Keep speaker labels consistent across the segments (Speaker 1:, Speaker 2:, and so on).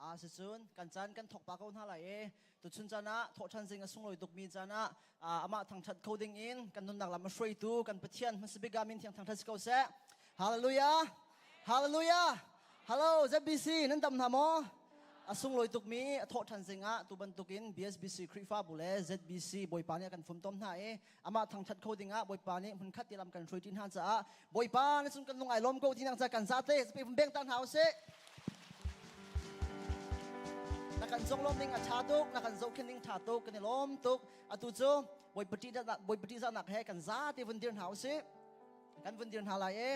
Speaker 1: Asicun kan caan kan thawk pa ko hna lai i tuchun caan ah thawhṭhan zing a sunglawi tukmi caan ah amah thangṭhat kho ding in kan nunnak lam a hruaitu kan Pathian hmasabik ah min thiang thangṭhat si ko seh. Hallelujah! Hallelujah! Hello ZBC nan dam hna maw? A sunglawi tukmi a thawhṭhan zing ah tu bantukin BSBC Khrihfabu le ZBC Bawipa nih a kan fumtom hna i amah thangṭhat kho ding ah Bawipa nih hmunkhat ti lam kan hruai ṭi hna caah Bawipa na cung kan lung ai lawm ko ti nang ca kan zate beng ta hna usih. Na kan zonglawm ding a ṭha tuk, na kan zohkhenh ding ṭha tuk, kan i lawm tuk. Atu cu Bawipa ṭihzahnak he kan zate vun dir hna usih. Kan vun dir hna lai i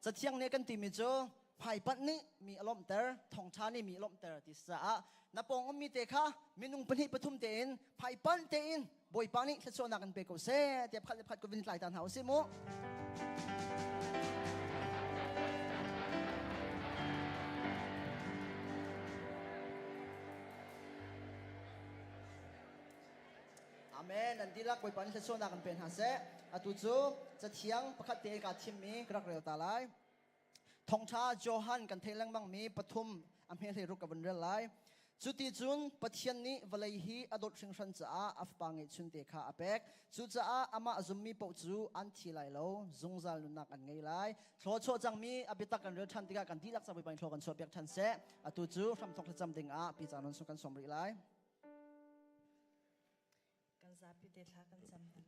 Speaker 1: Cathiang nih kan timi cu hmaipanh nih mi a lawmhter, thawngṭha nih mi a lawmhter ti caah na pawng ummi te kha minung pahnih pathum tein hmaipanh tein Bawipa nih thluachuahnak in pe ko seh tiah pakhat le pakhat kut vun tlai ta hna usih mu. Amen. Nan dihlak Bawipa nih thluachuahnak in pe hna seh. Atu cu cathiang pakhat te kaa thimmi ka rak rel ta lai. Thawngṭha Johan kan theih lengmangmi pathum a hme hlei ruk ka vun rel lai. Cuti cun Pathian nih vawlei hi a dawt hringhran caah a fapa ngeihchunte kha a pek. Cucaah amah a zummi paoh cu an thi lai lo, zungzal nunnak an ngei lai. Thluachuah cangmi a biatak kan rel ṭhan tikah kan dihlak cang Bawipa nih thlua kan chuahpiak ṭhan seh. Atu cu hramthawk thlacam dingah Pi Ca Nawn Sung kan sawm rih lai.
Speaker 2: Kan zapi te thla kan cam hna.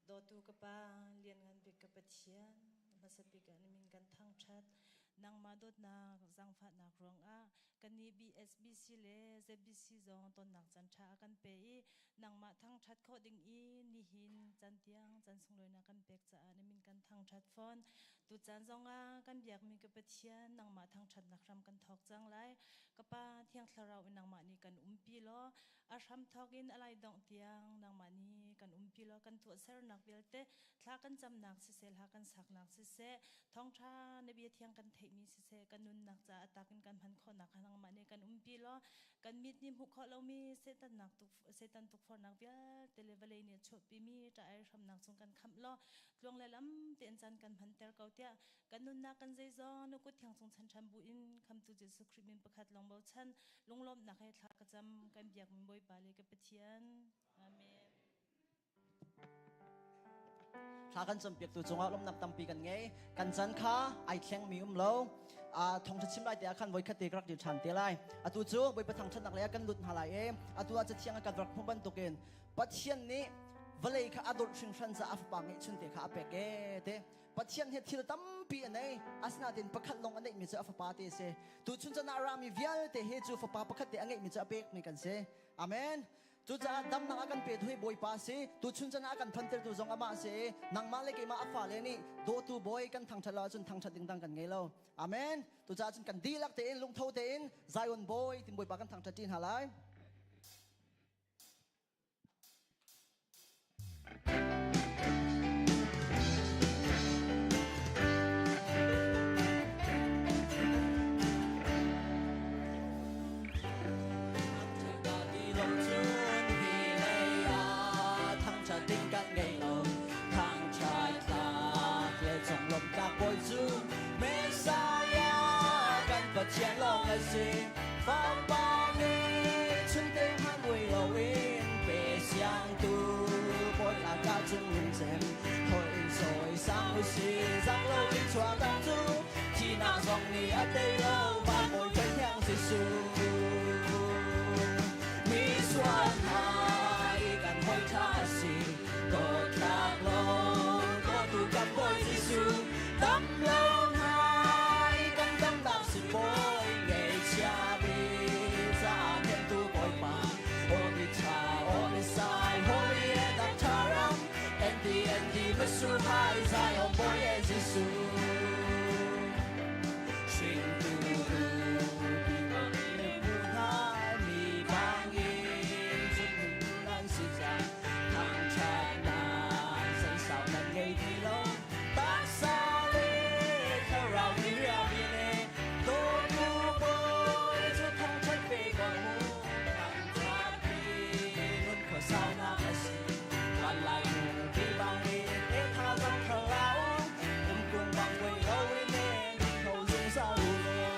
Speaker 2: Dawtu ka Pa, lianngan bik ka Pathian, hmasa bik ah na min kan thangṭhat. Nangmah dawtnak, zaangfahnak ruangah kannih BSBC le ZBC zong tonnak caan ṭha a kan pe i nangmah thangṭhat khawh ding i nihin caan tiang caan sunglawinak kan pek caah na min kan thangṭhat fawn. Tucaan zongah kan biakmi ka Pathian nangmah thangṭhatnak hram kan thawk cang lai. Ka Pa, Thiang Thlarau in nangmah nih kan umpi law a hramthawk in a lai dongh tiang nangmah nih kan umpi law kan tuahsernak vialte thla kan camnak siseh hla kan saknak siseh thawngṭha na bia thiang kan theihmi siseh kan nunnak caah a tak in kan hman khawhnak kha nangmah nih kan umpi law kan mit nih hmuh khawh lomi setannak tuk setan tukforhnak vialte le vawlei nih a chuahpimi ṭah-ai hramnak chung kan khamh law tluang le lam tein caan kan hmanter ko tiah kan nunnak kan zeizong na kut thiang cung chan ṭhan bu in khamtu Jesuh Khrih min pakhat lawng bochan lunglawmhnak he thla ka cam kan biakmi Bawipa le ka Pathian. Amen.
Speaker 1: Thla kan campiaktu cungah lawmnak tampi kan ngei. Kan chan kha ai thlengmi um lo. Thawngṭha chim lai te ah khan voikhat te ka rak dir ṭhan te lai. Atu cu Bawipa thangṭhatnak lei ah kan lut hna lai i atu ah Cathiang ah kan rak hmuh bantukin Pathian nih vawlei kha a dawt hringhran caah a fapa ngeihchun te kha a pek e te. Pathian hi thil tampi a nei. Asinain pakhat lawng a neihmi cu a fapa te a si. Tuchun chan ah a rami vialte hi cu fapa pakhat te a ngeihmi cu a pekmi kan si. Amen. Cucaah damnak a kan petu hi Bawipa a si. Tuchun chan ah a kan thantertu zong amah a si i nangmah le keimah a fale nih dawtu Bawi kan thangṭhat lo ahcun thangṭhat ding dang kan ngei lo. Amen. Tucaah cun kan dihlak tein lungtho tein Zion Bawi tin Bawipa kan thangṭhat ṭi hna lai. Pathian lawng a si Fapa nih chunte hmanh vui loin pe siangtu bawi tlangka cung lungcem thoi in sawi sang usi zang lo in chuah tak cu thihnak zong nih a tei lo van bawi kan thiang Jesuh mi sual hna i kan hawi ṭha si dawtnak lo dawtu kan bawi Jesuh dam lo hna i kan damnak si bawi ngeihchia mi caah khentu bawipa Holy Cha Holy Sai Holy Edak Tharam ND ND Masuhai Zion Boy Jesu Hringtu mi bangin nan si cang thangṭhatnak san sau nan ngei ti lo taksa le thlarau ni riami le dawtu bawi cu thangṭhat ve ko mu thangṭhat hi nun khuasaunak a si van lai nu ti bangin e thazang thlarau um kung bang voi lo in le tho zungzal u law.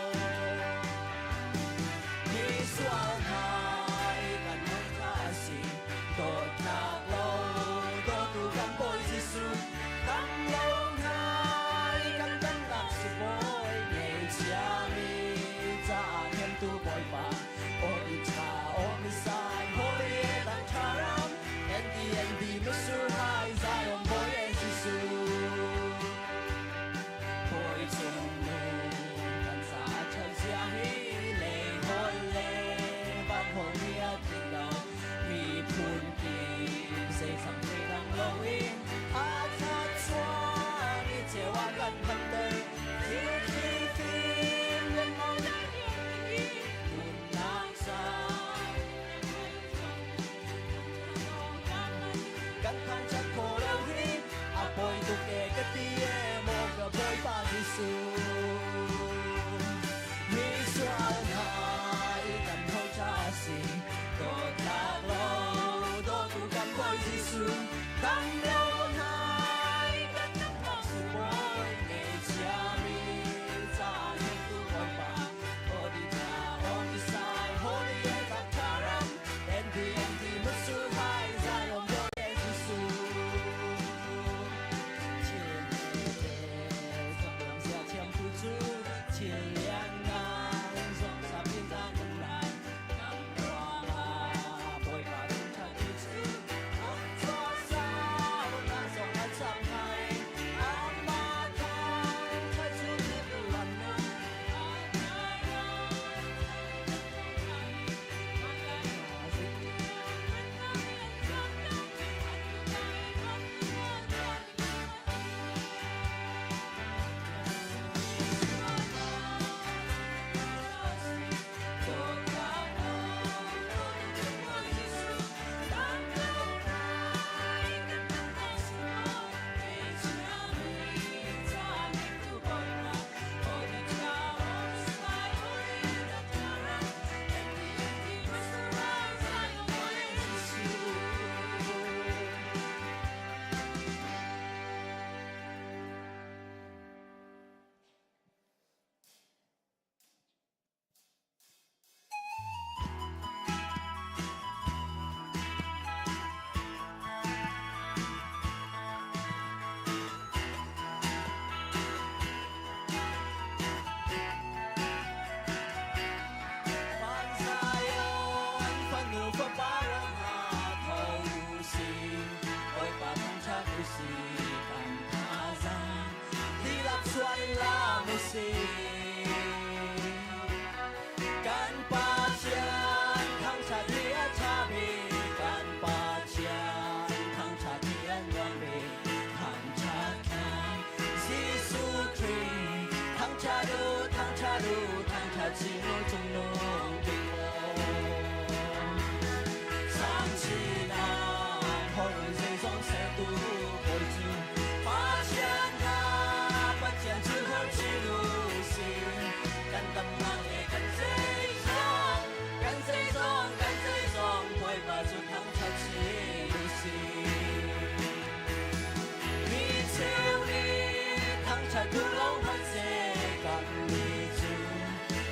Speaker 1: Kan thangṭhat khawh lo hi a poi tuk e ka ti e maw ka Bawipa Jesuh. Mi sual hna i kan tho cha si dawtnak lo dawtu kan Bawi Jesuh dam lo hna i kan damnak si bawi ngeichiami ca hngektu Bawipa Holy cha Holy Sai Holy Takaram NDMD Musuhai Zion Glory Jesuh Thil sia thiam tu cu thil lian ngan zong sa pin dan lai nam ruangah Bawipa thangṭhat tu cu sau na zong a cham hai amah thangṭhat cu lam nung Van Zion fanu fapa ram ha tho si Bawipa thangṭhat u si kan thazaang dihlak chuan lam u si Kan Pathian thangṭhat hi a ṭha bik kan Pathian thangṭhat hi a nuam bik thangṭhat lai Jesuh Khrih thangṭhat u thangṭhat u thangṭhat chin u cungnung bik aw Sang chin ah horun zeizong sertu Bawi cu Pathian kha Pathian cu hor chin u sih kan damnak le kan zeizong kan zeizong kan zeizong Bawipa cu thangṭhat chin u sih Mi cheu nih thangṭhat duh lo hmanhseh kan nih cu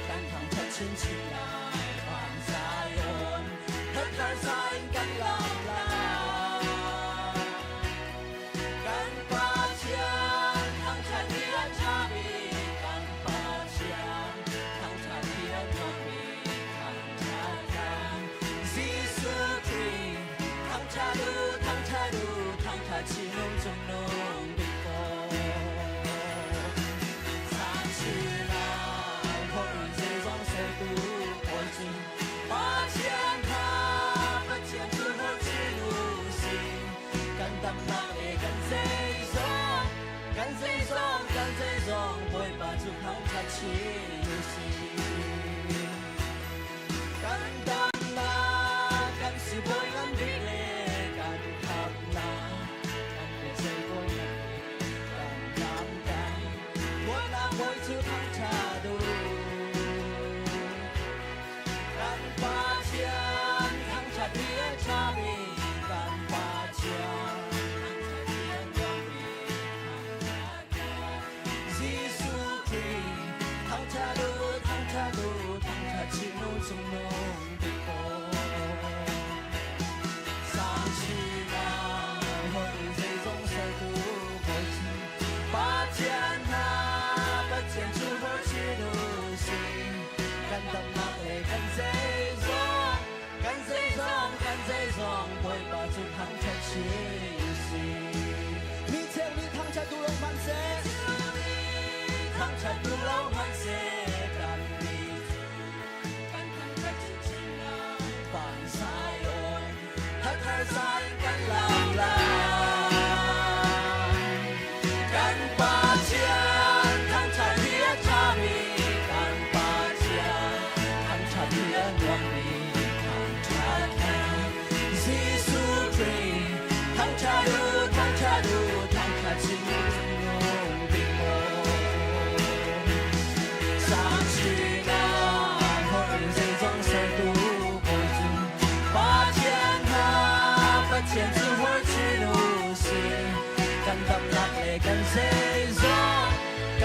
Speaker 1: kan thangṭhat chinchin lai van Zion thathar za in kan lam lai Kan Pathian thangṭhat hi a ṭha bik kan Pathian thangṭhat hi a nuam bik thangṭhat kan Jesuh Khrih thangṭhat u thangṭhat u thangṭhat chin cungnung bik ko Sang horun zeizong sertu pawl cu Pathian kha Pathian cu hor chin u sih kan damnak le kan zeizong kan zeizong kan zeizong Bawipa cu thangṭhat chin u sih kan damnak kan sibawi ngan bik le kan khamnak kan biazei bawi ngan bik kan lam kan Bawinak bawi cu thangṭhat u kan Pathian thangṭhat hi a ṭha bik kan Pathian thangṭhat hi a nuam bik thangṭhat Jesuh Khrih thangṭhat u thangṭhat u thangṭhat chin u cungnung bik aw.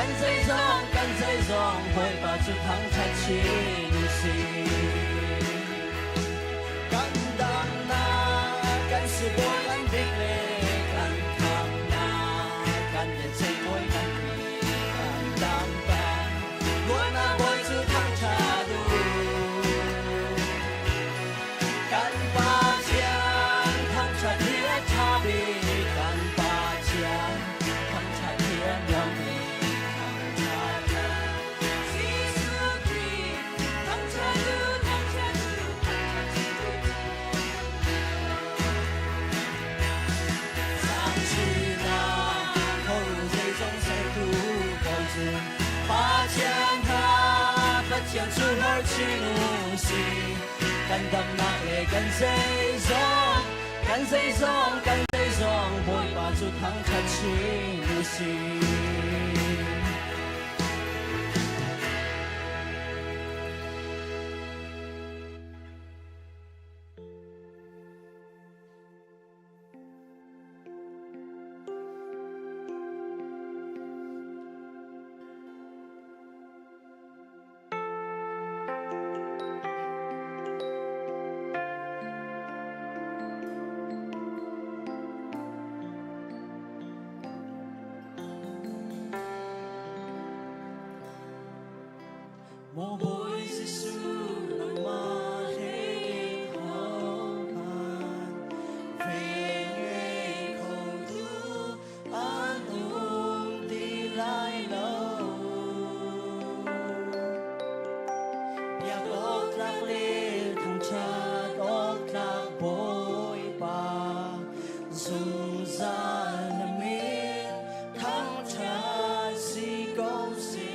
Speaker 1: Kan zeizong, kan zeizong, Bawipa cu thangṭhat chin u sih. Kan damnak, kan sibawi kan bik le kan khamnak, kan biaceih bawi kan bik, kan dampa. Bawipa Bawi cu thangṭhat u. Kan Pathian thangṭhat hi a ṭha bik, kan Pathian thangṭhat hi a nuam bik, thangṭhat Jesuh Khrih thangṭhat u, thangṭhat u, thangṭhat u. Sangchinak kho zeizong sertu Bawi cu Pathian hna, Pathian cu hlorh chin u sih. Kan damnak le kan zeizong, kan zeizong, kan zeizong, Bawipa cu thangṭhat chin u sih. Maw Bawi Jesuh nangmah hlei in hohmanh vel ngei khotu an um ti lai lo. Biak awk tlak le thangṭhat awk tlak Bawipa zungzal na min thangṭhat si ko seh.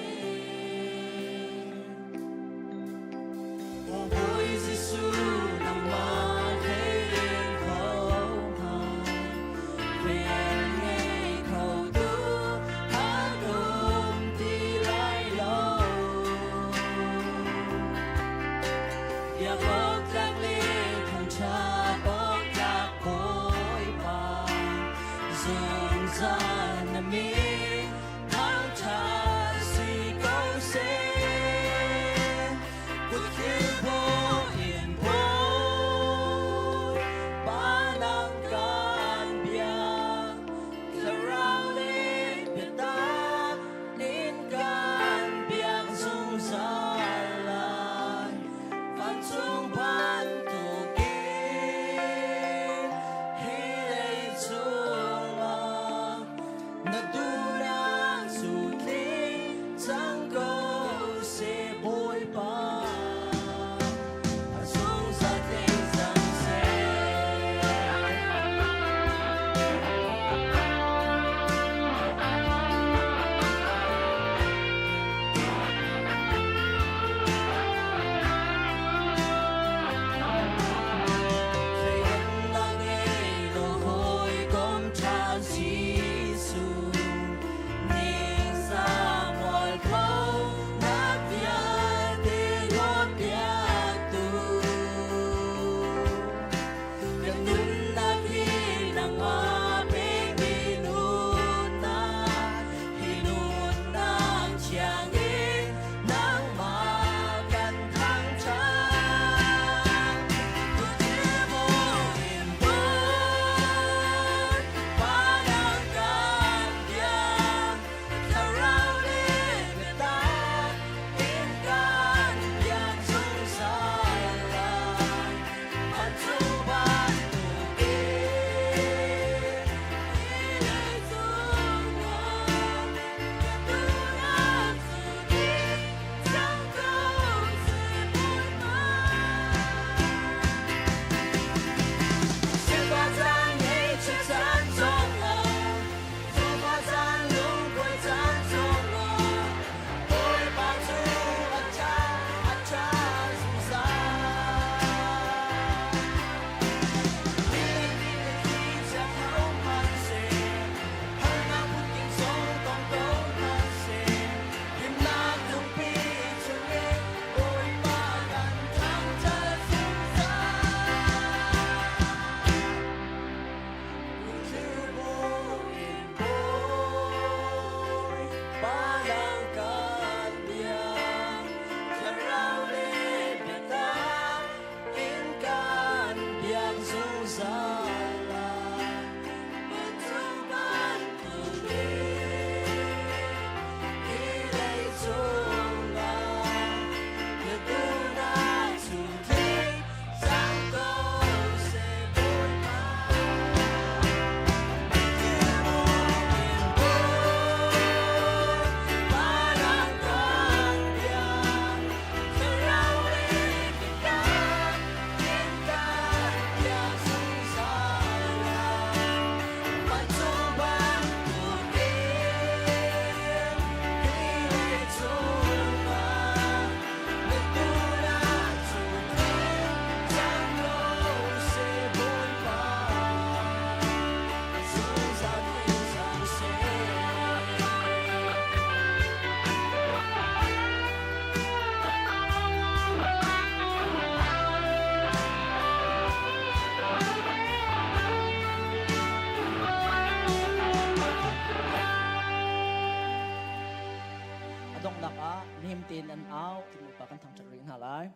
Speaker 1: kan thangṭhat rih hna lai.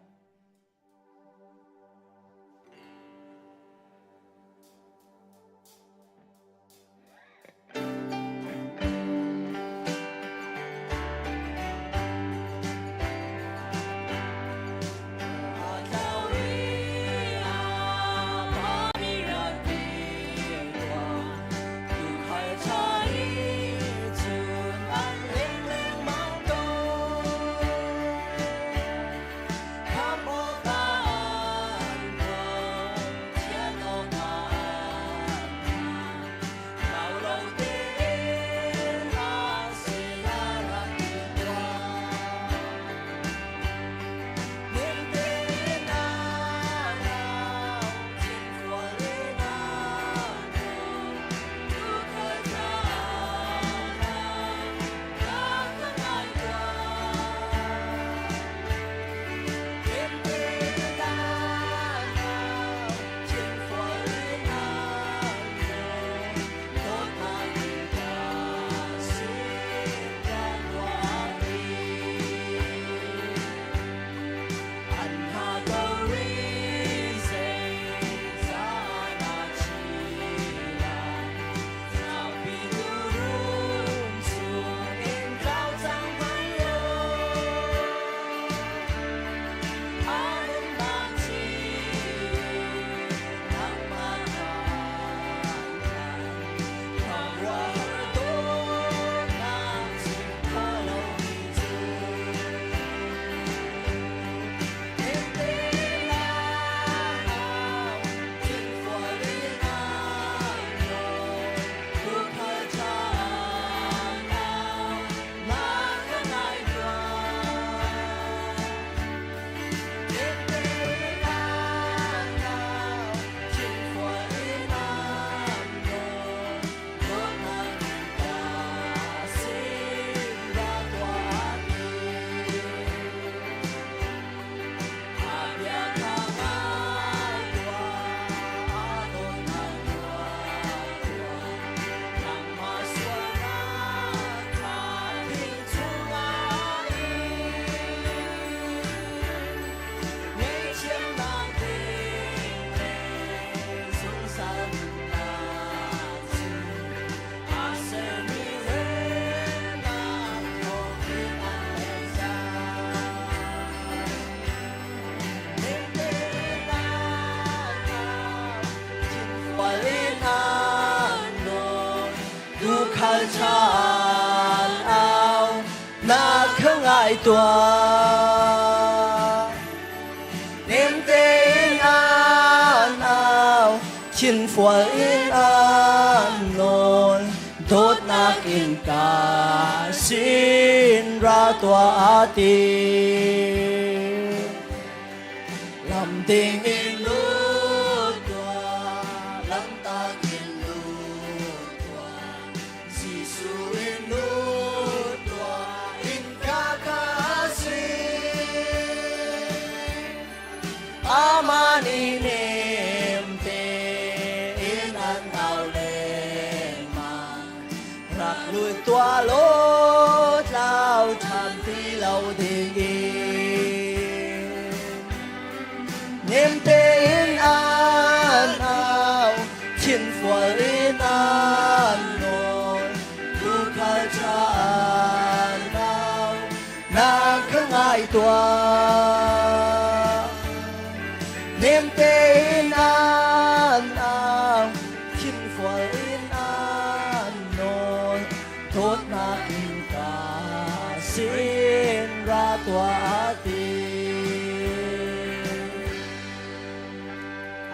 Speaker 1: Dukhal chan au na kha ngai tuah nem tein an au thin fual in an nawl dawtnak in ka sin ra tuah ti lam ding in lut tuah lam tak in lut tuah Jesuh in lut tuah in ka ka si Amani nem te in an au lengmang rak lut tuah law tlau ṭhan ti lo ding in nem tein an au thinfual in an nawl tuukhal ṭha an au na ka ngai tuah nem tein an au thinfual in an nawl dawtnak in ka sin ra tuah ti.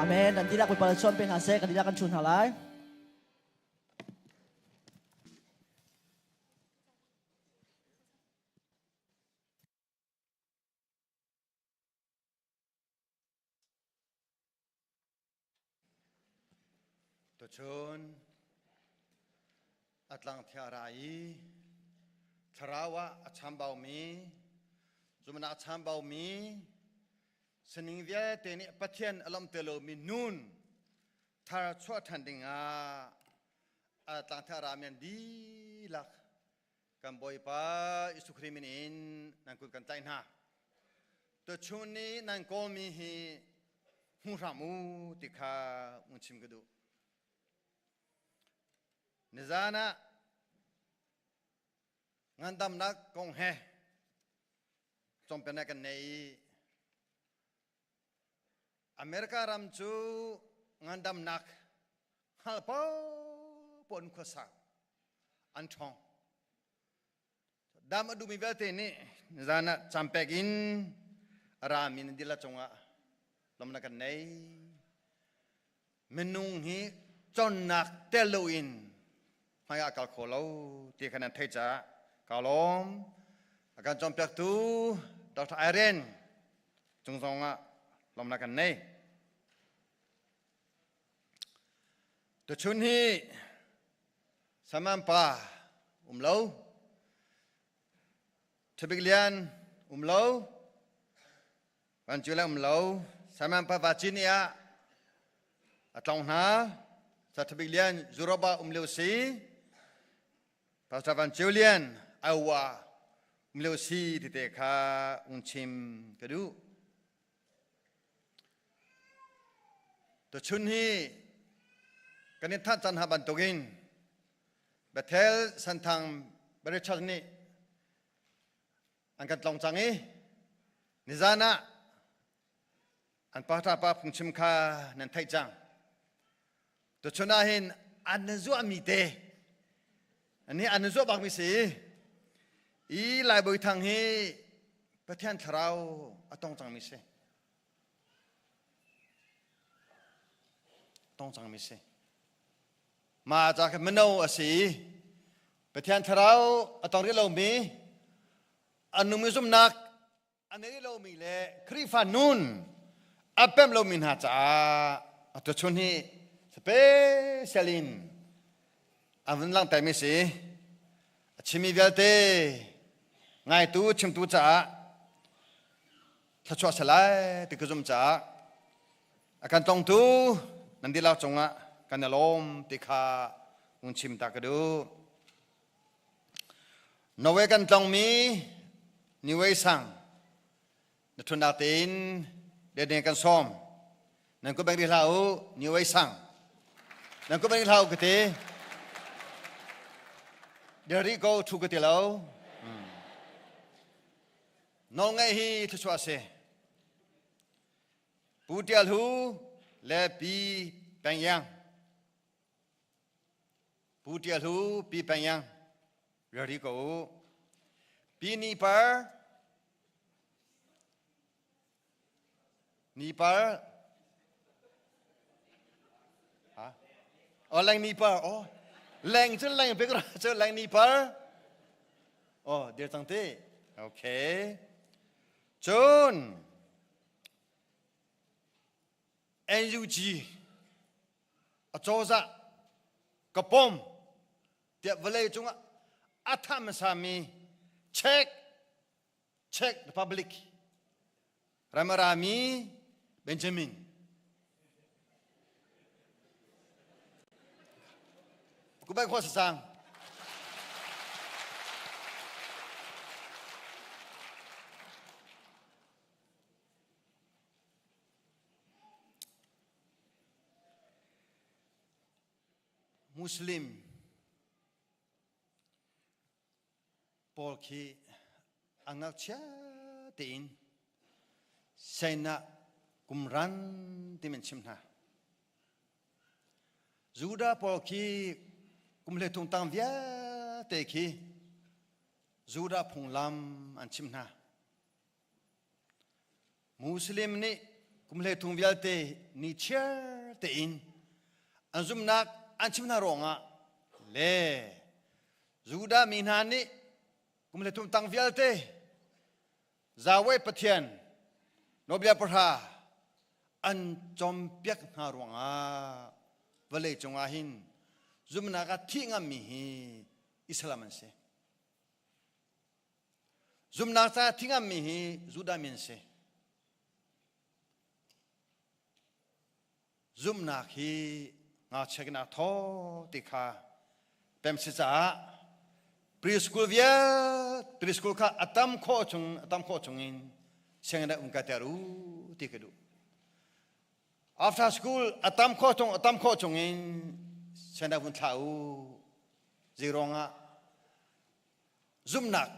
Speaker 1: Amen. Nan tilak Bawipa chuan pe hna seh, kan tilak kan chun hna lai.
Speaker 3: Tuchun a tlangthia ra i thlarau ah a chambaumi zumnak a chambaumi sining vialte nih Pathian a lawmhter lomi nun thar chuah ṭhan dingah a tlangthia rami an dihlak kan Bawipa Jesuh Khrih min in nan kut kan tlaih hna. Tuchun ni nan kawlmi hi hmu hram u ti kha un chim ka duh. Nizan ah ngandamnak kong he cawmpiaknak kan nei i America ram cu ngandamnak hngal paohpaoh an khuasa an ṭhawng. Dam a duhmi vialte nih nizan ah campek in a rami nan dihlak cungah lawmhnak kan nei. Minung hi cawnnak tel loin hmai ah kal kho lo ti kha nan theih caah kaa lawm. A kan cawnpiaktu Dr. Irene cung zong ah lawmhnak kan nei. Tuchun hi Saman pa um lo, Ṭhabik Lian um lo, Van Cu le um lo, Saman pa Vacini ah a tlong hna. Sa Ṭhabik Lian Europe ah um lio si, Pastor Van Ceu Lian Iowa um lio si tite kha ung chim ka duh. Tuchun hi kan in thanh cang hna bantukin Bethel Santhang Richard nih an kan tlong cang i nizan ah an pastor pa phungchim kha nan theih cang. Tuchun ah hin an nan zuahmi te ani an nan zuah bakmi si i Lai Bawi Thang hi Pathian thlarau a tong cangmi si. Tong cangmi si. Ma ca kha mino a si i Pathian thlarau a tong rih lomi a nungmi zumhnak a nei lomi le Khrihfa nun a pem lomi hna caah atuchun hi special in an vun langhtermi si. A chimmi vialte ngaitu chimtu caah thluachuah salai ti ka zum caah a kan tongtu nan dihlak cungah kan i lawm ti kha hun chim ta ka duh. Norway kan tlongmi Niwei sang na ṭhutnak tein dene kan sawm. Nan kut beng rih hlah u, Niwei sang. Nan kut beng rih hlah u ka ti. Dir rih ko ṭhu ka ti lo. Nawlngaih hi thluachuah a si. Pu Tial Hu le Pi Peng Iang. Pu Tial Hu, Pi Peng Iang. Ready ko u. Pi Ni Par, Ni Par, ha? Oh, Leng Ni Par, oh. Leng cu leng bik ra cu Leng Ni Par. Oh, dir cang ti. Okay. Cun NUG acozah ka pom tiah vawlei cungah a tha hmasami Czech Czech Republic ramarami Benjamin Kubai khua sasang Muslim pawl khi a ngakchia tein Sinah kumran timi an chimh hna. Judah pawl khi kum hle thung tang vialte khi Judah phunglam an chimh hna. Muslim nih kum hle thung vialte ni chiar tein an zumhnak an chim hna ruangah le Judah mi hna nih kum hle thum tang vialte Yahweh Pathian nawlbia pahra an cawmpiak hna ruangah vawlei cungah hin zumhnak ah thih ngammi hi Islam an si. Zumhnak caah thingammi hi Judah mi an si. Zumhnak hi ngakchia in aa thaw ti kha pem si caah preschool vial preschool kha a tam khawh chung a tam khawh chung in Sianginn ah um ka ter u ti ka duh. After school a tam khawh chung a tam khawh chung in sianginn ah vun thlah u. Zei ruangah zumhnak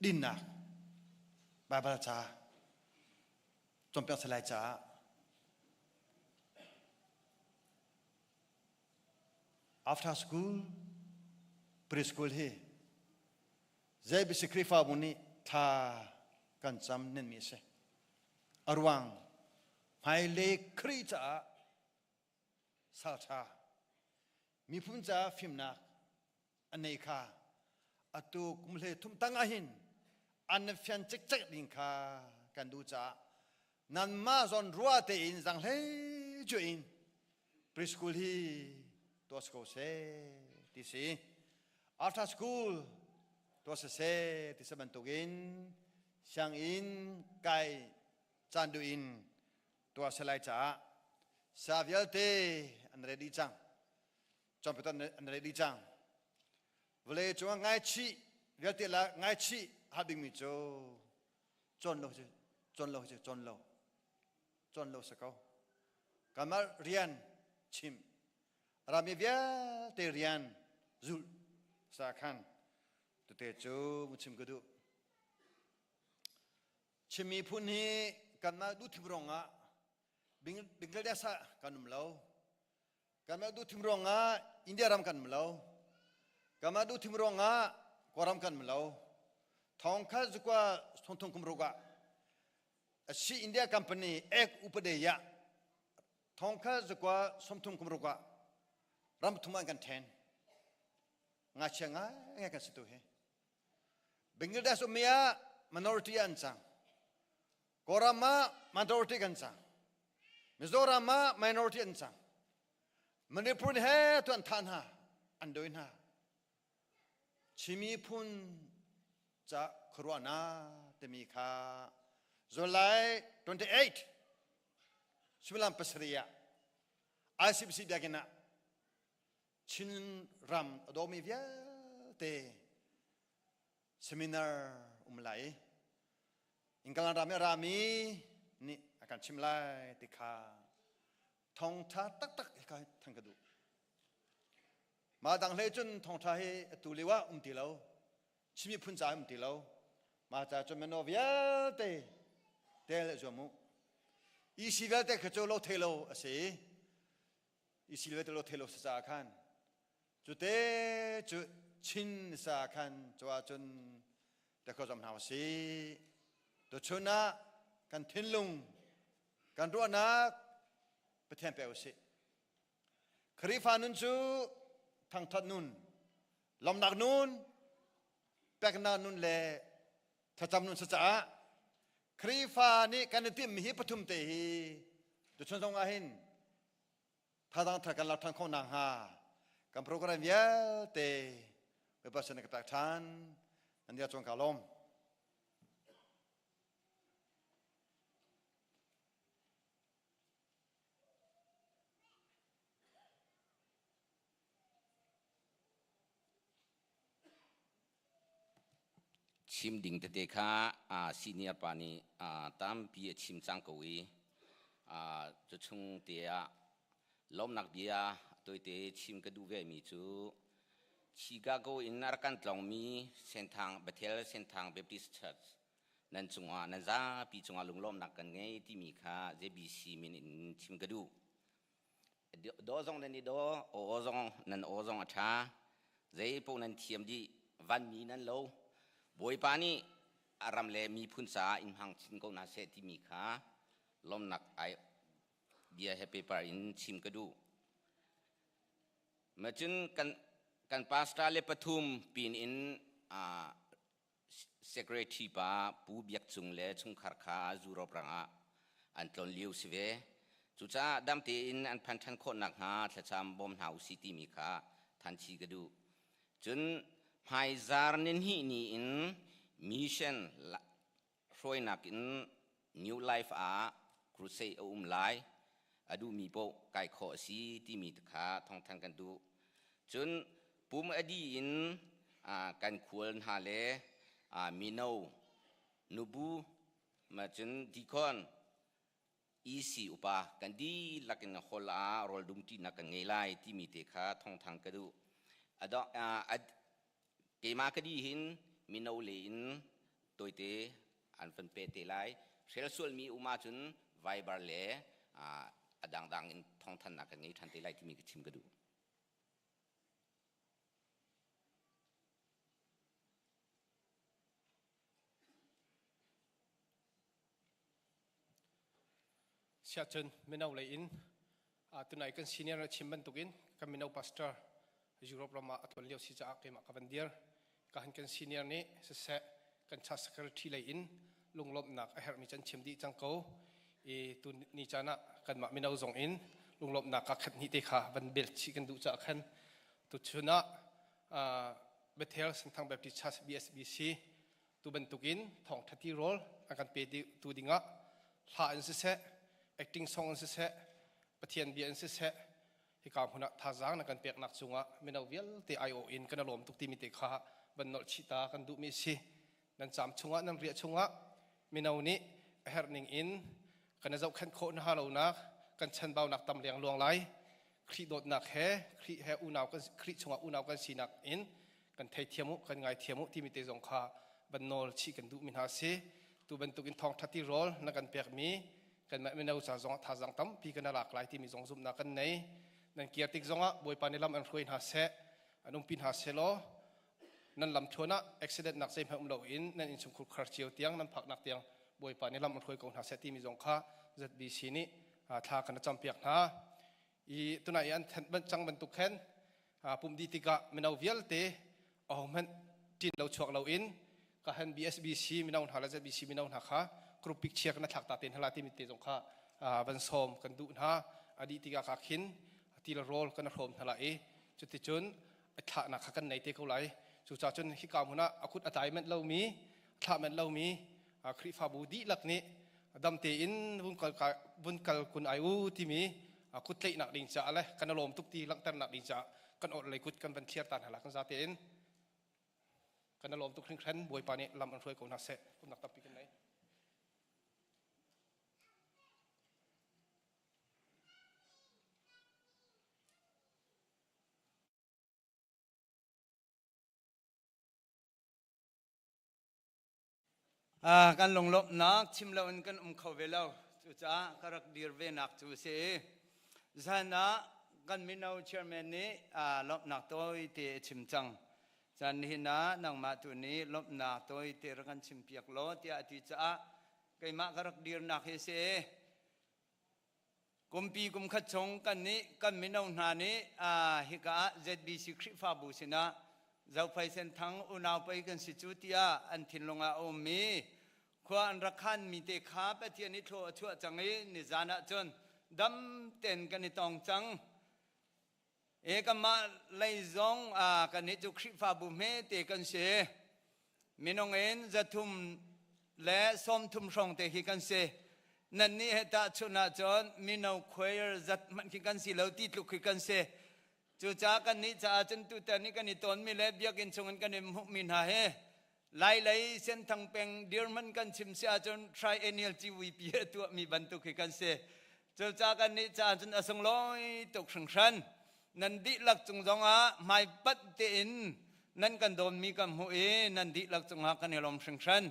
Speaker 3: dinnak Baibal ca cawnpiak salai caah after school preschool hi JBC Khrihfabu nih thla kan cam nen mi a si. A ruang hmailei Khrih caah salṭha miphun caah fimnak a nei kha atu kum hle thum tang ah hin an fian cikcek ding kha kan duh caah nanmah zawn rua tein zanghlei cu in preschool hi tuah si ko seh ti si. After school tuah siseh ti si bantukin sianginn kai caan duh in tuah si lai caah sa vialte an ready cang. Cawnpiaktu an ready cang. Vawlei cungah ngaichih vialte la ngaichih ha dingmi cu cawn lo cu cawn lo cu cawn lo cawn lo si ko. Kanmah rian chim rami vialte rian zulh sa khan tute cu mu chim ka duh. Chin miphun hi kanmah duh thim ruangah Bangladesh ah kan um lo. Kanmah duh thim ruangah India ram kan um lo. Kanmah duh thim ruangah Kawlram kan um lo. Thong kha zukua thong kum ruk ah asi India company ek upade ya thong kha zukua somthum kum ruk ah ram thum an kan then. Ngachia ngai ngai kan si tu hi. Bangladesh ummi ah minority an cang. Kawlram ah minority kan cang. Mizoram ah minority an cang. Manipur he tu an thah hna, an doi hna. Chin miphun ca khuaruahnak timi kha July 28 suimilam pasarih ah ICBC biakinn ah Chin ram a dawmi vialte seminar um lai i England ram i a rami nih a kan chim lai ti kha thawngtha taktak hi ka than ka duh. Mah dang hlei cun thawngtha hi atu lio ah um ti lo. Chin miphun ca um ti lo. Mah ca cun mino vialte tel zuam u. EC vialte kha cu lo thei lo a si. EC vialte lo thei lo si caah khan cute cu Chin sa khan cu ahcun te kho zam hna usih. Tuchun ah kan thinlung kan ruahnak Pathian pe usih. Khrihfa nun cu thangthat nun, lawmnak nun, peknak nun le thlacam nun si caah Khrihfa nih kan i timhmi hi pathum te hi tuchun zong ah hin thazang thar kan lak ṭhan khawh nakhnga kan program vialte Bawipa sin ka pek ṭhan nan dia chuan ka lawm.
Speaker 4: Chim ding tete kha senior pa nih tampi a chim cang ko i cu chung te ah lawmnak bia tawite chim ka duh vemi cu Chicago in a rak kan tlawngmi Senthang Bethel Senthang Baptist Church nan cungah nan zapi cungah lunglawmhnak kan ngei timi kha JBC min in chim ka duh. Daw zong nan i daw, aw zong nan aw zong a ṭha. Zei paoh nan thiam dih, vanmi nan lo. Bawipa nih a ram le miphun caah in hmang chin ko hna seh timi kha lawmnak ai bia he paper in chim ka duh. Macun kan kan pastor le pathum pin in Secretary pa Pu Biak Cung le chungkhar kha Europe ram ah an tlon lio si ve. Cucaah dam tein an phan ṭhan khawh nakhnga thlacam bawm hna usih timi kha thanchi ka duh. Cun hmaizar nihnih ni in mission hruainak in New Life ah crusade a um lai. A duhmi paoh kai khawh a si timi kha thawngthan kan duh. Cun pum a dih in kan khual hna le mino nubu Ma cun deacon EC upa kan dihlak in hall ah rawl dumṭinak kan ngei lai timi te kha thawngthang ka duh. Keimah ka dih hin mino le in tawite an van pe te lai. Hrel sualmi um ahcun Viber le a dangdang in thawngthannak kan ngei ṭhan te lai timi ka chim ka duh.
Speaker 5: Siahcun mino lei in tunai kan senior a chim bantukin kan mino pastor Europe ram ah a tuan lio si caah keimah ka van dir. Ka han kan senior nih siseh kan church secretary lei in lunglawmhnak a herhmi can chim dih cang ko. I tu ni caan ah kanmah mino zong in lunglawmhnak ka khat hnih te kha van bel chih kan duh caah khan tuchun ah Bethel Senthang Baptist Church BSBC Tu bantukin thawngṭha tirawl an kan pe tu dingah hla in siseh, acting song in siseh, Pathian bia in siseh, hika hmun ah thazaang na kan peknak cungah mino vialte aiawh in kan lawm tuk timi te kha van nolh chih ta kan duhmi a si. Nan caam chungah nan riah chungah mino nih a herh ning in kan i zohkhenh khawh hna lonak kan chanbaunak tam leng luang lai. Khrih dawtnak he Khrih he unau kan Khrih chungah unau kan sinak in kan theithiam u kan ngaithiam u timi te zong kha van nawl chih kan duhmi hna si. Tu bantukin thawngṭha ti rawl na kan pekmi kanmah mino ca zongah thazaang tampi kan lak lai timi zong zumhnak kan nei. Nan kir tik zongah Bawipa nih lam an hruai hna seh, an umpi hna seh law nan lam thluan ah accident nak zeihmanh um loin nan innchungkhur khar cio tiang nan phaknak tiang Bawipa nih lam an hruai ko hna seh timi zong kha ZBC nih thla kan campiak hna. I tunai i an thenh cang bantuk khan pum dih tikah mino vialte ahohmanh ṭin lo chuak loin ka han BSBC mino hna le ZBC mino hna kha group picture kan thlak ta te hna la timi te zong kha van sawm kan duh hna. A dih tikah ka khin til rawl kan hrawm hna la i cuticun a thlahnak kha kan nei te ko lai. Cucaah cun hika hmun ah a kut a tlai manh lomi thlah manh lomi Khrihfabu dihlak nih dam tein vun kal kun ai u timi kut tlaihnak ding caah le kan lawm tuk ti langhternak ding caah kan orhlei kut kan van thliar ta hna la kan za tein kan lawm tuk hringhran. Bawipa nih lam an hruai ko hna seh. Umnak tampi kan nei.
Speaker 6: Kan lunglawmhnak chim loin kan um kho ve lo. Cucaah ka rak dir ve nak cu a si. Zan ah kan mino chairman nih lawmhnak tawite a chim cang. Caan nihin ah nangmah tu nih lawmhnak tawite rak kan chimpiak law tiah a ti caah keimah ka rak dirnak hi a si. Kumpi kum khat chung kan nih kan mino hna nih hika ah ZBC Khrihfabu sinah Zophei Senthang unau pei kan si cu tiah an thinlung ah a ummi khua an rak khanmi te kha Pathian nih thlua a chuah cang i nizan ah cun dam tein kan i tong cang. E kanmah lei zong kan nih cu Khrihfabu hmete kan si. Minung in 330 hrawng te khi kan si. Nan nih he tahchunh ahcun mino choir zat hmanh khi kan si lo ti tluk khi kan si. Cucaah kan nih caah cun tutan i kan i tawnmi le biakinn chungin kan i hmuhmi hna hi Lailei Senthang peng dirhmun kan chim si ahcun triennial civui a tuahmi bantuk hi kan si. Cucaah kan nih caah cun a sunglawi tuk hringhran. Nan dihlak cung zongah hmaipanh tein nan kan dawnmi kan hmuh i nan dihlak cungah kan i lawm hringhran.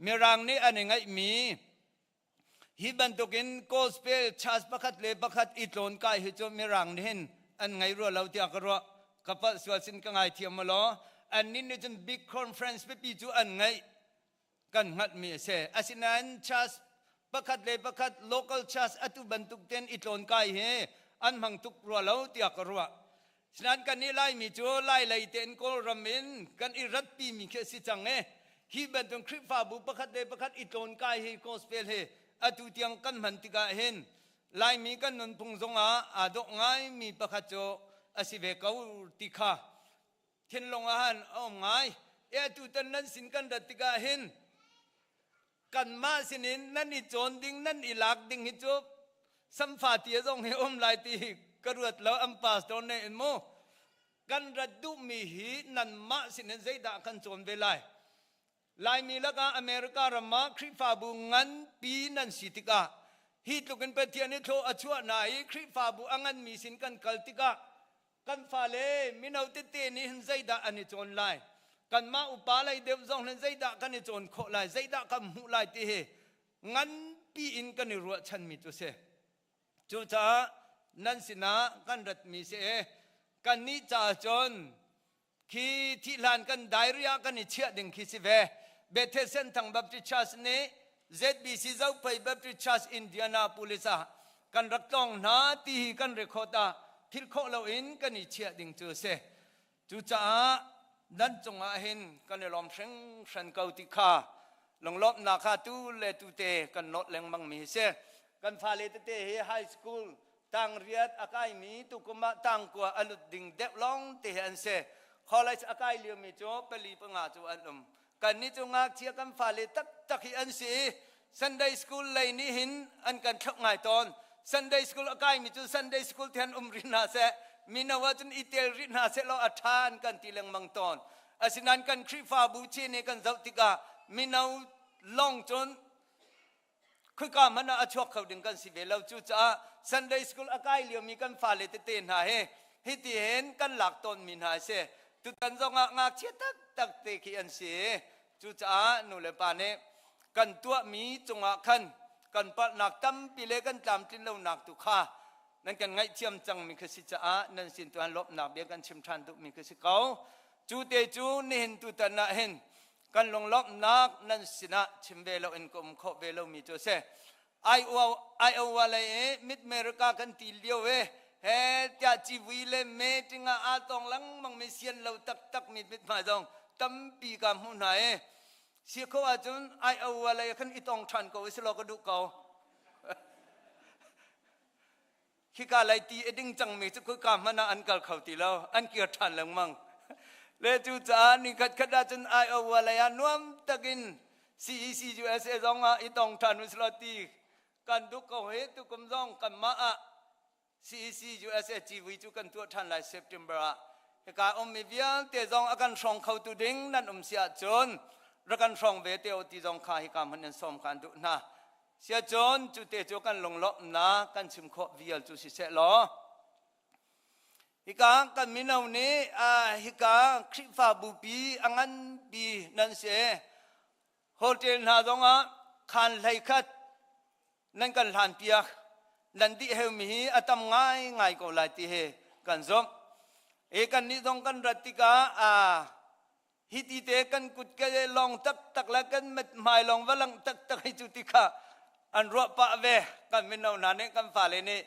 Speaker 6: Mirang nih an i ngaihmi Hi bantukin gospel church pakhat le pakhat i tlawn kai hi cu mirang nih hin an ngei rua lo tiah ka ruah. Ka palh sual sin ka ngaithiam law. Annih nih cun big conference pipi cu an ngeih kan hngalhmi a si. Asinain church pakhat le pakhat local church atu bantuk ten i tlawn kai hi an hmang tuk rua lo tiah ka ruah. Sinain kan nih Laimi cu Lailei tein Kawlram in kan i ratpimi khi a si cang i hi bantuk Khrihfabu pakhat le pakhat i tlawnkai hi gospel hi atu tiang kan hman tikah hin Laimi kan nunphung zongah aa dawh ngaimi pakhat cu a si ve ko ti kha thinlung ah han a um ngai. E atu tan nan sin kan rat tikah hin kanmah sinin nan i cawn ding nan i lak ding hi cu samfa tia zong hi um lai ti ka ruat lo an pastor ne in mu kan rat duhmi hi nanmah sinin zeidah kan cawn ve lai? Laimi lakah America ram ah Khrihfabu nganpi nan si tikah hi tluk in Pathian i thlaw a chuah hna i Khrihfabu a nganmi sin kan kal tikah kan fale mino tete nih hin zeidah an i cawn lai kanmah upa lei deuh zong hin zeidah kan i cawn khawh lai zeidah kan hmuh lai ti hi nganpi in kan i ruahchanmi cu si cucaah nan sinah kan ratmi si kannih caah cun khi thih hlan kan diary ah kan i chiah ding khi si ve Bethel Senthang Baptist Church nih ZBC Zophei Baptist Church Indianapolis ah kan rak tlawng hna ti hi kan record ah philh khawh loin kan i chiah ding cu a si. Cucaah nan cungah hin kan i lawm hringhran ko ti kha lunglawmhnak kha tu le tu te kan nawt lengmang mi hi si. Kan fale tete hi high school tangriat a kaimi tukum ah tangkua a lut ding deuh lawng te hi an si. College a kai liomi cu pali panga cu an um. Kannih cu ngakchia kan fale taktak hi an si i Sunday school lei nih hin an kan thlauh ngai tawn. Sunday school a kaimi cu Sunday school te han um rih hna seh, mino ah cun i tel rih hna seh law a ṭha an kan ti lengmang tawn. Asinain kan Khrihfabu chin i kan zoh tikah mino lawng cun Khoika hmanh ah a chuak kho ding kan si ve lo. Cucaah Sunday school a kai liomi kan fale tete hna hi hiti hin kan lak tawnmi hna a si. Tutan zongah ngakchia taktak te khi an si. Cucaah nu le pa nih kan tuahmi cungah khan kan palhnak tampi le kan tlamtlin lonak tu kha nan kan ngaihthiam cangmi kha si caah nan sin tuan lawmhnak bia kan chim ṭhan duhmi kha si ko. Cu te cu nihin tutan ah hin kan lunglawmhnak nan sinah chim ve lo in ka um khawh ve lomi cu a si. Iowa lei i Mid America kan ti lio i he tiah civui le meeting ah aa tong lengmang mi sian lo taktak mi mithmai zong tampi ka hmuh hna i si kho ahcun Iowa lei khan i tong ṭhan ko i si law ka duh ko. Khika lei ti a ding cangmi cu khika hmanh ah an kal kho ti lo, an kir ṭhan lengmang. Le cucaah ni khatkhat ahcun Iowa lei ah nuam takin CEC USA zong ah i tong ṭhan usih ti kan duh ko hi tukum zong kanmah ah CEC USA civui cu kan tuah ṭhan lai September ah. Hika ummi vialte zong a kan hrawng khotu ding nan um si ahcun rak kan hrawng ve te u ti zong kha hika hmun in sawm kan duh hna. Siacun cu te cu kan lunglawmhnak kan chim khawh vial cu siseh law hika kan mino nih hika Khrihfabu pi a nganpi nan si hotel hna zongah khaan hlei khat nan kan hlan piak nan dih heumi hi a tam ngai ngai ko lai ti hi kan zumh e kan nih zong kan rat tikah hi ti te kan kut ke lawng taktak le kan mithmai lawng va lang taktak hi cu ti kha an ruah pah ve kan mino hna nih kan fale nih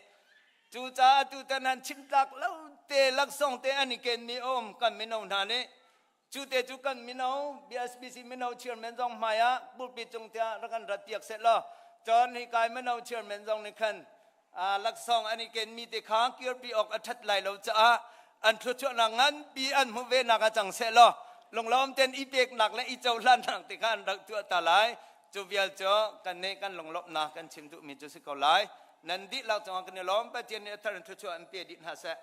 Speaker 6: cucaah tutan han chim tlak lo te laksawng te an i kenmi um kan mino hna nih cu te cu kan mino BSBC mino chairman zong hmai ah pulpit cung tiah rak kan rat piak seh law cun hi kai mino chairman zong nih khan laksawng an i kenmi te kha kirpi awk a ṭhat lai lo caah an thluachuahnak nganpi an hmuh ve nak ah cang seh law lunglawm ten i peknak le i cohlannak te kha an rak tuah ta lai cu vial cu kan nih kan lunglawmhnak kan chim duhmi cu si ko lai nan dihlak cungah kan i lawm Pathian nih a thar in thluachuah an pe dih hna seh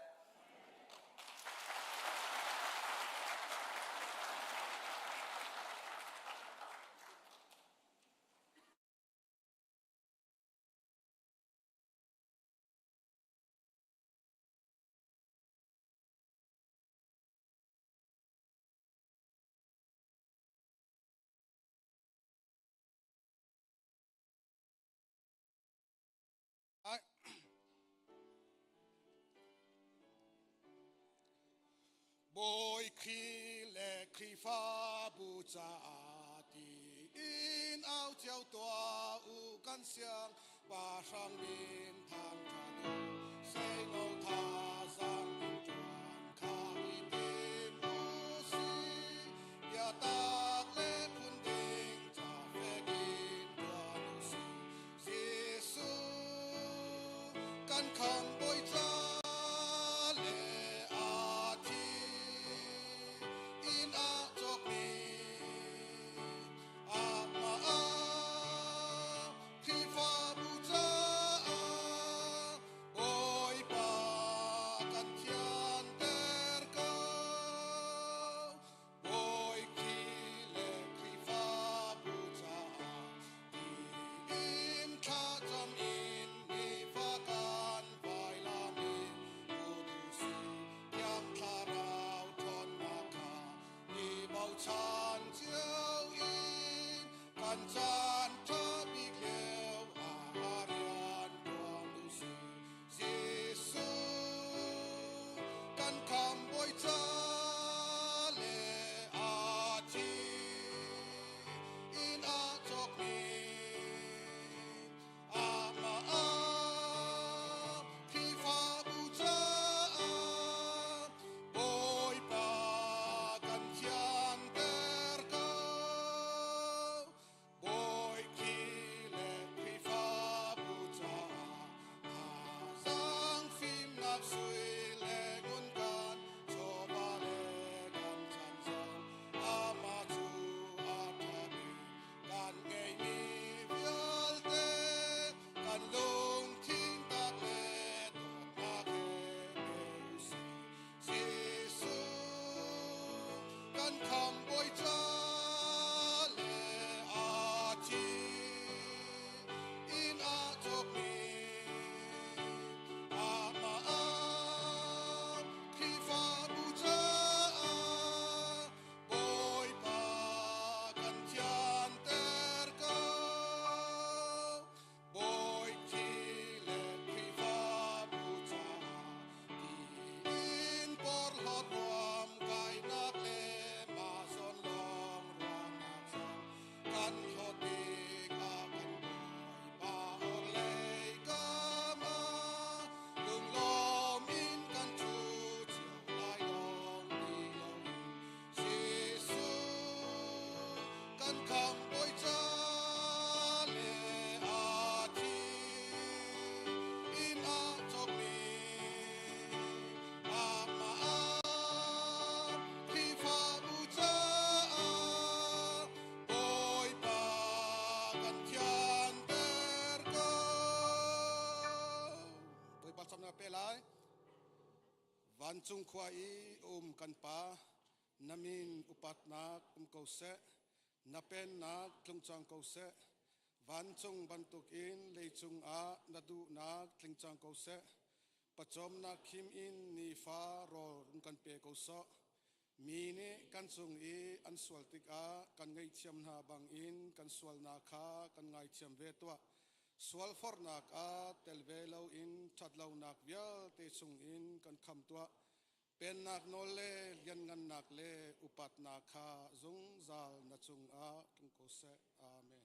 Speaker 7: Bawi Khrih le Khrihfabu caah tiin au cio tuah u kan siang pa hrang min thang ṭha u seino thazaang in ṭuan kha i tim u si biatak le phunding ca fek in ṭuan u si Jesuh kan khamhbawi ca le a thi in a cawkmi amah ah Khrihfabu caah Bawipa kan thianter ko. Bawi Khrih le Khrihfabu. khambawi ca le a thi in a cawkmi amah ah Khrihfabu caah Bawipa kan thianter ko. Bawi Khrih le Khrihfabu caah tiin porhlawt ruam kainak le mah zawn lawng ruahnak zong kan hlawt bik ah kan Bawipa orhlei kam ah lunglawm in kan ṭhu cio lai dong ti loin Jesuh kan khamhbawi ca le a thi in a cawkmi amah ah Khrihfabu caah Bawipa kan thianter ko. Bawipa camnak pe lai. Vancung khua i um kan Pa, na min upatnak um ko seh, na pennak tlung cang ko seh. Vancung bantukin leicung ah na duhnak tling cang ko seh. Pawcawmnak khim in nifa rawl rung kan pe ko sawh. Mi nih kan cung i an sual tikah kan ngaihthiam hna bangin kan sualnak kha kan ngaithiam ve tuah. Sualforhnak ah tel ve loin ṭhatlonak vialte chungin kan kham tuah. Pennak nawl le lianngannak le upatnak kha zungzal na cungah tlung ko seh. Amen.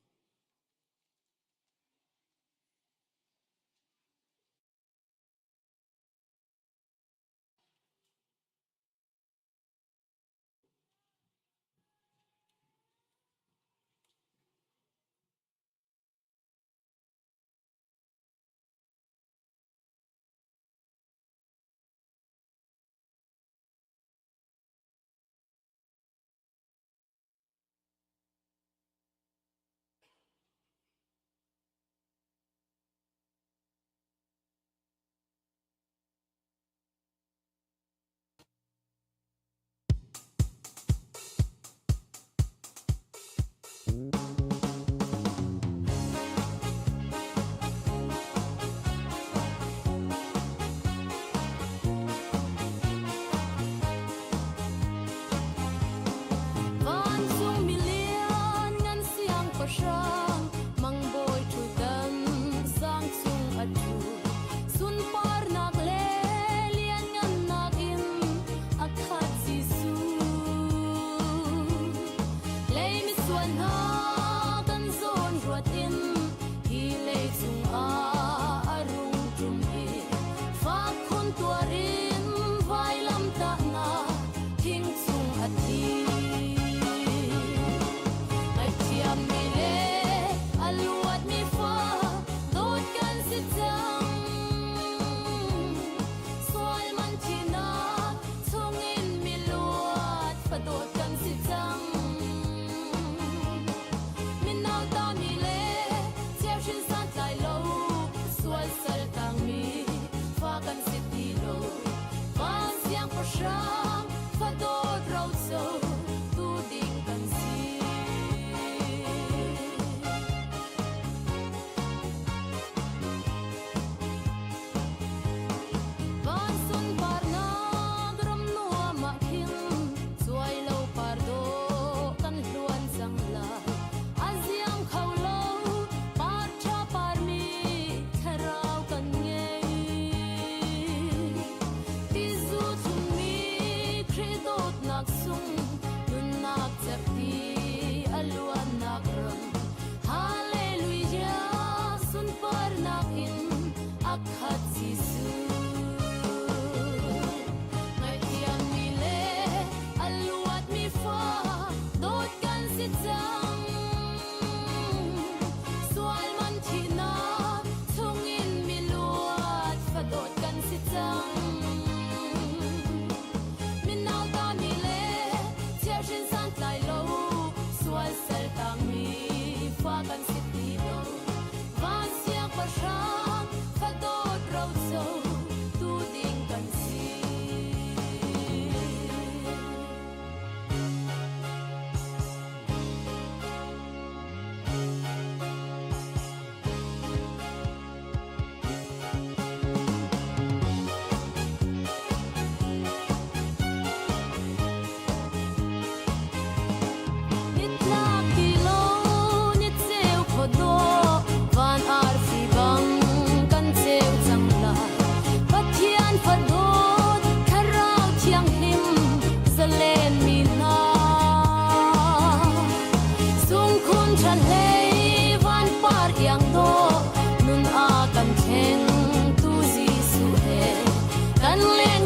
Speaker 8: Vancung milian ngan siangpahrang mangbawi ṭhutdan sang cung a ṭhu. Sunparnak le lianngannak in a khat Jesuh. Lei misual hna kan zawn ruat in hi lei cungah a rung ṭum i fak khun tuar in vailamtahnak thing cung a thi. Ngaihthiammi le a luatmi fa dawt kan si cang. Sual man thinak chungin miluat fadawt kan si cang. Minau tami le chiahrin santlai lo sual sal tangmi fa kan si ti lo. Van siangpahrang fadawt roco tu ding kan si. Van sunparnak ram nuam ah khin cuai lo par dawh kan hluan cang lai. A ziang kho lo par ṭha parmi thlarau kan ngei. Tizu chungmi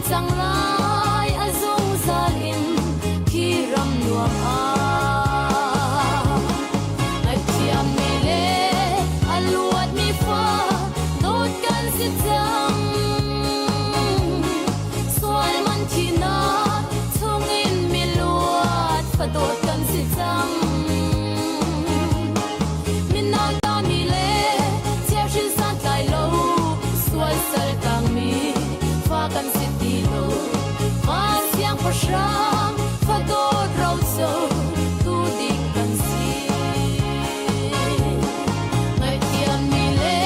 Speaker 8: cang lai a zungzal in khi ram nuam ah. Ngaihthiammi le a luatmi fa dawt kan si cang. Sual man thihnak chungin miluat fadawt kan si cang. Minau mi le chiahrin santlai lo sual sal tangmi fa kan si ti lo. Van siangpahrang fadawt roco tu ding kan si. Ngaihthiammi le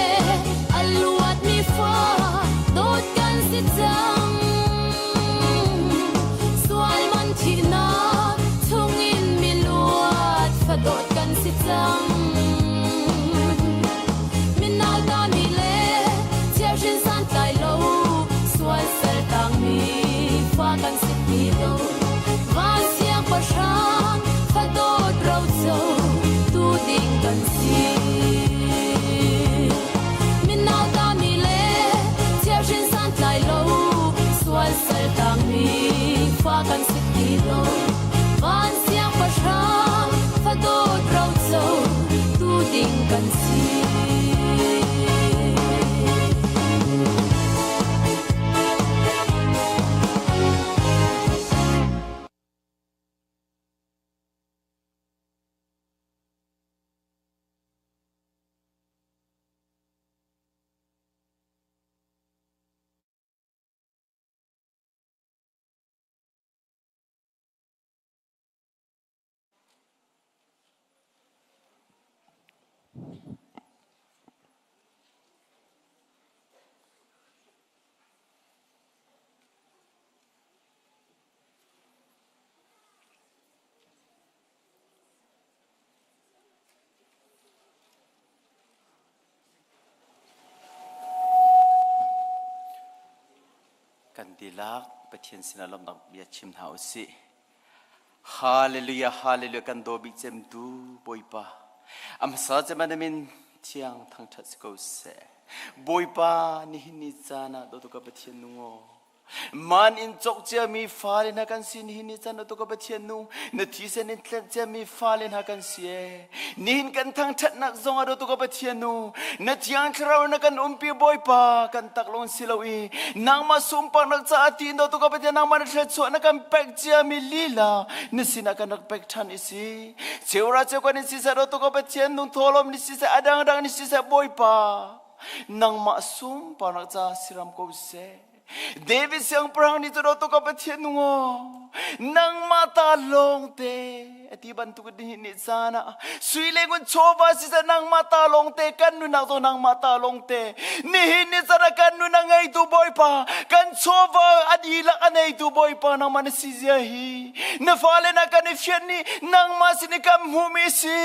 Speaker 8: a luatmi fa dawt kan si cang. Sual man thihnak chungin miluat fadawt kan si cang. Minau mi le chiahrin santlai lo sual sal tangmi fa kan si ti lo. Van siangpahrang fadawt roco tu ding kan si. Minau mi le chiahrin santlai lo sual sal tangmi fa kan si ti lo. Van siangpahrang fadawt roco tu ding kan si.
Speaker 9: Kan dihlak Pathian sinah lawmhnak bia chim hna u sih. Hallelujah, hallelujah kan daw bik cemtu Bawipa. A hmasa cem ah na min thiang thangṭhat si ko seh. Bawipa nihin ni caan ah dawtu ka Pathian nung aw. Man in cawk ciami fale hna kan si nihin ni caan ah ka Pathian nu na thisen in tlenh ciami fale hna kan si e. Nihin kan thangṭhatnak zong ah dawtu ka Pathian nu na thiang thlarau na kan umpi Bawipa kan tak lawng si lo i nangmah sunparnak caah tiin dawtu ka Pathian nangmah na thluachuah na kan pek ciami lila na sinah kan rak pek ṭhan i si. Cheura cheu kan in siseh dawtu ka Pathian nung thawlawm ni siseh adang dang ni siseh Bawipa nangmah sunparnak caah siram ko seh. David siangpahrang nih cu dawtu ka Pathian nung aw nangmah ta lawng te ati bantuk ni ni caan ah sui le ngun chawva si sa nangmah ta lawng te kan nunak zong nangmah ta lawng te nihin ni caan ah kan nun a ngeitu Bawipa kan chawva a dihlak a neitu Bawipa nangmah na si zia hi na fale na kan i fian ni nangmah sin i kan hmuhmi si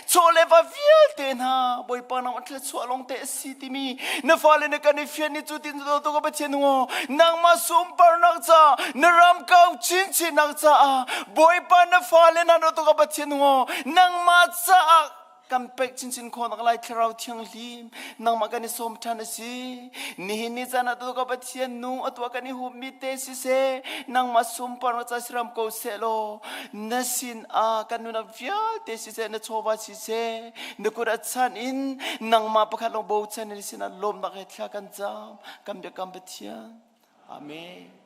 Speaker 9: chaw le va vialte hna Bawipa nangmah thluachuah lawng te si timi na fale na kan i fian ni cu tin to ka Pathian ngo nangmah sunparnak ca na ram kau chinchinnak caah Bawipa na fale na to ka Pathian ngo nangmah caah kan pek chinchin khawh lai thlarau thianghlim nangmah kan i sawm ṭhan a si nihin ni caan ah tu ka Pathian nung atuah kan i hupmi te siseh nangmah sunparnak ca siram ko seh law na sin ah kan nunnak vialte siseh na chawva siseh na kut a chan in nangmah pakhat lawng bochan in sinah lawmnak he thla kan cam kan biakam Pathian amen.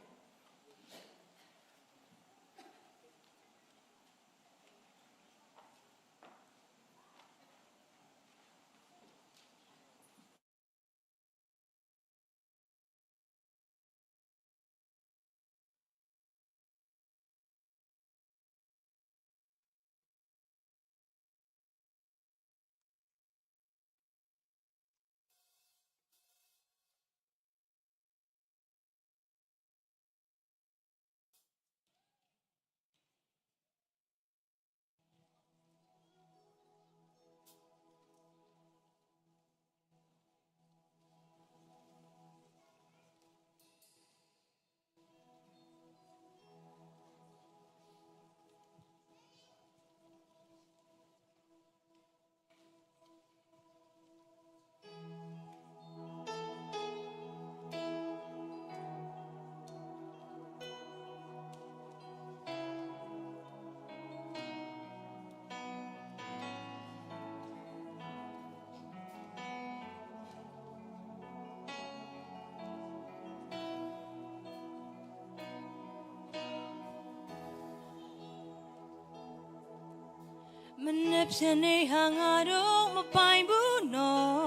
Speaker 8: မနေ့ပြန်နေဟာငါတို့မပိုင်ဘူးနော်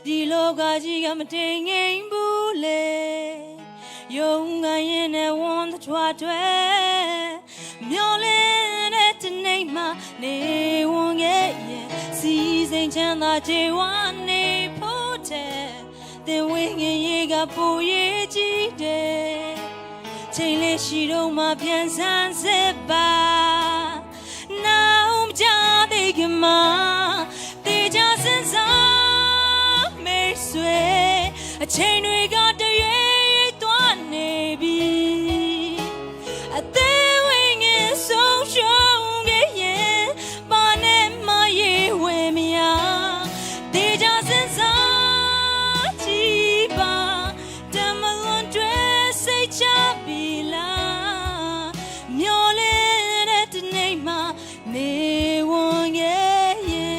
Speaker 8: ဒီလောကကြီးကမတိမ်ငိမ်ဘူးလေယုံငရင်နဲ့ဝန်ထွားတွေမျောလင်းတဲ့တနေ့မှနေဝင်ခဲ့ရဲ့စီစိန်ချမ်းသာခြေဝနေဖို့တဲ့တင်ဝင်းငင်ရေကပူရေးကြည့်တယ်ချိန်လေးရှိတော့မှပြန်ဆန်းစစ်ပါနောင်ကြတဲ့ကမှာတေချာစင်စားမေဆွေအချိန်တွေကတရွေ့ရွေ့သွားနေပြီအသေးဝင်ငင်ဆုံးရှုံးခဲ့ရင်ပါနဲ့မရေဝဲမရတေချာစင်စားကြည့်ပါတမလွန်တွေစိတ်ချပြီလားမျောလင်းတဲ့တနေ့မှနေဝင်ခဲ့ရင်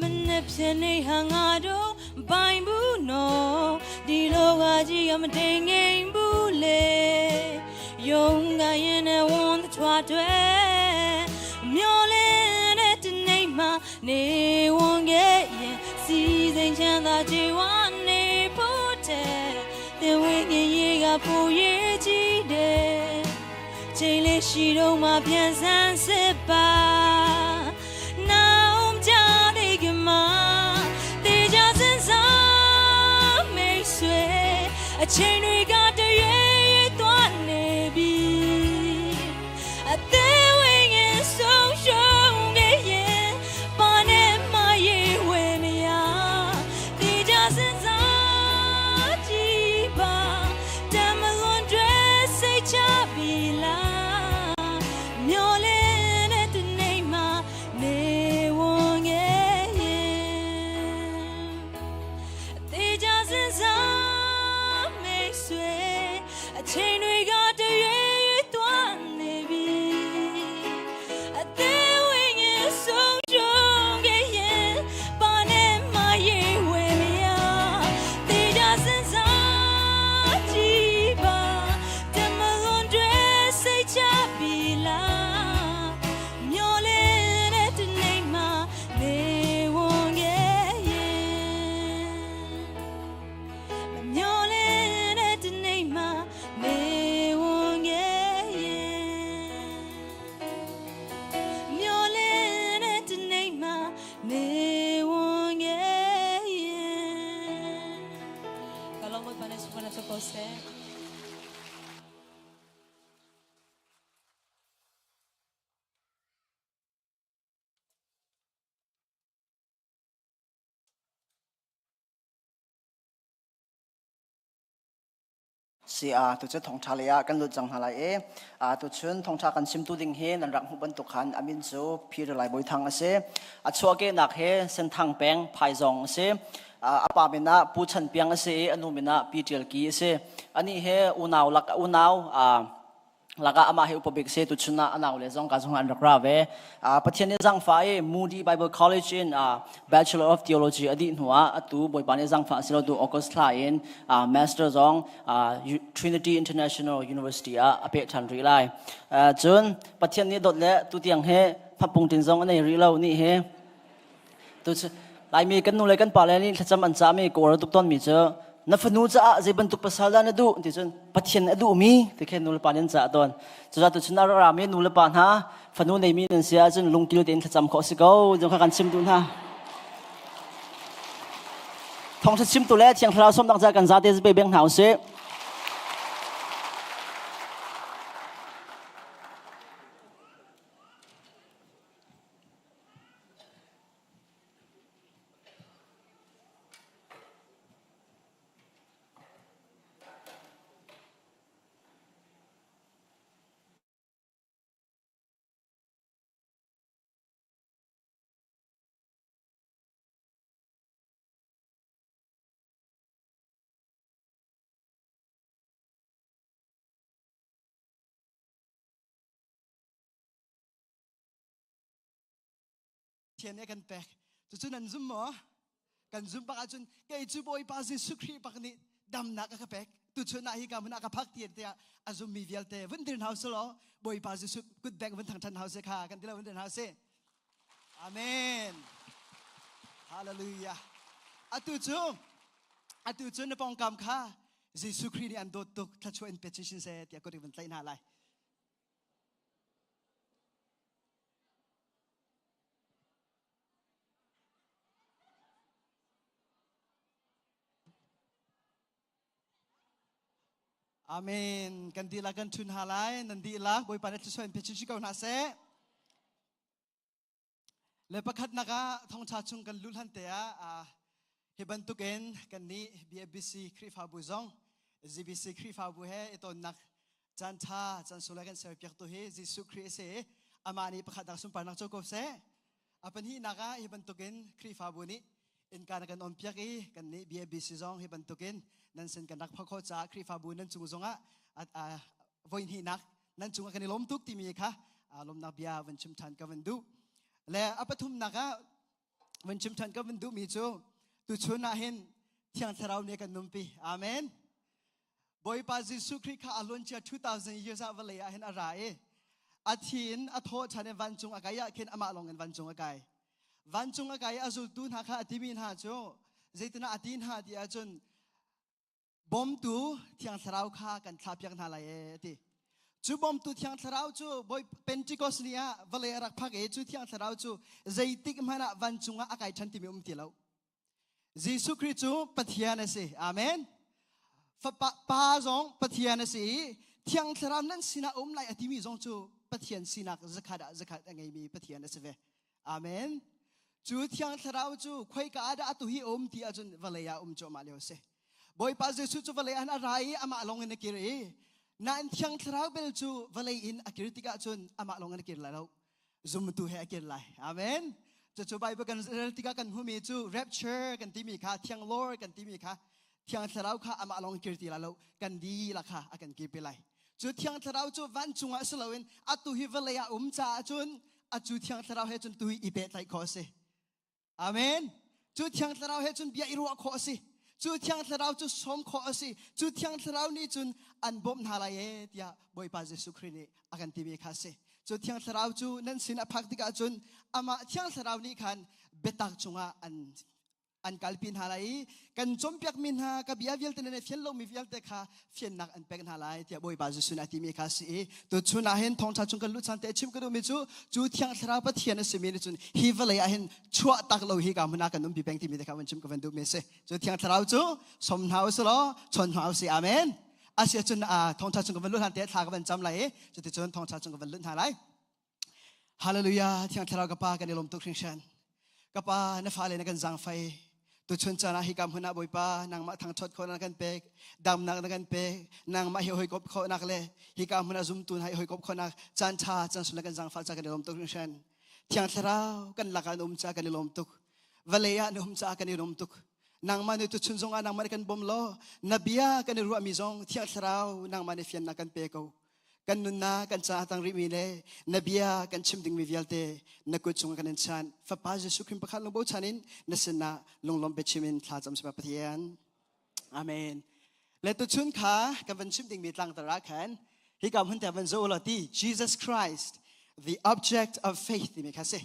Speaker 8: မနေ့ပြန်နေဟာငါတို့မပိုင်ဘူးနော်ဒီလောကကြီးကမတိမ်ငိမ်ဘူးလေယုံကရင်နဲ့ဝန်ထွားတွေမျောလင်းတဲ့တနေ့မှနေဝင်ခဲ့ရင်စီစိန်ချမ်းသာခြေဝနေဖို့တဲ့တင်ဝင်းငင်ရေကပူရေးကြည့်တယ်ချိန်လေးရှိတော့မှပြန်ဆန်းစစ်ပါနောင်ကြတဲ့ကမှာတေချာစင်စားမိတ်ဆွေအချိန်တွေကတရွေ့ရွေ့သွားနေပြီအသေးဝင်ရင်ဆုံးရှုံးခဲ့ရင်ပါနဲ့မရေဝဲမရတေချာစင်စားကြည့်ပါတမလွန်တွေစိတ်ချပြီလားမျောလင်းတဲ့တနေ့မှနေဝင်ခဲ့ရင် တေချာစင်စားမိတ်ဆွေအချိန်တွေကတရွေ့ရွေ့သွားနေပြီအသေးဝင်ငယ်ဆုံးရှုံးခဲ့ရင်ပါနဲ့မရေဝဲမရတေချာစင်စားကြည့်ပါတမလွန်တွေစိတ်ချပြီလားမျောလင်းတဲ့တနေ့မှနေဝင်ခဲ့ရင် မမျောလင်းတဲ့တနေ့မှနေဝင်ခဲ့ရင်မျောလင်းတဲ့တနေ့မှနေဝင်ခဲ့ရင်
Speaker 2: ကလုံးမပနေစပနာစကိုစေ
Speaker 1: Si a tu chu thongtha le ah kan lut cang hna lai i a tu chun thongtha kan chimtu ding hi nan rak hmuh bantuk khan amin cu Peter Lai Bawi Thang a si. A chuahkehnak hi Senthang peng Phaizawng a si. A pa min ah Pu Chan Piang a si i a nu min ah Pi Ṭial Ki a si. Anih hi unau lak unau lakah amah hi upa bik si tuchun ah a nau le zong ka zong an rak ra ve. Pathian nih zangfa i Moody Bible College in Bachelor of Theology a dih hnuah atu Bawipa nih zangfa silo tu August thla in Master zong Trinity International University ah a peh ṭhan rih lai. Cun Pathian nih dawt le tutiang hi phapung tin zong a nei rih lo ni hi. Tu Laimi kan nu le kan pa le nih thlacam an cahmi kawl tuk tawnmi cu na fanu caah zei bantuk pasal dah na duh ti cun Pathian a duhmi ti khin nu le pa nih an cah tawn. Cucaah tuchun a rami nu le pa hna fanu neimi nan si ahcun lungkil tein thlacam khawh si ko zong kha kan chim duh hna. Thawngṭha chimtu le Thiang Thlarau sawmnak ca kan zate pe beng hna usih.
Speaker 10: Pathian nih a kan pek. Cucu nan zum maw? Kan zum bak ahcun kei cu Bawipa Jesuh Khrih bak nih damnak a ka pek. Tuchun ah hi ka hmun ah ka phak ti tiah a zummi vialte vun dir hna usih law Bawipa Jesuh kut beng vun thangṭhan hna usih kha kan ti lo vun dir hna usih. Amen. Hallelujah. Atu cu atu cu na pawngkam kha Jesuh Khrih nih an dawt tuk thluachuah in pe chinchin seh tiah kut in vun tlaih hna lai. Amen. Kan dihlak kan ṭhun hna lai. Nan dihlak Bawipa nih thluachuah in pe chinchin ko hna seh. Le pakhatnak ah thawngṭha chung kan luh hlan te ah hi bantukin kannih BFBC Khrihfabu zong GBC Khrihfabu he i tonnak caan ṭha caan sula kan serpiaktu hi Jesuh Khrih a si. Amah nih pakhatnak sunparnak co ko seh. A pahnihnak ah hi bantukin Khrihfabu nih innka na kan onpiak i kannih BFBC zong hi bantukin nan sin kan rak phak khawh caah Khrihfabu nan cung zongah voi hnihnak nan cungah kan i lawm tuk timi kha lawmnak bia van chim ṭhan ka van duh. Le a pathumnak ah van chim ṭhan ka van duhmi cu tuchun ah hin Thiang Thlarau nih kan nunpi. Amen. Bawipa Jesuh Khrih kha a luancia 2000 years ah vawlei ah hin a ra i a thi in a thawh ṭhan i vancung a kai ah khin amah lawng in vancung a kai. Vancung a kai i a zultu hna kha a timi hna cu zeitinah a ti hna ti ahcun bawmtu Thiang Thlarau kha kan thlahpiak hna lai ee a ti. Cu bawmtu Thiang Thlarau cu Bawi Pentecost ni ah vawlei a rak phak i cu Thiang Thlarau cu zeitik hmanh ah vancung ah a kai ṭhan timi um ti lo. Jesuh Khrih cu Pathian a si. Amen. Fapa pa zong Pathian a si i Thiang Thlarau nan sinah um lai a timi zong cu Pathian sinak zakhat ah zakhat a ngeimi Pathian a si ve. Amen. Cu Thiang Thlarau cu khoika ah dah atu hi um ti ahcun vawlei ah um cuahmah lio a si. Bawipa Jesuh cu vawlei ah a ra i amah lawng in a kir i nain Thiang Thlarau bel cu vawlei in a kir tikah cun amah lawng in a kir lai lo. Zumtu he a kir lai. Amen. Cucu Bible kan rel tikah kan hmumi cu rapture kan timi kha Thiang Lord kan timi kha Thiang Thlarau kha amah lawng kir ti lai lo kan dihlak kha a kan kirpi lai. Cu Thiang Thlarau cu vancung ah si loin atu hi vawlei ah um caah cun acu Thiang Thlarau he cun tu hi i pehtlaih khawh a si. Amen. Cu Thiang Thlarau he cun bia i ruah khawh a si. Cu Thiang Thlarau cu sawm khawh a si. Cu Thiang Thlarau nih cun an bawmh hna lai ee tiah Bawipa Jesuh Khrih nih a kan timi kha a si. Cu Thiang Thlarau cu nan sin a phak tikah cun amah Thiang Thlarau nih khan biatak chungah an an kalpi hna lai i kan cawnpiakmi hna ka bia vialte nan i fian lomi vialte kha fiannak an pek hna lai tiah Bawipa Jesuh nih a timi kha a si i tuchun ah hin thawngṭha chung kan luh caan te chim ka duhmi cu cu Thiang Thlarau Pathian a simi nih cun hi vawlei ah hin chuah tak lo hi ka hmun ah kan umpi peng timi te kha van chim ka van duhmi a si. Cu Thiang Thlarau cu som hna usih law chawn hna usih. Amen. Asiah cun thawngṭha chung ka van luh hlan te thla ka van cam lai i cuticun thawngṭha chung ka van lut hna lai. Hallelujah Thiang Thlarau ka Pa kan i lawm tuk hringhran. Ka Pa na fale na kan zaangfai. Tuchun caan ah hika hmun ah Bawipa nangmah thangṭhat khawhnak na kan pek, damnak na kan pek, nangmah hi hawikomh khawhnak le hika hmun ah zumtu hna hi hawikomh khawhnak caan ṭha caan sun na kan zaangfah ca kan i lawm tuk hringhran. Thiang Thlarau kan lakah na um ca kan i lawm tuk. Vawlei ah na um caah kan i lawm tuk. Nangmah nih tuchun zong ah nangmah nih kan bawm law na bia kan i ruahmi zong Thiang Thlarau nangmah nih fiannak kan pe ko. Kan nunnak kan caah tang rihmi le na bia kan chim dingmi vialte na kut chungah kan in chanh. Fapa Jesuh Khrih pakhat lung bochan in na sinah lunglawm biachim in thla cam sima Pathian. Amen. Le tuchun kha kan van chim dingmi tlangtar ah khan hika hmun te van zoh law ti Jesus Christ the object of faith timi kha si.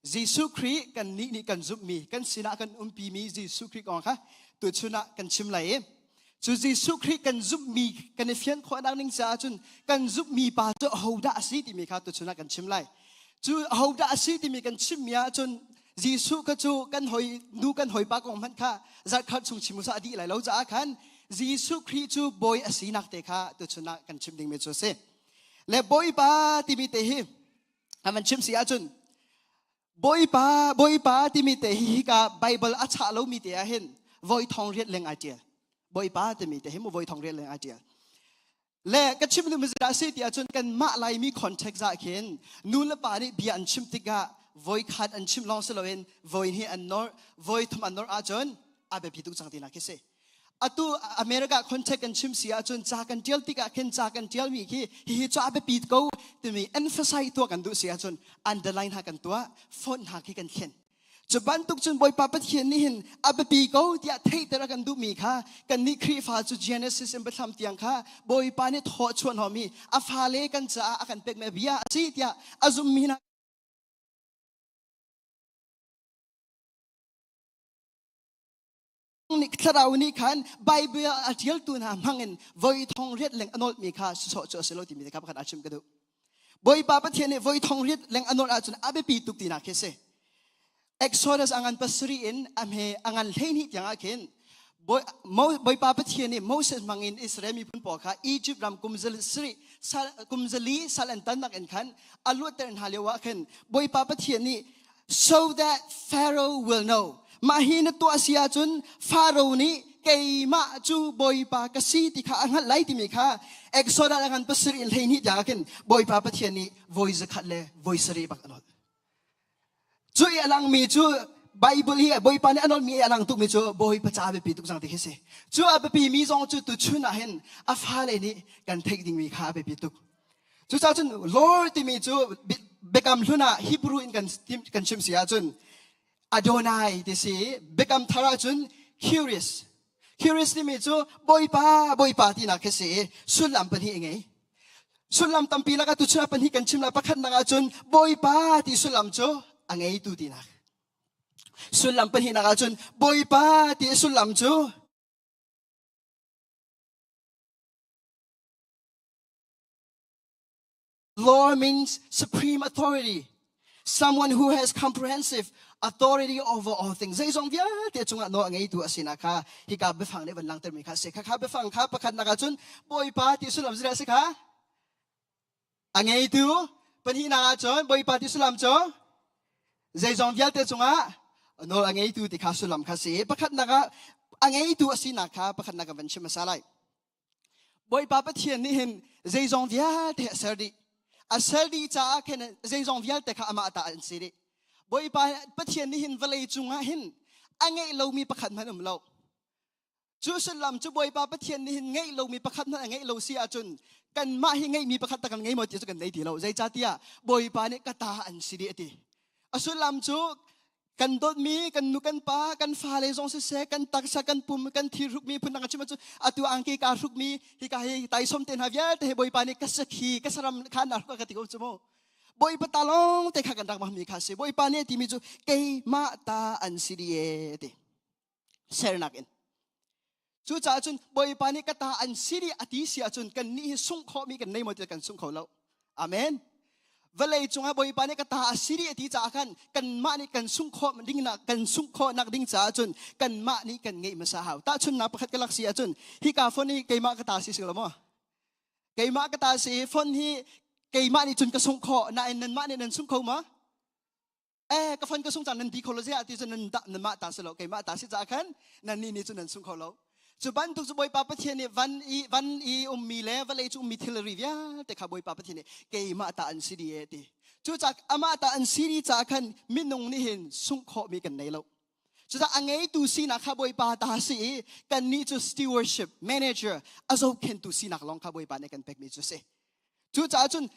Speaker 10: Jesuh Khrih kan nih nih kan zumhmi kan sinah kan umpimi Jesuh Khrih kong kha tuchun ah kan chim lai i Cu Jesuh Khrih kan zumhmi kan i fian khawhnak ning caah cun kan zumhmi pa cu ahodah a si timi kha tuchun ah kan chim lai. Cu ahodah a si timi kan chimmi ahcun Jesuh kha cu kan hoi nu kan hoi pa kong hmanh kha zarhkhat chung chim usah a dih lai lo caah khan Jesuh Khrih cu bawi a sinak te kha tuchun ah kan chim dingmi cu a si. Le Bawipa timi te hi a van chim si ahcun Bawipa, Bawipa timi te hi hika Bible a chah lomi te ah hin voi thong riat leng ai tial. Bawipa timi te hi mu voi thong riat leng ai tial. Le ka chim duhmi zeidah a si ti ahcun kan mah Laimi context ah khin nu le pa nih bia an chim tikah voi khat an chim lawng si loin voi hnih an nor, voi thum an nor ahcun a biapi tuk cang tinak khi si. Atu America contact kan chim si ahcun ca kan tial tikah khin ca kan tialmi khi hihi cu a biapi ko timi emphasize tuah kan duh si ahcun underline ha kan tuah, font hna khi kan thlen. Cu bantuk cun Bawipa Pathian nih hin a biapi ko tiah theihter a kan duhmi kha kannih Khrihfa cu Genesis in Biathlam tiang kha Bawipa nih thaw chuah hnawhmi a fale kan caah a kan pekmi bia a si tiah a zummi hna nih thlarau nih khan Bible a ṭialtu hna hmangin voi thong riat leng a nawlhmi kha sawh cu a si lo timi kha pakhat a chim ka duh. Bawipa Pathian nih voi thong riat leng a nawlh ahcun a biapi tuk tinak khi si. Exodus a ngan pasarih in a hme a ngan 12 tiang ah khin Bawipa Pathian nih Moses hmangin Israel miphun pawl kha Egypt ram kum sarih kum zali sal an tannak in khan a luatter hna lio ah khin Bawipa Pathian nih so that Pharaoh will know. Mah hi na tuah si ahcun Pharaoh nih keimah cu Bawipa ka si ti kha a hngalh lai timi kha Exodus a ngan pasarih in 12 tiang ah khin Bawipa Pathian nih voi zakhat le voi sarih bak a nawl. Cu i a langmi cu Bible hi Bawipa nih a nawlmi i a lang tukmi cu Bawipa ca biapi tuk cang ti khi si. Cu a biapi mi zong cu tuchun ah hin a fale nih kan theih dingmi kha a biapi tuk. Cucaah cun Lord timi cu Biakam Hlun ah Hebrew in kan, kan chim si ahcun Adonai ti si Biakam Thar ahcun Kyrios. Kyrios timi cu Bawipa, Bawipa tinak khi si sullam pahnih a ngei. Sullam tampi lakah tuchun ah pahnih kan chim lai. Pakhatnak ahcun Bawipa ti sullam cu a ngeitu tinak. Sullam pahnihnak ahcun Bawipa ti sullam cu Law means supreme authority. Someone who has comprehensive authority over all things. Zeizong vialte cungah nawl a ngeitu a sinak kha hika biafang nih van langhtermi kha a si. Khakha biafang kha pakhatnak ahcun Bawipa ti sullam zeidah a si kha? A ngeitu. Pahnihnak ahcun Bawipa ti sullam cu zeizong vialte cungah nawl a ngeitu ti kha sullam kha si. Pakhatnak ah a ngeitu a sinak kha pakhatnak ah van chim hmasa lai. Bawipa Pathian nih hin zeizong vialte a ser dih. A ser dih caah khin zeizong vialte kha amah ta an si dih. Bawipa Pathian nih hin vawlei cungah hin a ngeih lomi pakhat hmanh um lo. Cu sullam cu Bawipa Pathian nih hin ngeih lomi pakhat hmanh a ngeih lo si ahcun kanmah hi ngeihmi pakhat tak kan ngei maw ti cu kan nei ti lo. Zeicahtiah Bawipa nih ka ta an si dih a ti. A sullam cu kan dawtmi kan nu kan pa kan fale zong siseh kan taksa kan pum kan thil hrukmi phun dang a chim ahcun atu angki kaa hrukmi hika hi taisom te hna vialte hi bawipa nih ka sakhi ka saram kha na hruk ka ti ko cu mu bawipa ta lawng te kha kan rak mahmi kha si bawipa nih a timi cu keimah ta an si dih e ti sernak in Cucaah cun Bawipa nih ka ta an si dih a ti si ahcun kan nih hi sungh khawhmi kan nei maw ti kan sung kho lo. Amen. Vawlei cungah Bawipa nih ka ta a si dih a ti caah khan kanmah nih kan sungh khawh ding nak kan sungh khawh nak ding caah cun kanmah nih kan ngeih hmasa hau. Tahchunhnak pakhat ka lak si ahcun hika phone hi keimah ka ta si si lo maw? Keimah ka ta si phone hi keimah nih cun ka sungh khawh nain nanmah nih nan sungh kho ma? Eh ka phone ka sung cang nan di kho lo ziah ti cun nan da nan mah ta si lo keimah ta si caah khan nan nih nih cun nan sung kho lo cu bantuk cu Bawipa Pathian nih van i van i ummi le vawlei cu ummi thilri vialte kha Bawipa Pathian nih keimah ta an si dih e ti cucaah amah ta an si dih caah khan minung nih hin sungh khawhmi kan nei lo cucaah a ngeitu sinak kha Bawipa ta si i kannih cu stewardship manager a zohkhentu sinak lawng kha Bawipa nih kan pekmi cu si cucaah cun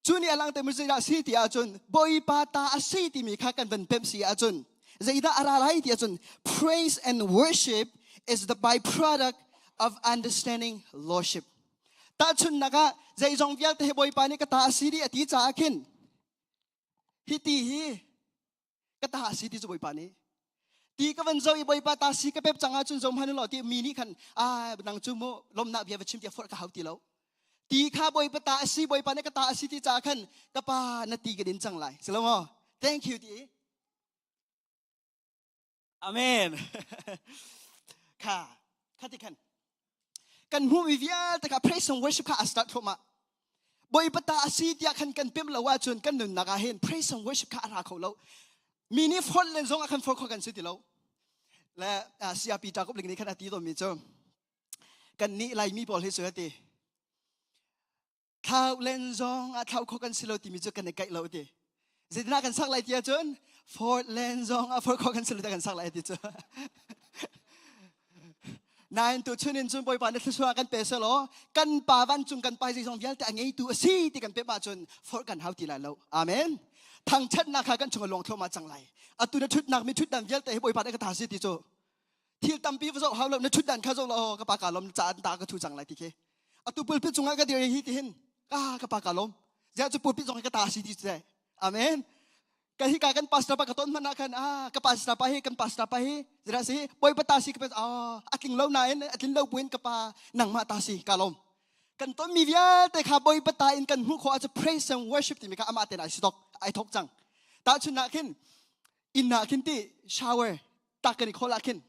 Speaker 10: Cu nih a langhter mi zeidah a si ti ahcun Bawipa ta a si timi kha kan van pemh si ahcun zeidah a ra lai ti ahcun praise and worship is the byproduct of understanding lordship. Tahchunhnak ah zeizong vialte hi Bawipa nih ka ta a si dih a ti caah khin hi ti hi ka ta a si ti cu Bawipa nih ti ka van zo i Bawipa ta si ka pep cang ahcun zo hman law ti mi nih khan ah nang cu mu lomnak bia va chim tiah forh ka hau ti lo ti kha Bawipa ta a si Bawipa nih ka ta a si ti caah khan ka pa na ti ka din cang lai si lo maw thank you ti amen kha kha ti khan kan hmuhmi vialte kha praise and worship kha a start thluahmah Bawipa ta a si tiah khan kan pem lo ahcun kan nunnak ah hin praise and worship kha a ra kho lo mi nih forh len zong ah khan forh kho kan si ti lo le CRP Jacob ling nih khan a ti tawnmi cu kan nih Laimi pawl hi cu a ti thlau len zong ah thlau kho kan si lo timi cu kan i kaih lo ti zeitinah kan sak lai ti ahcun forh len zong ah forh kho kan si lo tiah kan sak lai ti cu. Nain tu chunin cun Bawipa nih thluachuah kan pe selaw kan pa vancung kan pa zeizong vialte a ngeitu a si ti kan pek ahcun forh kan hau ti lai lo. Amen. Thangṭhatnak kha kan chung a luang thluahmah cang lai. Atu na ṭhutnak mi ṭhutdan vialte hi Bawipa nih ka ta si ti cu thil tampi va zoh hau lo na ṭhutdan kha zoh law ka pa ka lawm ca an ta ka thu cang lai ti khi. Atu pulpit cungah ka dir hi ti hin ka ka pa ka lawm. Ziah cu pulpit zong hi ka ta si ti cu. Amen. Ka hi ka kan pastor pa ka ton hmanh ah khan ah ka pastor pa hi kan pastor pa hi zira si bawipa ta si ka pe ah a tling lo nain a tlin lo buin ka pa nangmah ta si ka lawm kan ton mi vialte kha bawipa ta in kan hmuh khawh ahcun praise and worship timi kha amah ten ai si tok ai thok cang tahchun ah khin inn ah khin ti shower tak kan i khawl ah khin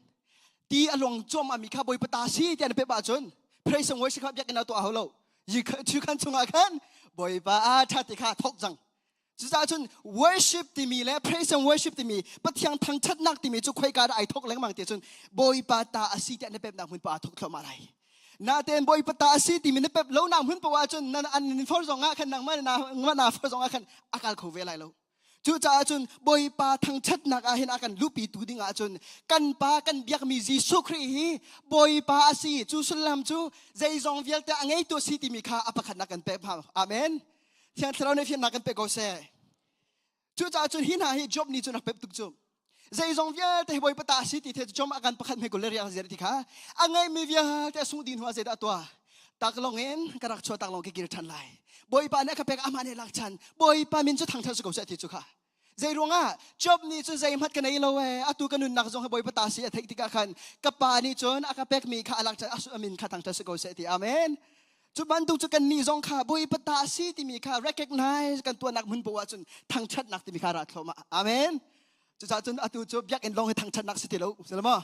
Speaker 10: ti a luang cuam ami kha bawipa ta si tiah na pep ahcun praise and worship kha biakinn ah tuah hau lo yi chu khan chungah khan bawipa a tha ti kha thok cang Cucaah cun worship timi le praise and worship timi Pathian thangṭhatnak timi cu khoika dah ai thok lengmang ti cun Bawipa ta a si tiah na pepnak hmun pa aa thok thluahmah lai. Natein Bawipa ta a si timi na pep lo nak hmun paoh ahcun nan an for zong ah khan nangmah na na for zong ah khan a kal kho ve lai lo. Cucaah cun Bawipa thangṭhatnak ah hin a kan luhpi tu ding ahcun kan pa kan biakmi Jesuh Khrih hi Bawipa a si. Cu sullam cu zeizong vialte a ngeitu a si timi kha a pakhatnak kan pek. Amen. Thiang Thlarau nih fimnak kan pe ko seh. Cucaah cun hi hna hi Job nih cun a pep tuk cu. Zeizong vialte hi Bawipa ta a si ti the Job a kan pakhat hme kul le riang zir ti kha a ngeimi vialte a sung dih hnu ah zeidah a tuah? Taklong in ka rak chuah taklong ka kir ṭhan lai. Bawipa nih a ka pek amah nih lak chan. Bawipa min cu thangṭhat si ko seh ti cu kha. Zei ruangah Job nih cun zeihmanh ka nei lo ee atu ka nunnak zong hi Bawipa ta si a theih tikah khan ka pa nih cun a ka pekmi kha a lak chan a min kha thangṭhat si ko seh ti amen. Cu bantuk cu kannih zong kha Bawipa ta a si timi kha recognize kan tuahnak hmun poah cun thangṭhatnak timi kha ra thluahmah. Amen. Cucaah cun atu cu biakinn lawng hi thangṭhatnak si ti lo. Si lo maw?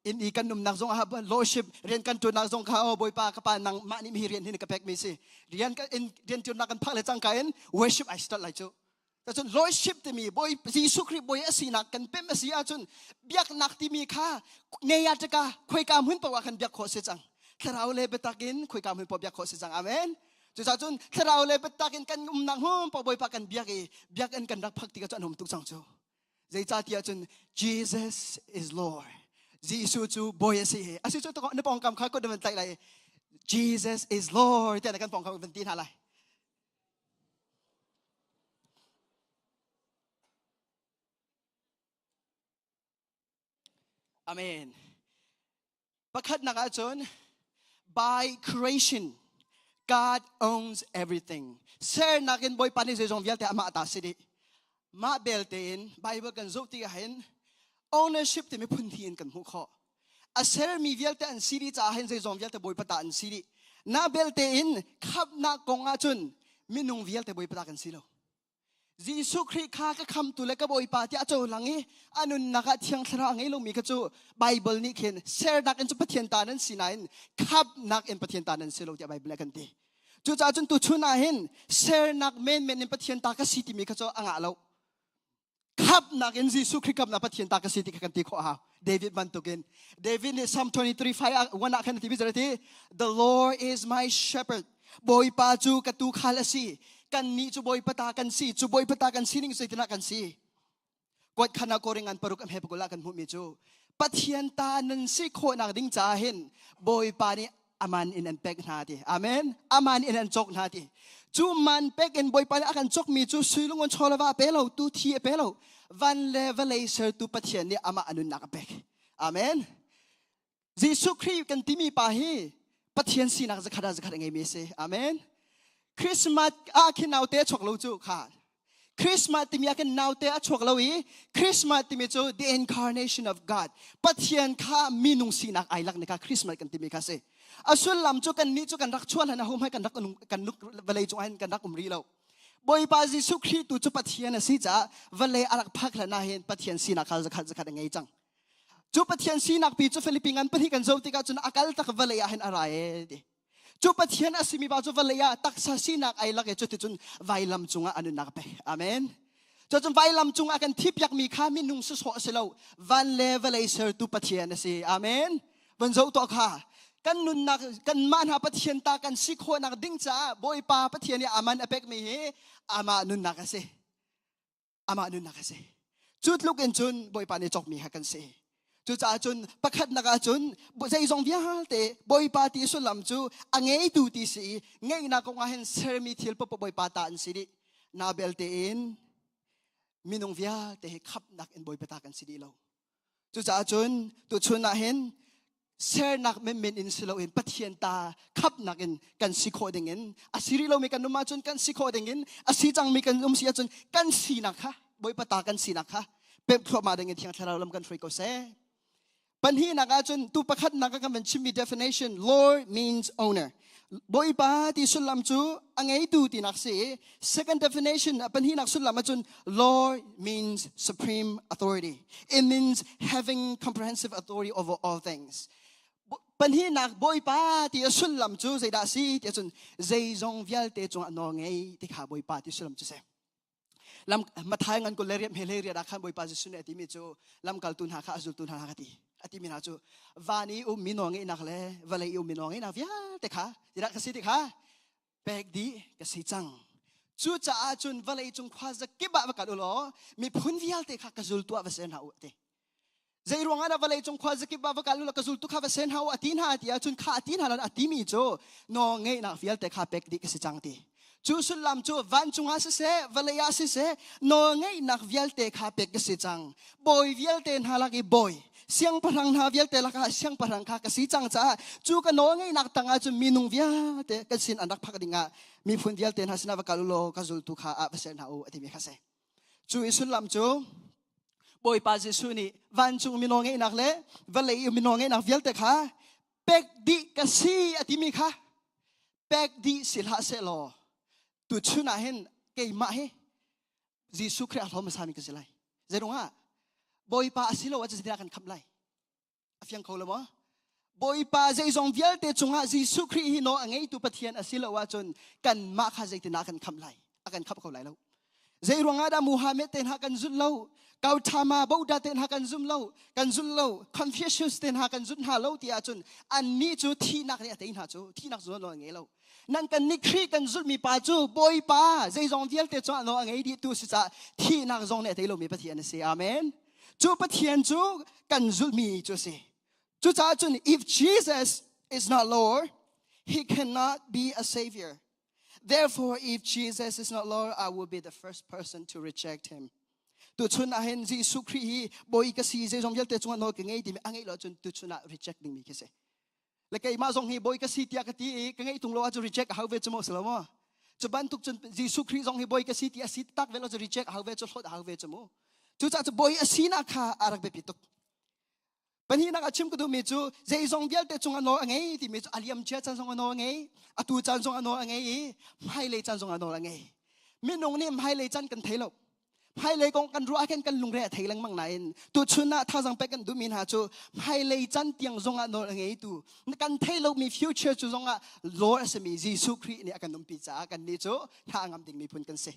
Speaker 10: Inn i kan umnak zong ah lordship rian kan ṭuannak zong kha oh Bawipa ka pa nang mah nih mi rian hi na ka pek mi si. Rian kan in rian ṭuannak kan phak le cangka in worship ai start lai cu. Cun lordship timi Bawi Jesuh Khrih Bawi a sinak kan pem a si ahcun biaknak timi kha ngei ah ṭaka khoika hmun paoh ah khan biak khawh si cang. Thlarau le biatak in khoika hmun paoh biak khawh si cang. Amen. Cucaah cun thlarau le biatak in kan umnak hmun paoh Bawipa kan biak i biakinn kan rak phak tikah cun an um tuk cang cu. Zeicahtiah cun Jesus is Lord. Jesuh cu Bawi a si hi. A si cu na pawngkam kha kut na van tlaih lai. Jesus is Lord tiah na kan pawngkam van ti hna lai. Amen. Pakhatnak ahcun by creation God owns everything. Sernak in Bawipa nih zeizong vialte amah ta si dih. Mah belte in Bible kan zoh tik ahhin ownership timi phun hnih in kan hmuh khawh. A sermi vialte an si dih caah hin zeizong vialte Bawipa ta an si dih. Na belte in khamhnak kong ahcun minung vialte Bawipa ta kan si lo. Jesuh Khrih kha ka khamtu le ka Bawipa tiah a cohlang i a nunnak ah Thiang Thlarau a ngei lomi kha cu Bible nih khin sernak in cu Pathian ta nan si nain khamhnak in Pathian ta nan si lo tiah Bible nih a kan ti. Cucaah cun tuchun ah hin sernak menmen in Pathian ta ka si timi kha cu a ngah lo. Khamhnak in Jesuh Khrih khamhnak Pathian ta ka si ti kha kan ti khawh hau. David bantukin. David nih Psalm 23 5 1 ah khan a timi ti The Lord is my shepherd. Bawipa cu ka tuukhal a si. Kannih cu Bawipa ta kan si. Cu Bawipa ta kan sining zeitinah kan si. Kuat khan ah koringan paruk am he pakul ah kan hmuhmi cu Pathian ta nan si khawhnak ding caah hin Bawipa nih aman in an pek hna ti. Amen. Aman in an cawk hna ti. Cu man pek in Bawipa nih a kan cawkmi cu sui lungun chawlava a pe lo, tu thi a pe lo. Van le vawlei sertu Pathian nih amah a nunnak a pek. Amen. Jesuh Khrih kan timi pa hi Pathian sinak zakhat ah zakhat a ngeimi a si. Amen. Christmas ah khin naute a chuak lo cu kha. Christmas timi ah khin naute a chuak lo i Christmas timi cu the incarnation of God. Pathian kha minung sinak ai lak ni kha Christmas kan timi kha si. A sullam cu kan nih cu kan rak chuah hlan ah hum kan rak kan vawlei cung ah hin kan rak um rih lo. Bawipa Jesuh Khrih tu cu Pathian a si caah vawlei a rak phak hlan ah hin Pathian sinak kha zakhat zakhat a ngei cang. Cu Pathian sinak pi cu Filipi ngan pahnih kan zoh tikah cun a kal tak vawlei ah hin a ra e ti. Cu Pathian a simi pa cu vawlei ah taksa sinak ai lak i cuticun vailam cungah a nunnak a pek. Amen. Cucun vailam cungah kan thipiakmi kha minung sawsawh a si lo. Van le vawlei sertu Pathian a si. Amen. Van zoh tuah kha. Kan nunnak, kanmah hna Pathian ta kan si khawhnak ding caah Bawipa Pathian nih aman a pekmi hi amah nunnak a si. Amah nunnak a si. Cu tluk in cun Bawipa nih cawkmi kha kan si. Cucaah cun pakhatnak ah cun zeizong vialte Bawipa ti sullam cu a ngeitu ti si i ngeihnak kong ah hin sermi thil paohpaoh Bawipa ta an si dih. Na belte in minung vialte hi khamhnak in Bawipa ta kan si dih lo. Cucaah cun tuchun ah hin sernak menmen in si loin Pathian ta khamhnak in kan si khawh ding in a si rih lomi kan um ahcun kan si khawh ding in a si cangmi kan um si ahcun kan sinak kha Bawipa ta kan sinak kha pemh thluahmah ding in Thiang Thlarau lam kan hruai ko seh. Pahnihnak ahcun tu pakhatnak ah kan van chimmi definition Lord means owner. Bawipa ti sullam cu a ngeitu tinak si. Second definition pahnihnak sullam ahcun Lord means supreme authority. It means having comprehensive authority over all things. Pahnihnak Bawipa ti a sullam cu zeidah si ti ahcun zeizong vialte cungah nawl ngei ti kha Bawipa ti sullam cu si. Lam Mathai ngan kul le riat hme riat ah khan Bawipa Jesuh nih a timi cu lamkaltu hna kha a zultu hna kha ti a timi hna cu van i ummi nawl ngeihnak le vawlei i ummi nawl ngeihnak vialte kha tidah ka si ti kha pek dih ka si cang. Cucaah cun vawlei cung khua zakip ah va kal u law miphun vialte kha ka zultu ah va ser hna u a ti. Zei ruang ah dah vawlei cung khua zakip ah va kal u law ka zultu kha va ser hna u a ti hna ti ahcun kha a ti hna lo a timi cu nawl ngeihnak vialte kha pek dih ka si cang ti. Cu sullam cu vancung ah siseh vawlei ah siseh nawl ngeihnak vialte kha pek ka si cang. Bawi vialte hna lak i bawi siangpahrang hna vialte lakah siangpahrang kha ka si cang caah cu ka nawl ngeihnak tangah cun minung vialte kan sin an rak phak dingah miphun vialte hna sinah va kal u law ka zultu kha ah va ser hna u a timi kha si. Cu i sullam cu Bawipa Jesuh nih vancung mi nawl ngeihnak le vawlei i mi nawl ngeihnak vialte kha pek dih ka si a timi kha pek dih si hlah seh law tuchun ah hin keimah hi Jesuh Khrih a hlawm hmasami ka si lai. Zeiruangah? Bawipa a si lo ahcun zeitindah kan khamh lai? A fiang kho lo maw? Bawipa zeizong vialte cungah Jesuh Khrih hi nawl a ngeitu Pathian a si lo ahcun kanmah kha zeitindah kan khamh lai? A kan khamh kho lai lo. Zei ruangah dah Muhammad te hna kan zulh lo? Gautama Buddha te hna kan zum lo, kan zulh lo, Confucius te hna kan zulh hna lo ti ahcun annih cu thihnak nih a tei hna cu thihnak cu nawl a ngei lo. Nan kan nih Khrih kan zulhmi pa cu Bawipa zeizong vialte cu nawl a ngei dih tu si caah thihnak zong nih a tei lomi Pathian a si. Amen. Cu Pathian cu kan zulhmi cu a si. Cucaah cun if Jesus is not Lord, he cannot be a savior. Therefore, if Jesus is not Lord, I will be the first person to reject him. Tuchun ah hin Jesuh Khrih hi bawi ka si zeizong vialte cungah nawl ka ngei timi a ngeih lo cun tuchun ah reject dingmi khi si. Le keimah zong hi bawi ka si tiah ka ti i ka ngeih tung lo ahcun reject a hau ve cu maw si lo maw? Cu bantuk cun Jesuh Khrih zong hi bawi ka si ti a si tak ve lo cu reject a hau ve cu hlawt a hau ve cu mu. Cucaah cu bawi a sinak kha a rak biapi tuk. Pahnihnak a chim ka duhmi cu zeizong vialte cungah nawl a ngei timi cu a liam cia caan zong a nawl a ngei, atu caan zong a nawl a ngei i hmailei caan zong a nawl a ngei. Minung nih hmailei caan kan thei lo. Hmailei kong kan ruah khin kan lungre a thei lengmang nain tuchun ah thazaang pek kan duhmi hna cu hmailei caan tiang zong ah nawl a ngeitu kan thei lomi future cu zong ah Lord a simi Jesuh Khrih nih a kan umpi caah kannih cu hna a ngam ding miphun kan si.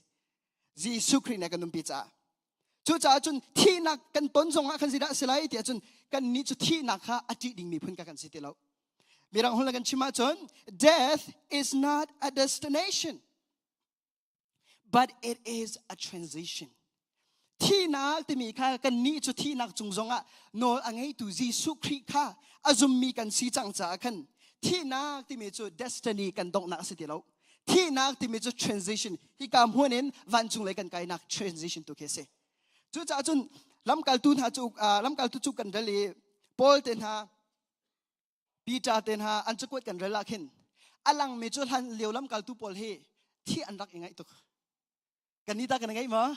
Speaker 10: Jesuh Khrih nih a kan umpi caah Cucaah cun thihnak kan ton zongah khan zeidah a si lai tiah cun kannih cu thihnak kha a ṭih ding miphun kha kan si ti lo. Mirang holh kan chim ahcun death is not a destination but it is a transition. Thihnak timi kha kannih cu thihnak cung zongah nawl a ngeitu Jesuh Khrih kha a zummi kan si cang caah khan thihnak timi cu destiny kan donghnak a si ti lo. Thihnak timi cu transition hika hmun in vancung lei kan kainak transition tu khi a si. Cucaah cun lamkaltu hna cu lamkaltu cu kan rel i Paul te hna Peter te hna an cakuat kan rel ah khin a langmi cu hlan lio lamkaltu pawl hi thi an rak i ngaih tuk. Kan ni ta kan ngaih maw?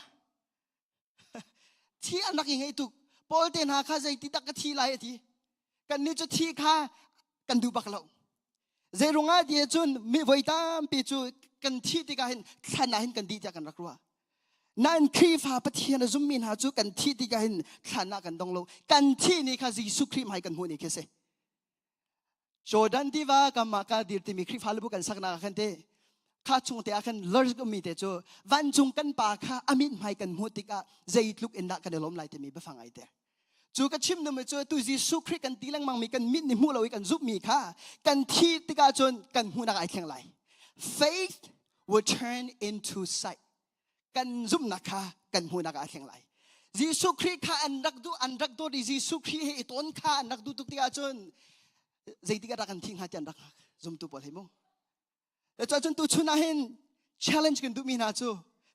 Speaker 10: thi an rak i ngaih tuk. Paul te hna kha zeiti tak ka thi lai a ti. Kan nih cu thi kha kan duh bak lo. Zei ruangah ti cun mi voi tampi cu kan thih tikah hin thlan ah hin kan dih tiah kan rak ruah. Nain Khrihfa Pathian a zummi hna cu kan thih tikah hin thlan ah kan dong lo. Kan thih ni kha Jesuh Khrih hmai kan hmuh ni khi si. Jordan tiva kam ah ka dir timi Khrihfa lubu kan saknak ah khan te kha chung te ah khan lurg ummi te cu vancung kan pa kha a mithmai kan hmuh tikah zeitluk in dah kan i lawm lai timi biafang ai ter. Cu ka chim dumi cu tu Jesuh Khrih kan ti lengmang mi kan mit nih hmuh lo i kan zumhmi kha kan thi tikah cun kan hmuhnak ai thleng lai. Faith will turn into sight. Kan zumhnak kha kan hmuhnak ah a thleng lai. Jesuh Khrih kha an rak duh an rak dawt i Jesuh Khrih he i ton kha an rak duh tuk tikah cun zeitik ah rak an thi hnga ti an rak hngak zumtu pawl he mu. Cun tuchun ah hin challenge kan duhmi hna cu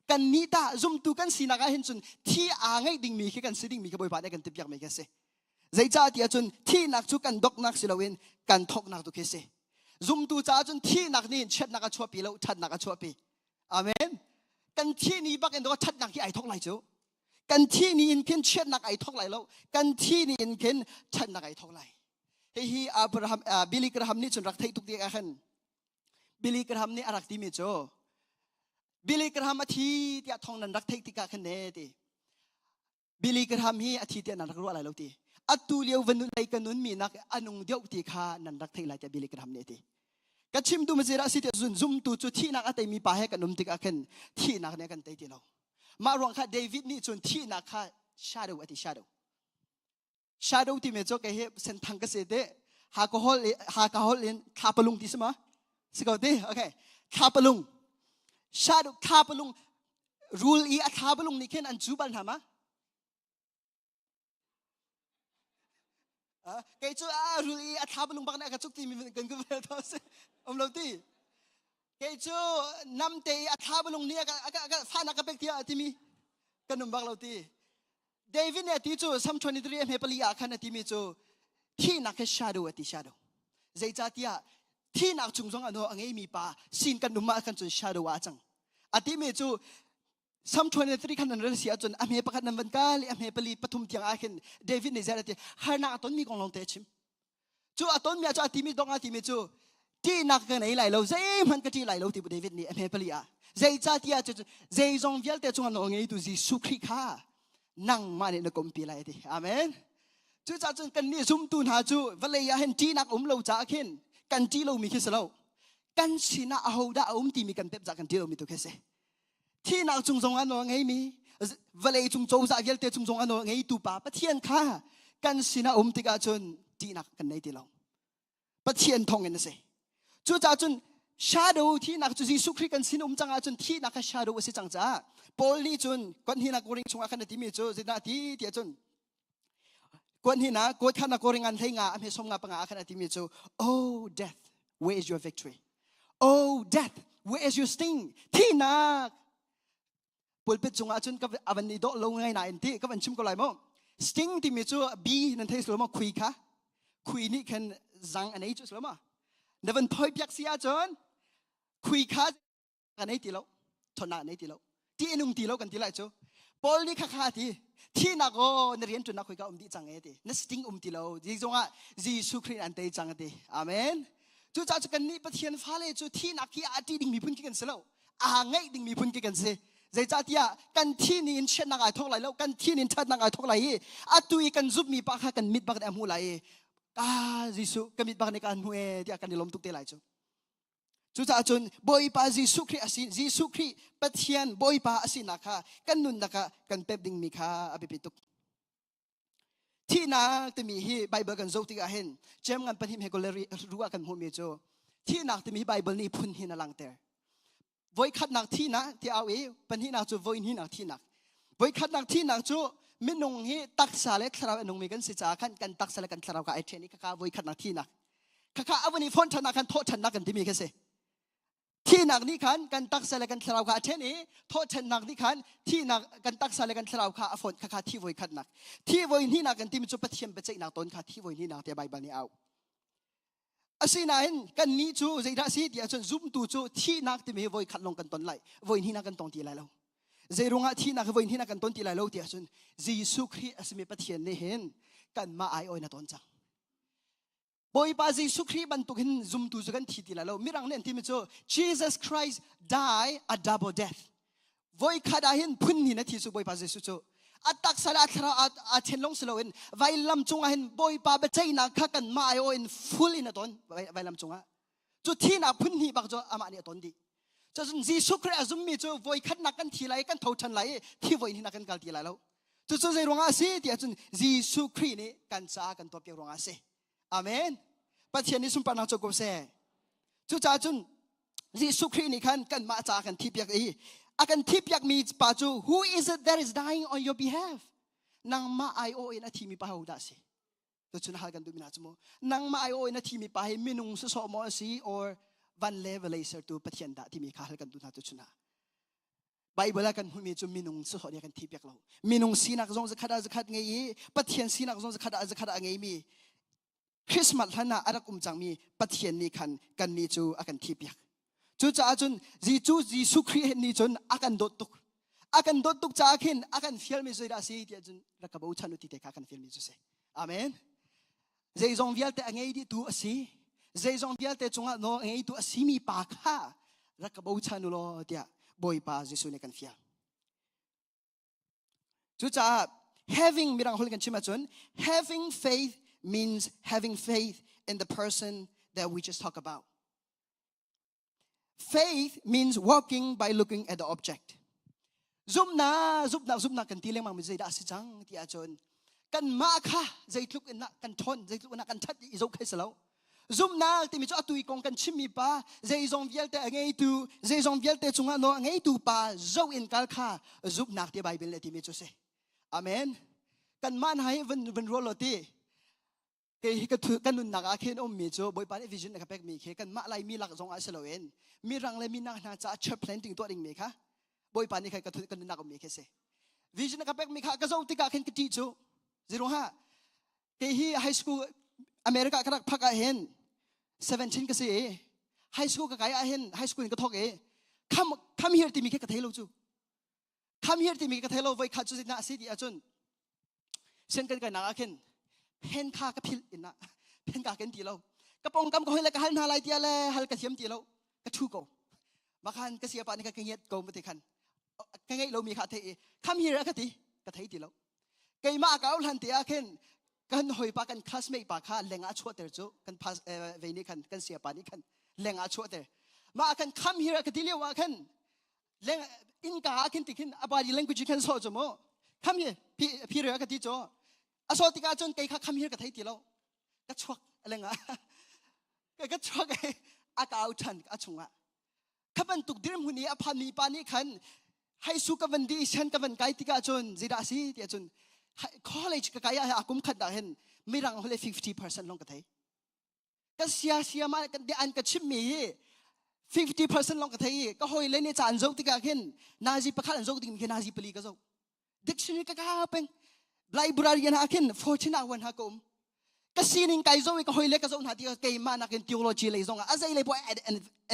Speaker 10: kan nih tah zumtu kan sinak ah hin cun thi aa ngeih dingmi khi kan si dingmi khi Bawipa nih kan tipiak mi khi a si. Zeicah ti ahcun thihnak cu kan doknak si loin kan thawknak tu khi a si. Zumtu caah cun thihnak nih chiatnak a chuahpi lo, ṭhatnak a chuahpi. Amen. Kan thih ni bak in ṭhatnak hi ai thawk lai cu. Kan thih ni in khin chiatnak ai thawk lai lo. Kan thih ni in khin ṭhatnak ai thawk lai. Hihi Abraham, uh, Billy Graham nih cun rak theih tuk tikah khan Billy Graham nih a rak timi cu Billy Graham a thi tiah thong nan rak theih tikah khan ne ti. Billy Graham hi a thi tiah nan rak ruah lai lo ti. Atu lio van lei ka nun mi nak a nung deuh ti kha nan rak theih lai tiah Billy Graham nih a ti. Ka chim tu ma si ti zun zumtu cu thihnak a teimi pa he kan um tikah khan thihnak nih a kan tei ti lo. Mah ruang kha David nih cun thihnak kha shadow a ti shadow. Shadow timi cu kei hi senthang ka si te alcohol alcohol in thlapalung ti si ma si ko ti okay thlapalung shadow thlapalung rul i a thlapalung nih khin an cu bal hna ma kei cu a rul i a thlapalung bak nih a ka cuk ti mi kan ka vel to si um lo ti kei cu namte i a thlapalung nih a ka fahnak ka pek tiah a timi kan um bak lo ti David nih a ti cu Psalm 23 a hme pali ah khan a timi cu thihnak he shadow a ti shadow. Zeicahtiah thihnak chung zong a ngeimi pa sin kan um ah khan cun shadow ah a cang. A timi cu Psalm 23 khan nan rel si ahcun a hme pakhat nan van kal i a hme pali pathum tiang ah khin David nih zer a ti harnak a tonmi kong lawng te a chim. Cu a tonmi ah cu a timi dong a timi cu ṭihnak ka nei lai lo zeihmanh ka ṭih lai lo ti David nih a hme pali ah zeicahtiah cu zeizong vialte cungah nawl ngeitu Jesuh Khrih kha nangmah nih na kompi lai ti amen cucaah cun kannih zumtu hna cu vawlei ah hin ṭihnak um lo caah khin kan ṭih lomi khi si lo kan sinah ahodah a um timi kan pep cah kan ṭih lomi tu khi si Thihnak cung zong ah nawl ngeimi vawlei cung cozah vialte cung zong ah nawl ngeitu pa Pathian kha kan sinah um tikah cun ṭihnak kan nei ti lo. Pathian thawng in a si. Cucaah cun shadow thihnak cu Jesuh Khrih kan sin um cang ahcun thihnak kha shadow a si cang caah Paul nih cun kan hinak koring chungah khan a timi cu zeidah ti tiah cun kuan hina kuat khana koring an hlei nga a hme som nga panga khan a timi cu oh death where is your victory Oh death, where is your sting? Thihnak! Pulpit cungah cun ka avan i dawh lo ngai nain ti ka van chim ko lai mu. Sting timi cu bi nan thei slo ma khui kha. Khui nih khan zang an ei cu slo ma. Na van thoi piak si ahcun khui kha an ei ti lo. Thona an ei ti lo. Ti nung ti lo kan ti lai cu. Paul nih kha kha ti thihnak aw na rian ṭuannak khoika um dih cang e ti na sting um ti lo ti zongah Jesuh Khrih an tei cang ti amen cucaah cu kannih Pathian fale cu thihnak hi a ṭih ding miphun khi kan si lo aa ngaih ding miphun khi kan si zeicahtiah kan thi ni in chiatnak ai thawk lai lo kan thi ni in ṭhatnak ai thawk lai i atu i kan zumhmi pa kha kan mit bak nih a hmuh lai i ah Jesuh ka mit bak nih kaan hmu e tiah kan i lawm tuk te lai cu Cucaah cun Bawipa Jesuh Khrih a si Jesuh Khrih Pathian Bawipa a sinak kha kan nunnak ah kan pek dingmi kha a biapi tuk. Thihnak timi hi Bible kan zoh tikah hin cem ngan pahnih he ru ah kan hmuhmi cu thihnak timi hi Bible nih phun hin a langhter. Voikhatnak thihnak ti au i pahnihnak cu voihnihnak thihnak. Voikhatnak thihnak cu minung hi taksa le thlarau a nungmi kan si caah khan kan taksa le kan thlarau kha ai ṭhen i khakha voikhatnak thihnak. Khakha a vun i fonh ṭhan ah khan thawhṭhannak kan timi khi si. Thihnak nih khan kan taksa le kan thlarau kha a ṭhen i thawhṭhannak nih khan thihnak kan taksa le kan thlarau kha a fonh khakha thi voikhatnak. Thi voihnihnak kan timi cu Pathian biaceihnak tawn kha thi voihnihnak tiah Baibal nih a auh. Asinain kannih cu zeidah a si ti ahcun zumtu cu thihnak timi hi voikhat lawng kan ton lai voihnihnak kan tong ti lai lo. Zeirungah thihnak hi voihnihnak kan ton ti lai lo ti ahcun Jesuh Khrih a simi Pathian nih hin kanmah aiawh in a ton cang. Bawipa Jesuh Khrih bantuk hin zumtu cu kan thi ti lai lo. Mirang nih an timi cu Jesus Christ die a double death. Voikhat ah hin phun hnih na thi cu Bawipa Jesuh cu a taksa le a thlarau a then lawng si loin vailam cungah hin Bawipa biaceihnak kha kanmah aiawh in full in a ton vailam cungah. Cu thihnak phun hnih bak cu amah nih a ton dih. Cun Jesuh Khrih a zummi cu voikhatnak kan thi lai kan tho ṭhan lai i thi voi hnih kan kal ti lai lo. Cucu zei ruangah a si ti ahcun Jesuh Khrih nih kan caah kan tuahpiak ruangah a si. Amen. Pathian nih sunparnak cu ko seh. Cucaah cun Jesuh Khrih nih khan kanmah caah kan thihpiak i a kan thihpiakmi pa cu who is it that is dying on your behalf? Nangmah aiawh in a thimi pa ho dah si? Tuchun hal kan duhmi hna cu mu. Nangmah aiawh in a thimi pa hi minung sawsawh maw a si or van le vawlei sertu Pathian dah timi kha hal kan duh hna tuchun ah. Bible ah kan hmuhmi cu minung sawsawh nih a kan thi piak lo. Minung sinak zong zakhat ah zakhat ngei i Pathian sinak zong zakhat ah zakhat ah a ngeimi Christmas hlan ah a rak um cangmi Pathian nih khan kannih cu a kan thi piak. Cucaah cun Jesuh Jesuh Khrih nih cun a kan dawt tuk. A kan dawt tuk caah khin a kan fialmi zeidah a si tiah cun rak ka bochan u ti te kha a kan fialmi cu si. Amen. Zeizong vialte a ngei dihtu a si. Zeizong vialte cungah nawl a ngeitu a simi pa kha rak ka bochan u law tiah Bawipa Jesuh nih kan fial. Cucaah having mirang holh kan chim ahcun having faith means having faith in the person that we just talk about. Faith means walking by looking at the object. Zumna, zumnak, zumnak kan ti lengmang mi zeidah a si cang ti ahcun kanmah kha zeitluk in kan ṭhawn, zeitluk in kan ṭhat i zoh khai si lo. Zumnak timi cu atu i kong kan chimmi pa zeizong vialte a ngeitu, zeizong vialte cungah nawl a ngeitu pa zoh in kal kha zumnak ti Bible nih timi cu si. Amen. Kanmah hna hi van van rual lo ti. Kei hi ka ka nunnak ah khin ummi cu Bawipa nih vision a ka pekmi khi kanmah Laimi lak zong ah si loin mirang le minak hna caah church planting tuah dingmi kha Bawipa nih khan ka ka nunnak ummi khi si. Vision a ka pekmi kha ka zoh tikah khin ka ṭih cu. Zirung ha kei hi high school America ka rak phak ah hin 17 ka si i high school ka kai ah hin high school in ka thawk i come come here timi khi ka thei lo cu come here timi ka thei lo voi khat cu na si ti ahcun sian kan kai nak ah khin pen kha ka philh in ah pen ka ken ti lo ka pongkam ka hoi le ka hal hna lai tia le hal ka thiam ti lo ka thu ko makhan ka siapa nih ka ngiat ko mate khan ka ngeih lomi kha thei i come here a ka ti ka thei ti lo keimah ka hlan te ah khin kan hawipa kan classmate pa kha leng ah chuahter cu kan pass ve nih khan kan siapa nih khan leng ah chuahter mah khan come here ka ti lio ah khan leng innka ah khin ti khin a body language khan so chu mu come here Peter ka ti chu a so tikah cun kei kha come here ka thei ti lo ka chuak leng ah ka chuak a ka au than a chungah kha bantuk dirhmun i a phanmi pa nih khan haisu ka van di sian ka van kai tikah cun zeidah a si tiah cun college ka kai ah a kum khat dah hin mirang hole 50% long ka thei ka sia sia ma kan an ka chim mi hi 50% long ka thei i ka hoi le ne ca an zoh tikah khin nazi pakhat an zoh ding khi nazi pali ka zoh dictionary ka ka peng library na khin 14 hour ha ka um ka sining kai zo i ka hoi le ka zo hna ti keimah nakin theology lei zong ah a zei lei poah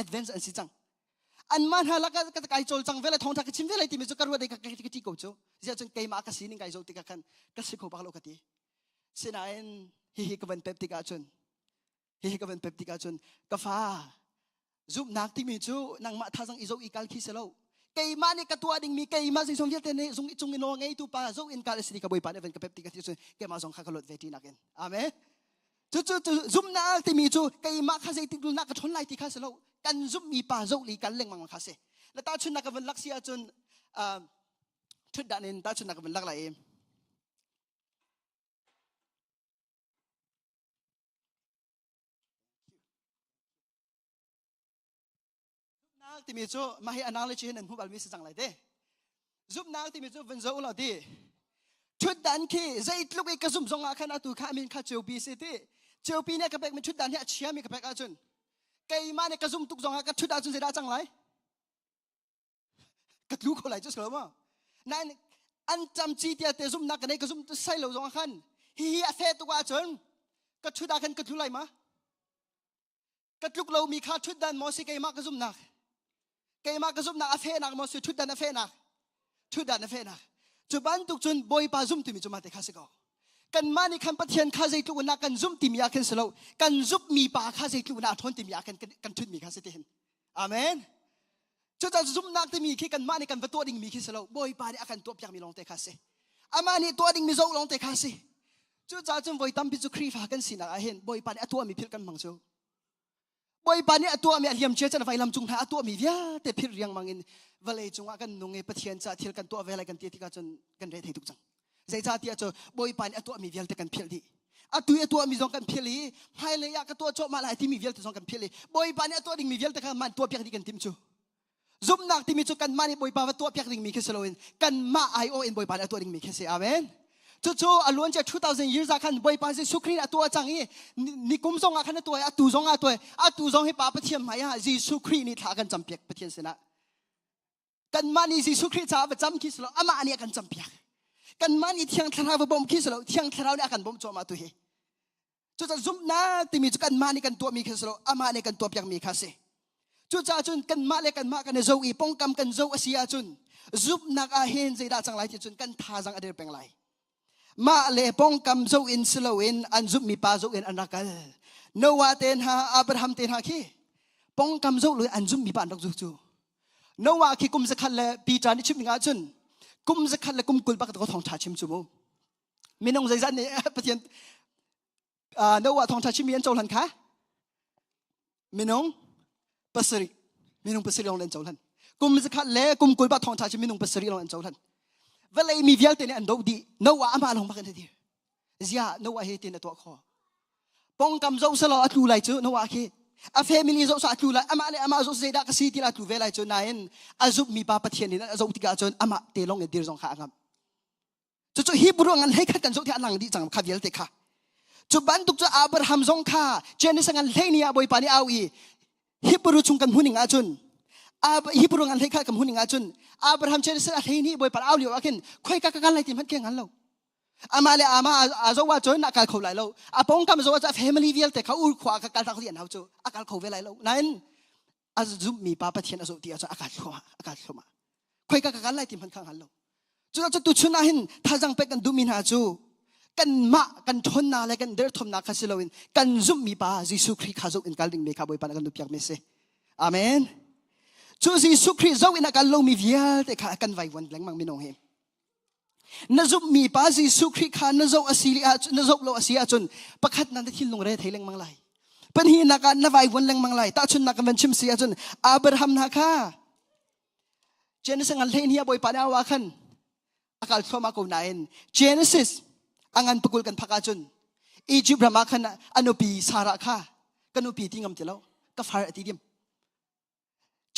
Speaker 10: advance an si cang an mah hna laka ka kai cawl cang vele thawngtha ka chim vele timi cu ka ruat ka ka ti ko cu zia cun keimah ka sining kai zo tikah khan ka si kho bak lo ka ti sinain hihi ka van pep tikah cun hihi ka van pep tikah cun ka fa Zumhnak timi cu nangmah thazang i zoh i kal khi si lo. Keimah nih ka tuah dingmi keimah zeizong vialte nih zung cung i nawl ngeitu pa zoh in kal a si ti ka Bawipa nih van ka pep ti ka ti cun keimah zong kha ka luat ve ti nakin. Amen. Cu cu cu zumhnak timi cu keimah kha zeitik na ka ṭhawn lai ti kha si lo. Kan zumhmi pa zoh li kal lengmang kha si. La tahchunhnak ka van lak si ahcun ṭhutdan in tahchunhnak ka van lak lai i Zumhnak timi cu mah hi analogy hin an hmuh balmi si cang lai te. Zumhnak timi cu vun zoh law ti. Thutdan khi zeitluk i ka zumh zong ah khan atu kha amin kha ceupi si ti. Ceupi nih ka pekmi thutdan hi a chiami ka pek ahcun keimah nih ka zumh tuk zong ah ka thut ahcun zeidah cang lai? Ka tlu kho lai cu si lo maw? Nain an camci tia te zumhnak ka nei ka zumh sai lo zong ah khan hihi a fe tuk ahcun ka thut ah khan ka tlu lai ma? Ka tluk lomi kha ṭhutdan maw si keimah ka zumhnak? Keimah ka zumhnak a fehnak maw si ṭhutdan a fehnak? Ṭhutdan a fehnak. Cu bantuk cun Bawipa zum timi cu mah te kha si ko. Kanmah nih khan Pathian kha zeitluk in kan zumh timi ah khin si lo. Kan zumhmi pa kha zeitluk in a ṭhawn timi ah khan kan ṭhutmi kha si ti hin. Amen. Cucaah zumhnak timi khi kanmah nih kan va tuah dingmi khi si lo. Bawipa nih a kan tuahpiakmi lawng te kha si. Amah nih tuah dingmi zoh lawng te kha si. Cucaah cun voi tampi cu Khrihfa kan sinak ah hin Bawipa nih a tuahmi philh kan hmang cu. Bawipa nih a tuahmi a liamcia can vailam cung hna a tuahmi vialte philh riangmang in vawlei cungah kan nung i Pathian caah thil kan tuah ve lai kan ti tikah cun kan re thei tuk cang. Zeicahtiah cu Bawipa nih a tuahmi vialte kan philh dih. Atu i a tuahmi zong kan philh i hmailei ah ka tuah cuahmah lai timi vialte zong kan philh i Bawipa nih a tuah dingmi vialte kha man tuahpiak dih kan timh cu. Zumhnak timi cu kanmah nih Bawipa va tuahpiak dingmi khi si loin kanmah aiawh in Bawipa nih a tuah dingmi khi si. Amen. Cucu a luancia 2000 years ah khan Bawipa Jesuh Khrih a tuah cang i nikum zong ah khan a tuah i atu zong ah a tuah i atu zong hi Pa Pathian hmai ah Jesuh Khrih nih thla a kan campiak Pathian sinah. Kanmah nih Jesuh Khrih caah va cam khi si lo amah nih a kan campiak. Kanmah nih Thiang Thlarau va bawmh khi si lo Thiang Thlarau nih a kan bawmh cuahmah tu hi. Cucaah zumhnak timi cu kanmah nih kan tuahmi kha si lo amah nih kan tuahpiakmi kha si. Cucaah cun kanmah le kanmah kan i zoh i pongkam kan zoh a si ahcun zumhnak ah hin zeidah cang lai ti cun kan thazang a dir peng lai. Mah le pongkam zoh in si loin an zumhmi pa zoh in an rak kal. Noah te hna, Abraham te hna khi pongkam zoh lo in an zumhmi pa an rak zu cu. Noah khi kum zakhat le Peter nih chim ning ahcun kum zakhat le kum 20 bak ta thawngṭha chim cu mu. Minung zeizat nih Pathian Noah thawngṭha chimmi an cohlan kha minung pasarih minung pasarih lawng an cohlan kum zakhat le kum 20 bak thawngṭha chim minung pasarih lawng an cohlan vawlei mi vialte nih an doh dih Noah amah lawng bak in a dir zia Noah hi tin a tuah kho pongkam zoh selaw a tlu lai cu Noah khi a family zoh sa a tlu lai amah le amah zoh zeidah ka si ti la tlu ve lai cu nain a zumhmi pa Pathian in a zoh tikah cun amah te lawng in dir zong kha a ngam Cucu Hebrew ngan hlei khat kan zoh ti a lang dih cang kha vialte kha. Cu bantuk cu Abraham zong kha Genesis ngan hlei ni ah Bawipa nih au i Hebrew chung kan hmuning ahcun Hebrew ngan hlei khat kan hmuning ahcun Abraham Genesis a hlei ni Bawipa au lio ah khin khoi ka ka kal lai ti hmanh khe ngan lo. Amah le amah a zo ahcun a kal kho lai lo. A pongkam zo ahcun a family vialte kha ur khua ka kal tak ti an hau cu a kal kho ve lai lo. Nain a zumhmi pa Pathian a zoh ti ahcun a kal thluahmah a kal thluahmah. Khoi ka ka kal lai ti hmanh kha hngal lo. Cucaah tuchun ah hin thazang pek kan duhmi hna cu kanmah kan ṭhawnnak le kan derthawmnak kha si loin kan zumhmi pa Jesuh Khrih kha zoh in kal dingmi kha Bawipa nih kan duhpiak mi a si. Amen. Cu Jesuh Khrih zoh in a kal lomi vialte kha kan vaivuan lengmang minung hi. Na zumhmi pa Jesuh Khrih kha na zoh a si na zoh lo a si ahcun pakhat na thinlung re thei lengmang lai. Pahnihnak ah na vaivuan lengmang lai. Tahchunhnak kan van chim si ahcun Abraham hna kha Genesis ngan hlei ni a bawipa nih a khan a kal thluahmah ko nain Genesis a ngan pakul kan phak ahcun Egypt ram ah khan a nupi Sarah kha ka nupi ti ngam ti lo ka far a ti dim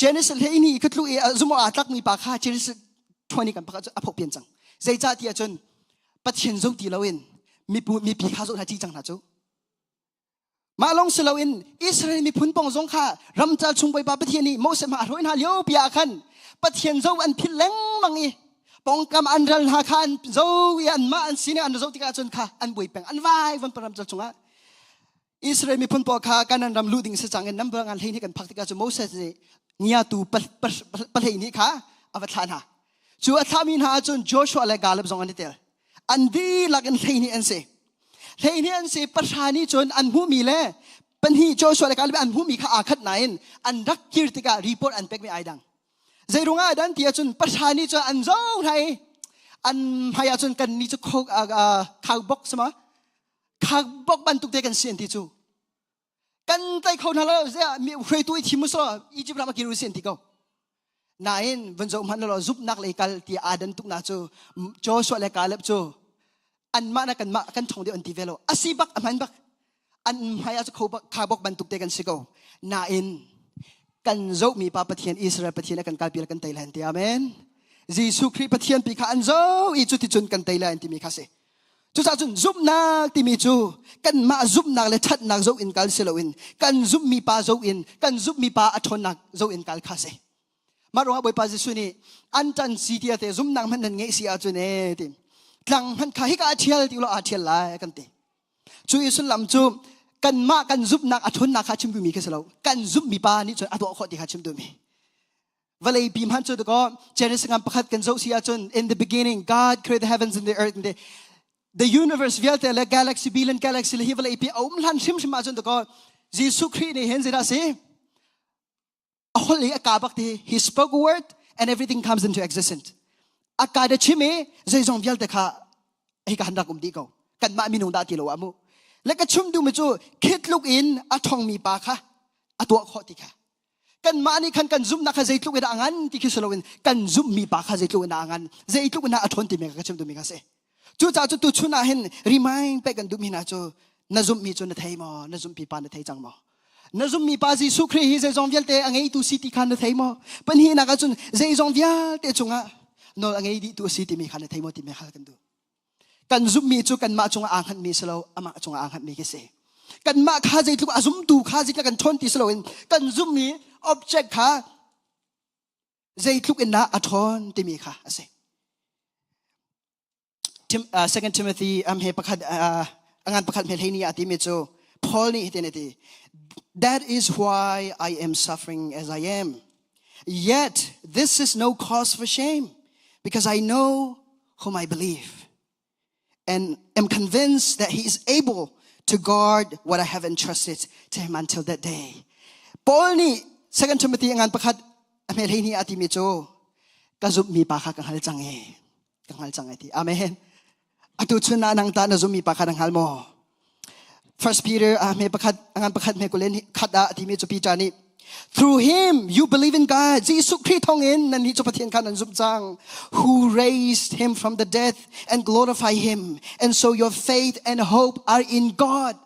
Speaker 10: Genesis hlei ni ka tlu i zumo aa tlakmi pa kha Genesis 20 kan phak ahcun a phoh pian cang zeicah ti ahcun Pathian zo ti loin mipu mipi kha zo hna ci cang hna cu Mah lawng si loin Israel miphun pong zong kha ramcar chung Bawipa Pathian nih Moses hma a hruai hna lio pi ah khan Pathian zo an philh lengmang i pongkam an ral hna kha an zo i anmah an sining an zoh tikah cun kha an buai peng an vai van ramcar chungah Israel miphun pawl kha Kanan ram luh ding si cang in number ngan hlei nih kan phak tikah cu Moses nih ngiatu pahlei nih kha a va thlah hna cu a thlahmi hna ahcun Joshua le Caleb zong an i tel an dihlak in 12 an si 12 an si pahra nih cun an hmuhmi le pahnih Joshua le Caleb an hmuhmi kha aa khat nain an rak kir tikah report an pekmi ai dang zei ruangah dan ti ahcun pahra nih cun an zo hna i an hmai ahcun kan ni cu khau bok sama khau bok bantuk te kan si an ti cu kan tlai kho hna lo ziah mi hruaitu i thim usulaw Egypt ram a kir usi an ti ko nain van zoh hmanh law zumhnak lei kal ti aa dan tuknak cu Joshua le Caleb cu anmah na kanmah kan ṭhong deuh an ti ve lo asi bak a hman bak an hmai ah cu kho bak kha bok bantuk te kan si ko nain kan zohmi pa Pathian Israel Pathian a kan kalpi kan tei lai an ti amen Jesuh Khrih Pathian pi kha an zo i cuticun kan tei lai an timi kha si Cucaah cun zumhnak timi cu kanmah zumhnak le ṭhatnak zoh in kal si loin kan zumhmi pa zoh in kan zumhmi pa a ṭhawnnak zoh in kal kha si. Mah ruangah Bawipa Jesuh nih an ṭan si ti te zumhnak hmanh nan ngeih si ahcun ee ti tlang hmanh kha hika a ṭhial ti ulaw aa ṭhial lai kan ti. Cu i sullam cu kanmah kan zumhnak a ṭhawnnak kha chim duhmi kha si lo. Kan zumhmi pa nih cun a tuah khawh ti kha chim duhmi. Vawlei pi hmanh cu dakaw Genesis ngan pakhat kan zoh si ahcun in the beginning God created the heavens and the earth and the, the universe vialte le galaxy billion galaxy le hi vawlei pi a um hlan hrimhrim ahcun dakaw Jesuh Khrih nih hin zeidah si a holh i a ka bak ti he spoke a word and everything comes into existence a ka da chim i zeizong vialte kha hei ka han rak um dih ko kanmah minung dah ti lo ah mu le ka chim duhmi cu khitluk in a ṭhongmi pa kha a tuah khawh ti kha kanmah nih khan kan zumhnak kha zeitluk in a ngan ti khi si loin kan zumhmi pa kha zeitluk in a ngan zeitluk in a ṭhawn timi ka chim duhmi kha si cucaah cu tuchun ah hin remind pek kan duhmi hna cu na zumhmi cu na thei maw na zumhpi pa na thei cang maw na zumhmi pa Jesuh Khrih hi zeizong vialte a ngeitu si ti kha na thei maw pahnihnak ah cun zeizong vialte cungah nawl a ngei dihtu a si timi kha na thei maw timi kha kan duh. Kan zumhmi cu kanmah cungah aa hngatmi si lo, amah cungah aa hngatmi khi si. Kanmah kha zeitluk a zumtu kha zeitluk kan ṭhawn ti si loin kan zumhmi object kha zeitluk in dah a ṭhawn timi kha a si. Tim, Second Timothy am he pakhat angan pakhat hme hlei ni a timi cu Paul nih hitin a ti That is why I am suffering as I am. Yet this is no cause for shame because I know whom I believe and am convinced that he is able to guard what I have entrusted to him until that day. Paul nih Second Timothy ngan pakhat a hme hlei ni a timi cu ka zumhmi pa kha ka hngal cang e. Ka hngal cang ai ti. Amen. Atu chun ah nang ta na zummi pa kha na hngal maw? First Peter a hme pakhat ngan pakhat hme kulen khat ah timi cu Peter nih Through him you believe in God. Jesuh Khrih thawngin nan nih cu Pathian kha nan zumh cang. Who raised him from the death and glorify him. And so your faith and hope are in God.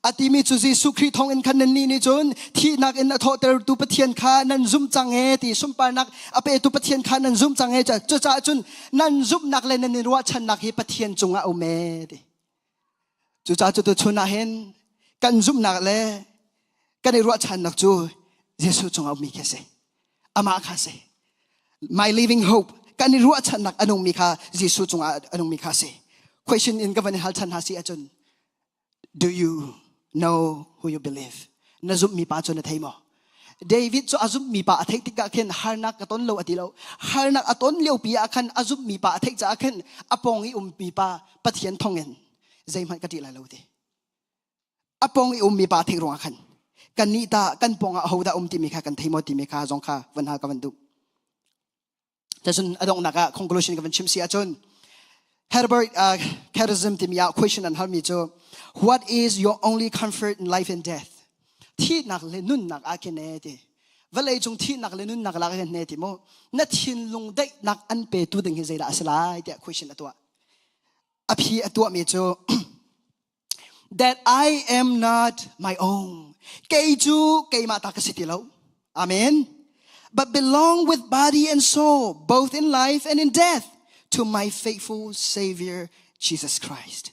Speaker 10: A timi cu Jesuh Khrih thawngin khan nannih nih cun thihnak in a thawhtertu Pathian kha nan zumh cang e ti sunparnak a petu Pathian kha nan zumh cang e cucaah cun nan zumhnak le nan i ruahchannak hi Pathian cungah a um e ti. Cucaah cu tuchun ah hin kan zumhnak le kan i ruahchannak cu Jesuh cungah ummi khi a si. Amah kha a si. My living hope kan i ruahchannak a nungmi kha Jesuh cungah a nungmi kha a si. Question in ka van i hal chan hna si ahcun Do you know who you believe? Na zumhmi pa cu na thei maw? David cu a zumhmi pa a theih tikah khin harnak ka ton lo a ti lo. Harnak a ton lio pi ah khan a zumhmi pa a theih caah khin a pawng i ummi pa Pathian thawngin zeihmanh ka ṭih lai lo ti. A pawng i ummi pa theih ruangah khan kannih ta kan pawng ah hodah um timi kha kan thei maw timi kha zong kha van hal ka van duh. Cun a donghnak ah conclusion ka van chim si ahcun Herbert Catechism timi ah question an halmi cu what is your only comfort in life and death? Thihnak le nunnak ah khin e ti. Vawlei cung thihnak le nunnak lak hin ne ti mu. Na thinlung daihnak an petu ding hi zeidah a si lai tiah question a tuah. A phi a tuahmi cu that I am not my own. Kei cu keimah ta ka si ti lo. Amen. But belong with body and soul, both in life and in death, to my faithful Savior, Jesus Christ.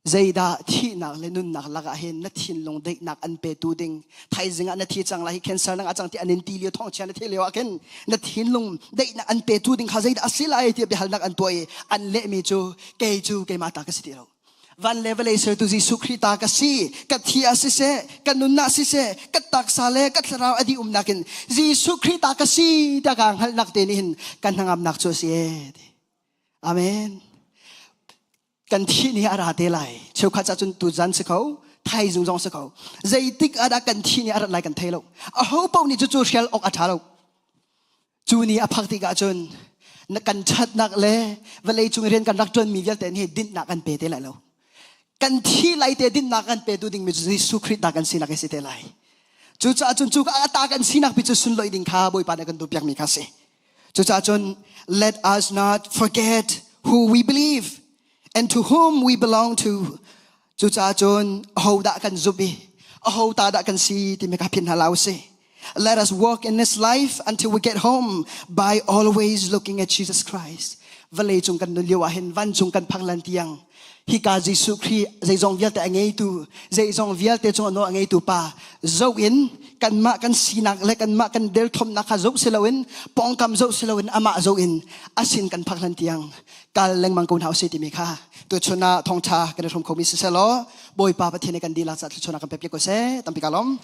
Speaker 10: Zeidah thihnak le nunnak lakah hin na thinlung daihnak an petu ding thaizing ah na thi cang lai hi cancer nang a cang ti an in ti lio thawngchia na thi lio ah khin na thinlung daihnak an petu ding kha zeidah a si lai tiah biahalnak an tuah i an lehmi cu kei cu keimah ta ka si ti lo van le vawlei sertu Jesuh Khrih ta ka si ka thi ah siseh ka nunnak siseh ka taksa le ka thlarau a dih umnak in Jesuh Khrih ta ka si ta ka hngalhnak te nih hin kan hnangamnak cu a si e amen kan thih ni a ra te lai cheukhat ca cun tuzan si kho thaizung zong si kho zeitik ah dah kan thih ni a rat lai kan thei lo a ho paoh nih cucu hrial awk a ṭha lo Cu ni a phak tikah cun na kan ṭhatnak le vawlei cung rian kan rak ṭuanmi vialte nih dinhnak kan pe te lai lo. Kan thi lai te dinhnak kan petu dingmi cu Jesuh Khrih ta kan sinak a si te lai. Cucaah cun cu a ta kan sinak pi cu sunlawih ding kha Bawipa nih kan duhpiakmi kha si. Cucaah cun let us not forget who we believe and to whom we belong to. Cucaah cun ahodah kan zumh i aho ta dah kan si timi kha phin hna la usih. Let us walk in this life until we get home by always looking at Jesus Christ. Vawlei cung kan nun lio ah hin vancung kan phak lan tiang hika Jesuh Khrih zeizong vialte a ngeitu zeizong vialte cung a nawl a ngeitu pa zoh in kanmah kan sinak le kanmah kan derthawmnak kha zoh si loin pawngkam zoh si loin amah zoh in a sin kan phak lan tiang kal lengmang ko hna usih timi kha tuchun ah thawngtha kan i hrawm khomi siseh law Bawipa Pathian nih kan dihlak ca thluachuahnak kan pek piak ko seh tampi ka lawm.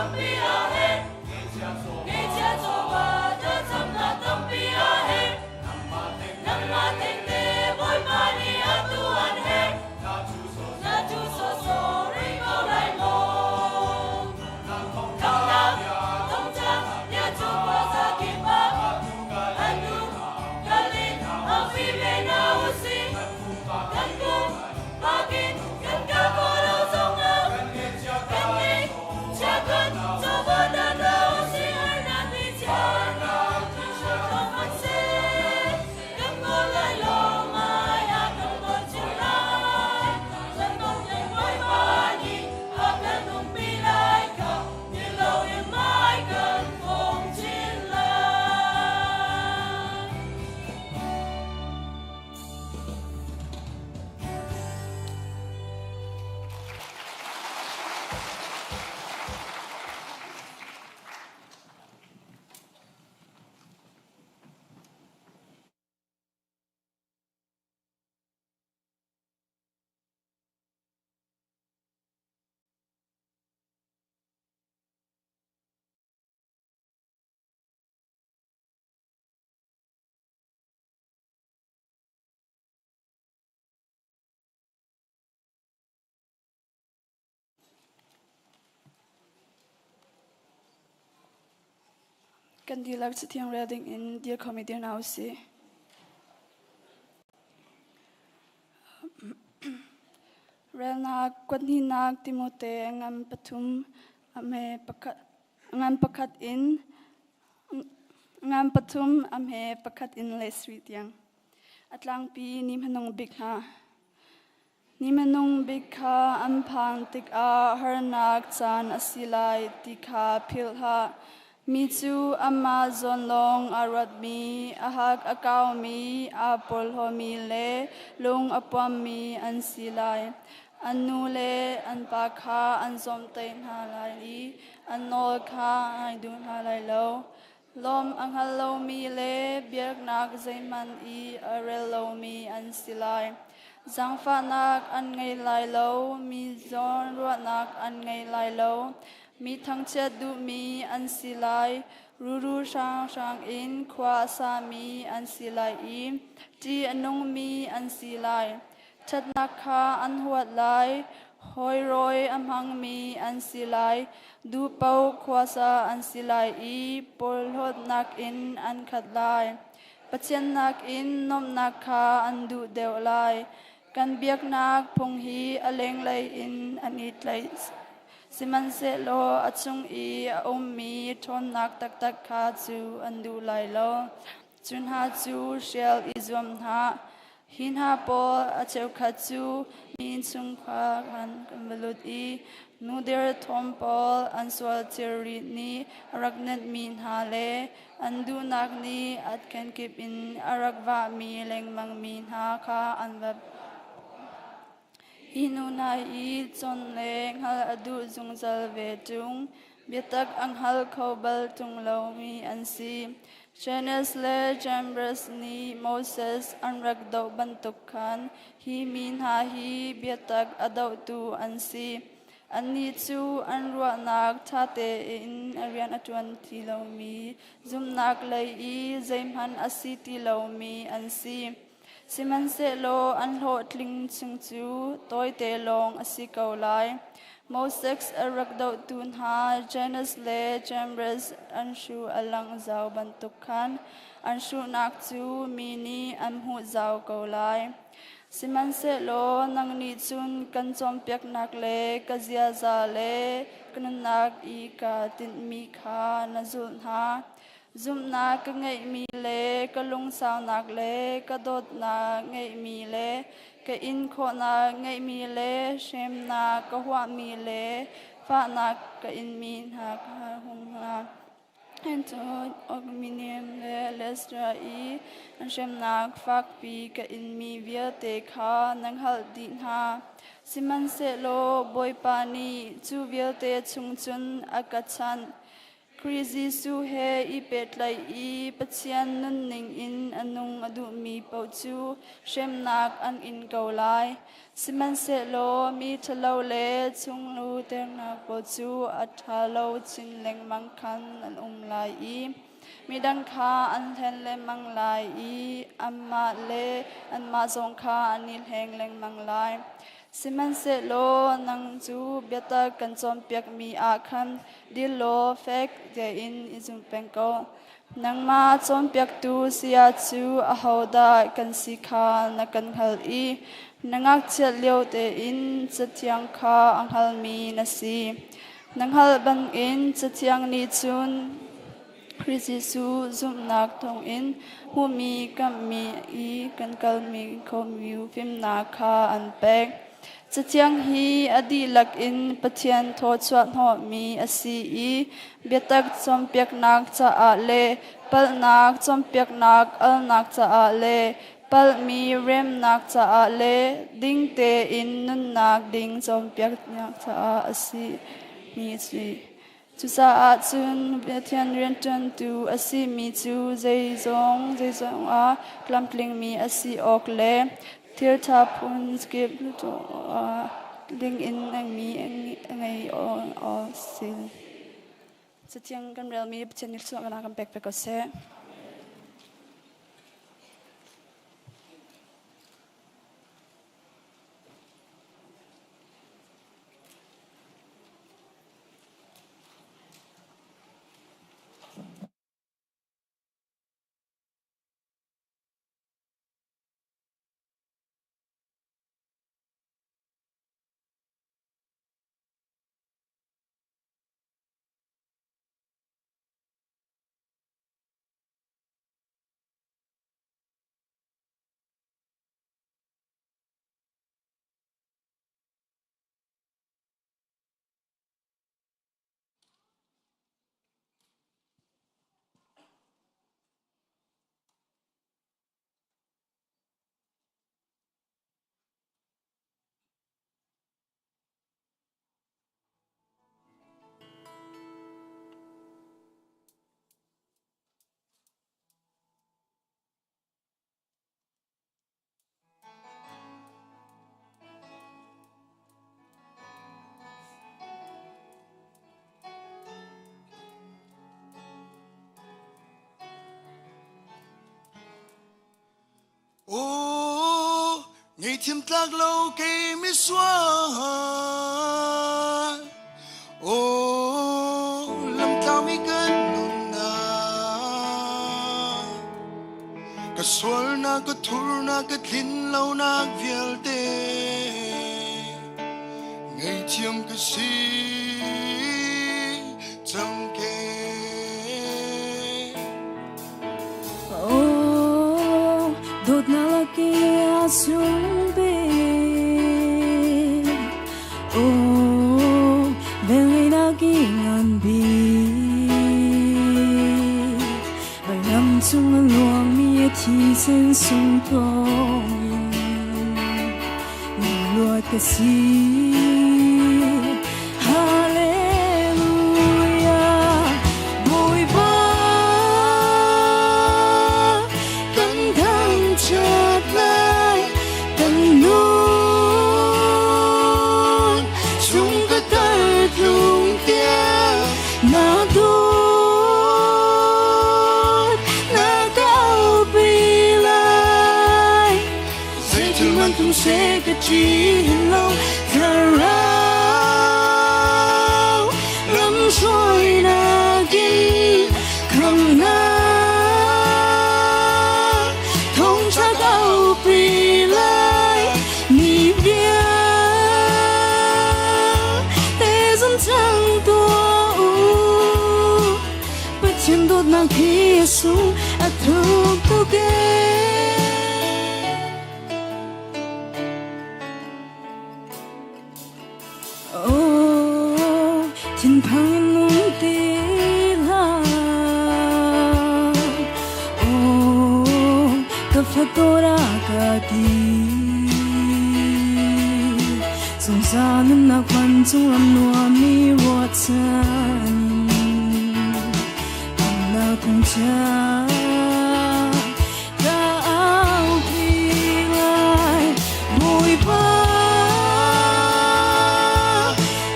Speaker 8: tampi a herh. Ngeihchia chawva thlacamnak tampi a herh. Nangmah thengte Bawipa nih atu an herh. Na cu sawsawh rih ko lai maw? Khamhnak thawngṭha bia cu khuaza kip ah atu kal in aupi ve hna u sih. Kan pumpak in kan kal khawh lo zongah kan ngeihchia kan chawva hna hna u sih. Harnak ni chia Thawhhmanhseh kan ngol lai lo mai a kan ngol chin lai. Chan le Bawipa nih a kan umpi lai kha ti loin mai kan fong chin lai.
Speaker 11: Kan dihlak cathiang rel dingin dir khomi dir hna u sih. Relnak kuathnihnak Timote ngan pathum a hme pakhat ngan pakhat in ngan pathum a hme pakhat in le sarih tiang. A tlangpi ni hmanung bik hna. Ni hmanung bik kha an phan tikah harnak caan a si lai ti kha philh hlah. Mi cu amah zawn lawng aa ruatmi, a hak a kaumi, aa porhlawmi le lung a puammi an si lai. An nu le an pa kha an zawmhtaih hna lai i an nawl kha ai duh hna lai lo. Lawm a hngal lomi le biaknak zeihmanh i a rel lomi an si lai. Zaangfahnak an ngei lai lo, mi zawnruahnak an ngei lai lo, mi thangchiat duhmi an si lai, ruru hranghrang in khua a sami an si lai i ṭih a nungmi an si lai. Ṭhatnak kha an huat lai, hawirawi a hmangmi an si lai, duhpaoh khuasa an si lai i porhlawtnak in an khat lai. Pathian nakin nuamhnak kha an duh deuh lai. Kan biaknak phung hi a lenglei in an i tlaih. Sihmanhsehlaw a chung i a ummi ṭhawnnak taktak kha cu an duh lai lo. Cu hna cu hrial i zuam hna. Hi hna pawl a cheukhat cu mi innchungkhar khan kan va lut i nu derthawm pawl an sual thilri nih a rak nenhmi hna le an duhnak nih a kenkip in a rak vahmi lengmangmi hna kha an va Hi nu hna i cawn le hngalh a duh zungzal ve ṭung. Biatak a hngal kho bal ṭung lomi an si. Jannes le Jambres nih Moses an rak doh bantuk khan hi mi hna hi biatak a dohtu an si. Annih cu an ruahnak ṭha tein a rian a ṭuan ti lomi, zumhnak lei i zeihmanh a si ti lomi an si. Sihmanhsehlaw an hlawhtling chung cu tawite lawng a si ko lai. Moses a rak dohtu hna Jannes le Jambres an hruh a langh zau bantuk khan an hruhnak cu mi nih an hmuh zau ko lai. Sihmanhsehlaw nang nih cun kan cawnpiaknak le ka ziaza le ka nunnak i kaa tinhmi kha na zulh hna. Zumhnak ka ngeihmi le ka lungsaunak le ka dawtnak ngeihmi le ka in khawhnak ngeihmi le hremnak ka huahmi le fahnak ka inmi hna kha hung hna. Cun Okminium le Lestra i an hremnak fakpi ka inmi vialte kha na hngalh dih hna. Sihmanhsehlaw Bawipa nih cu vialte chung cun a ka chanh. Khrih Jesuh he i pehtlaih i Pathian nunning in a nung a duhmi paoh cu hremnak an in ko lai. Sihmanhsehlaw mi ṭhalo le chunglu ternak pawl cu a ṭha lo chin lengmang khan an um lai i midang kha an hlen lengmang lai i anmah le anmah zong kha an i hleng lengmang lai. Sihmanhsehlaw nang cu biatak kan cawnpiakmi ah khan dir law fek tein i zum peng ko. Nangmah cawnpiaktu saya cu ahodah kan si kha na kan hngalh i na ngakchiat lio tein Cathiang kha a hngalmi na si. Na hngalh bangin Cathiang nih cun Khrih Jesuh zumhnak thawngin hmuhmi kamhmi i kan kalmi khomi fimnak kha an pek. Cathiang hi a dihlak in Pathian thawchuah hnawhmi a si i biatak cawnpiaknak caah le palhnak cawnpiaknak alnak caah le palhmi remnak caah le ding tein nunnak ding cawnpiaknak caah a si mi a si. Cucaah cun Pathian rianṭuantu a simi cu zeizong zeizong ah tlamtlingmi a si awk le thil ṭha phun kip tuah dingin mi a ngei awk a si. Cathiang kan relmi Pathian nih thluachuah kan pek ve ko seh.
Speaker 12: Aw, ngei tlak lo kei misual. Aw, lamtlaumi kan nunnak. Ka sualnak, ka thurnak, ka tlin lonak vialte. Ngaihthiam ka si cang ke.
Speaker 8: Oh, dawtnak laki a sung bik. Oh, velngeihnak i ngan bik. Vailam cung a luangmi a thisen sung thawngin luat ka si. Hallelujah, Bawipa
Speaker 12: kan thangṭhat lai kan nun chung ka tar tlung tiang na dawt na kaupi lai Zeitil man tum se ka ṭih lo thlarau lam hruainak in khamnak thawngṭha kaupi lai ni vialte zum cang tuah u Pathian dawtnak hi a sung a thuk tuk ee. Oh, thinphang in nung ti hlah. Oh, ka fatora ka ti. Zungzal nunnak vancung ram nuam mi ruahchan in.
Speaker 8: Thangṭhat ka aupi lai. Bawipa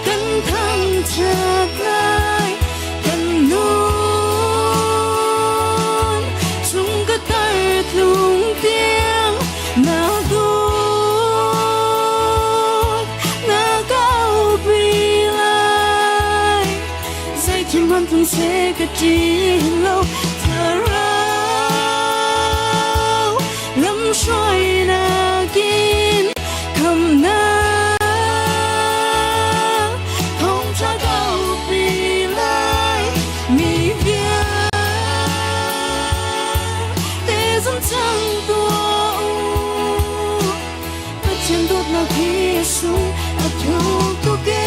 Speaker 8: kan thangṭhat lai, kan nun chung ka tar tlung tiang na dawt na ka aupi lai. Zeitin hmanh tlung seh ka ṭih lo, thlarau lamhruainak in khamnak thawngṭha kaupi lai. Mi vialte zum cang tuah u. Pathian dawtnak hi a sung a thuk tuk ee.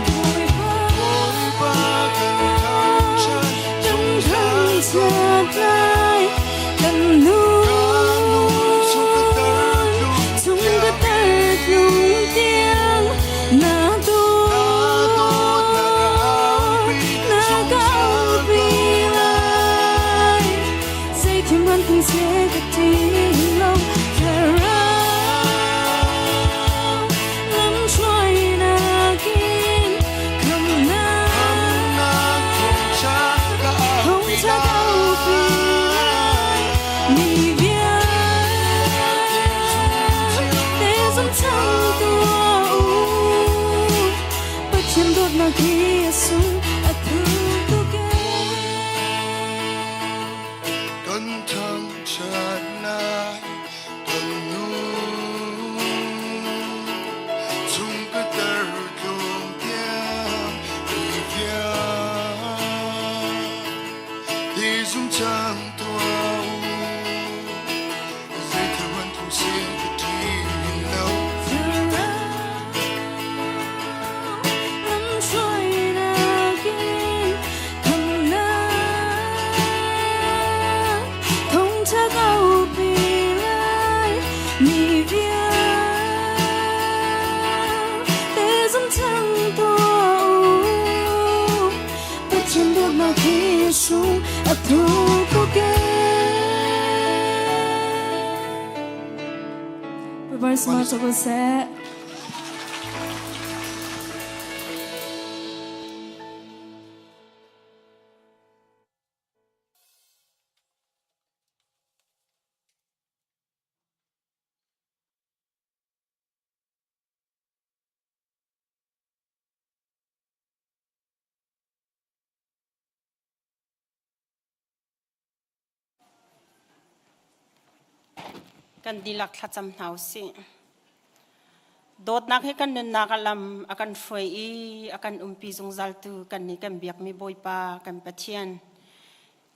Speaker 12: Bawipa kan thangṭhat
Speaker 8: Kan thangṭhat lai, kan
Speaker 12: Kan nun chung ka tar
Speaker 8: nun
Speaker 12: tlung
Speaker 8: chung ka
Speaker 12: tiang
Speaker 8: tar tlung tiang na
Speaker 12: na dawtnak ka
Speaker 8: dawt
Speaker 12: aupi
Speaker 8: na ka
Speaker 12: zungzal
Speaker 8: aupi
Speaker 12: ko lai.
Speaker 8: lai. Zeitin hmanh tlung seh ka ṭih lo, thlarau lamhruainak in
Speaker 12: Khamnak
Speaker 8: khamnak
Speaker 12: thawngṭha ka aupi
Speaker 8: thawngṭha ka aupi lai.
Speaker 12: lai.
Speaker 8: Mi
Speaker 12: Vialte zum
Speaker 8: vialte
Speaker 12: cio
Speaker 8: zum cang tuah u. Pathian dawtnak hi a sung a thuk tuk ee.
Speaker 12: Kan thangṭhat lai, kan nun chung ka tar tlung tiang mi vialte zum cang tuah u. Zeithil hmanh tlung seh ka ṭih lo.
Speaker 8: Lamhruainak in khamnak thawngṭha kaupi lai. Mi vialte zum cang tuah u. Pathian dawtnak hi a sung a thuk tuk ee. Bawipa smart ko seh.
Speaker 13: Kan dihlak thlacam hna u sih. Dawtnak he kan nunnak a lam a kan hruai i a kan umpi zungzaltu kan nih kan biakmi Bawipa kan Pathian.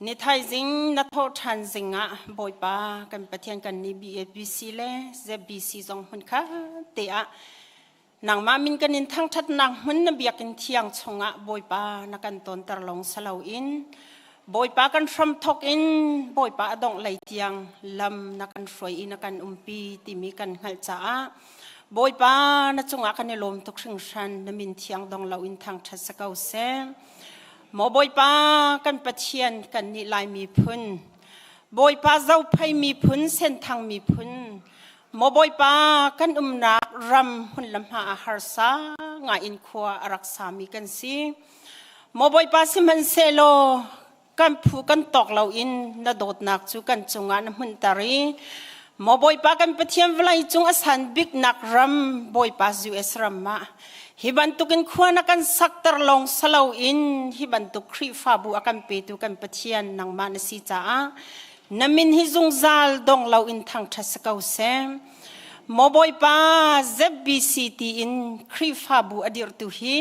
Speaker 13: Ni thaizing na thawh ṭhan zing ah Bawipa kan Pathian kan nih BABC le ZBC zong hmun khat te ah nangmah min kan in thangṭhatnak hmun na biakinn thiang chungah Bawipa na kan tawnter lawng si loin Bawipa kan hramthawk in Bawipa a dongh lei tiang lam na kan hruai i na kan umpi timi kan hngalh caah Bawipa na cungah kan i lawm tuk hringhran na min thiang dong loin thangṭhat si ko seh. Maw Bawipa kan Pathian kan nih Lai miphun Bawipa Zophei miphun Senthang miphun Maw Bawipa kan umnak ram hmun le hma ah harsa ngai in khua a rak sami kan si. Maw Bawipa sihmanhsehlaw kan phu kan tawk loin na dawtnak cu kan cungah na hmunter i Maw Bawipa kan Pathian vawlei cung a san biknak ram Bawipa US ram ah hi bantukin khua na kan sakter lawng saloin hi bantuk Khrihfabu a kan petu kan Pathian nangmah na si caah na min hi zungzal dong loin thangṭhat si ko seh. Maw Bawipa ZBC tiin Khrihfabu a dirhtu hi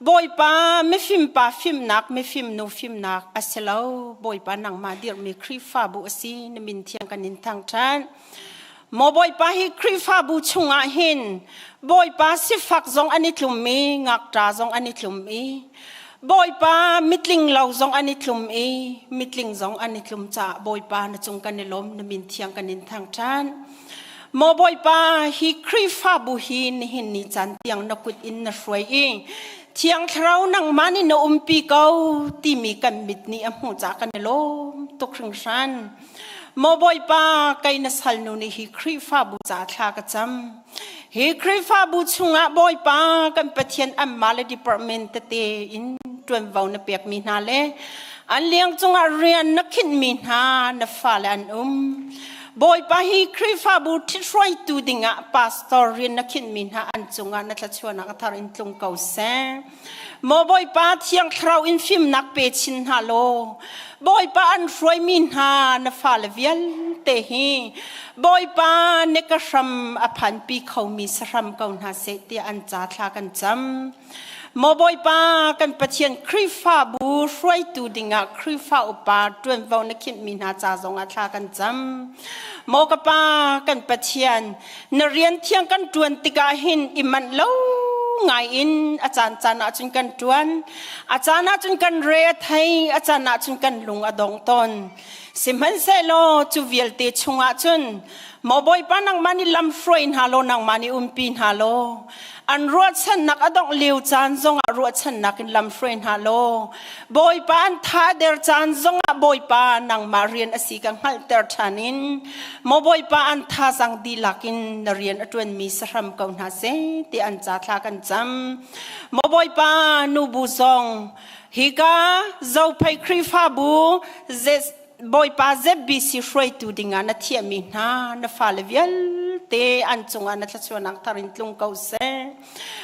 Speaker 13: Bawipa mifim pa fimnak mifim nu fimnak a si lo Bawipa nangmah dirhmi Khrihfabu a si na min thiang kan in thangṭhat. Maw Bawipa hi Khrihfabu chungah hin Bawipa sifak zong an i tlum i ngakṭa zong an i tlum i Bawipa mitling lo zong an i tlum i mitling zong an i tlum caah Bawipa na cung kan i lawm na min thiang kan in thangṭhan. Maw Bawipa hi Khrihfabu hi nihin ni caan tiang na kut in na hruai i Thiang Thlarau nangmah nih na umpi ko timi kan mit nih a hmuh caah kan i lawm tuk hringhran. Maw Bawipa, kei na salnu nih hi Khrihfabu ca thla ka cam. Hi Khrihfabu chungah Bawipa kan Pathian anmah le department tete in ṭuanvo na pekmi hna le an liang cungah rian na khinhmi hna na fale an um. Bawipa hi Khrihfabu ṭhithruaitu dingah pastor rian na khinhmi hna an cungah na thluachuahnak a thar in tlung ko seh. Maw Bawipa Thiang Thlarau in fimnak pe chin hna law Bawipa an hruaimi hna na fale vialte hi Bawipa na ka hram a phanpi khomi sahram ko hna seh tiah an ca thla kan cam. Maw Bawipa kan Pathian Khrihfabu hruaitu dingah Khrihfa upa ṭuanvo na khinhmi hna ca zongah thla kan cam. Maw ka Pa kan Pathian na rian thiang kan ṭuan tikah hin i manh lo ngai in a caan caan ah cun kan ṭuan a caan ah cun kan re a thei a caan ah cun kan lung a dong tawn sihmanhsehlaw cu vialte chungah cun maw Bawipa nangmah nih lam hruai hna law nangmah nih umpi hna law an ruahchannak a dongh lio caan zongah ruahchannak in lam hruai hna law Bawipa an tha der caan zongah Bawipa nangmah rian a si ka hngalhter ṭhan in maw Bawipa an thazang dihlak in na rian a ṭuanmi sahram ko hna seh ti an ca thla kan cam maw Bawipa nubu zong hika Zophei Khrihfabu Bawipa ZBC hruaitu dingah na thiahmi hna na fale vialte an cungah na thluachuahnak thar in tlung ko seh.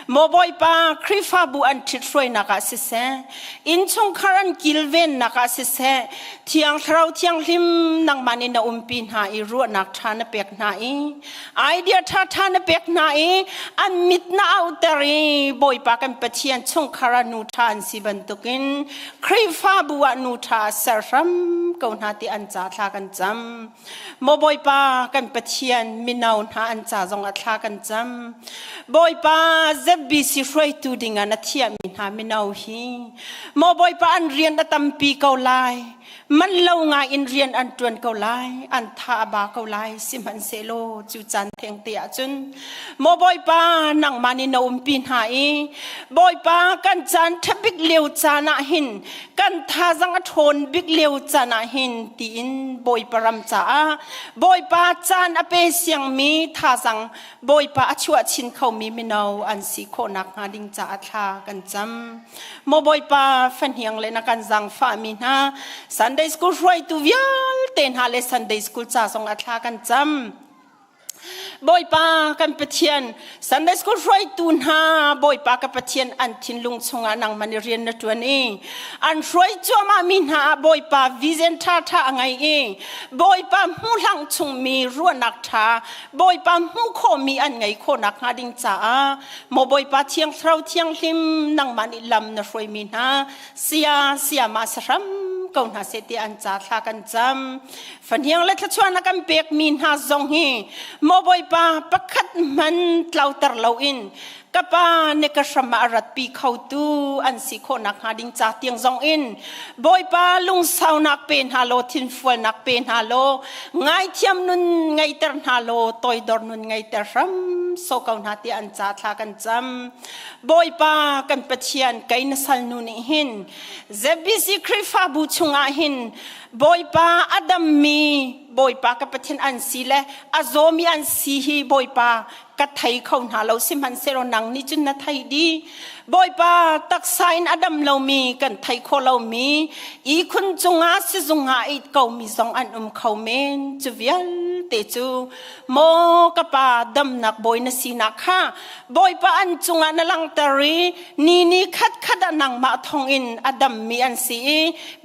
Speaker 13: Maw Bawipa Khrihfabu an ṭhit hruainak ah siseh, innchungkhar an kilvennak ah siseh, Thiang Thlarau Thianghlim nangmah nih na umpi hna i ruahnak ṭha na pek hna i idea ṭhaṭha na pek hna i an mit na auhter i Bawipa kan Pathian chungkhar ah nu ṭha an si bantukin Khrihfabu ah nu ṭha ser hram ko hna ti an ca thla kan cam. Maw Bawipa kan Pathian mino hna an ca zong ah thla kan cam. Bawipa ZBC hruaitu dingah na thiahmi hna mino hi Maw Bawipa an rian a tampi ko lai. Man lo ngai in rian an ṭuan ko lai, an tha a ba ko lai, sihmanhsehlaw cu caan thengte ah cun maw Bawipa nangmah nih na umpi hna i Bawipa kan caan ṭha bik lio caan ah hin kan thazang a ṭhawn bik lio caan ah hin tiin Bawipa ram caah Bawipa caan a pe siangmi thazang Bawipa a chuah chin khomi mino an si khawh nakhnga ding caah thla kan cam. Maw Bawipa fahniang le na kan zaangfahmi hna Sunday School hruaitu vialte hna le Sunday School ca zong ah thla kan cam. Bawipa kan Pathian Sunday School hruaitu hna Bawipa ka Pathian an thinlung chungah nangmah nih rian na ṭuan i an hruai cuahmah mi hna ah Bawipa vision ṭha ṭha a ngei i Bawipa hmuhlang chungmi ruahnak ṭha Bawipa hmuh khawhmi an ngei khawh nakhnga ding caah Maw Bawipa Thiang Thlarau Thianghlim nangmah nih lam na hruaimi hna sia siama sahram ko hna seh tiah an ca thla kan cam. Fahniang le thluachuah na kan pekmi hna zong hi maw Bawipa pakhat hman tlauter loin ka pa ne ka hram ah a ratpi khotu an si khawh nakhnga ding ca tiang zong in Bawipa lungsaunak pe hna law thinfualnak pe hna law ngaithiam nun ngeiter hna law toidor nun ngeiter hram so ko hna tiah an ca thla kan cam Bawipa kan Pathian kei na salnu nih hin ZBC Khrihfabu chungah hin Bawipa a dammi Bawipa ka Pathian an si le a zawmi an si hi Bawipa ka thei kho hna lo sihmanhsehlaw nang nih cun na thei dih Bawipa taksa in a dam lomi kan thei kho lomi ihkhun cungah sizung ah it komi zong an um kho men cu vialte cu maw ka pa damnak bawi na sinak kha Bawipa an cungah na langhter i ni ni khat khat ah nangmah thawngin a dammi an si i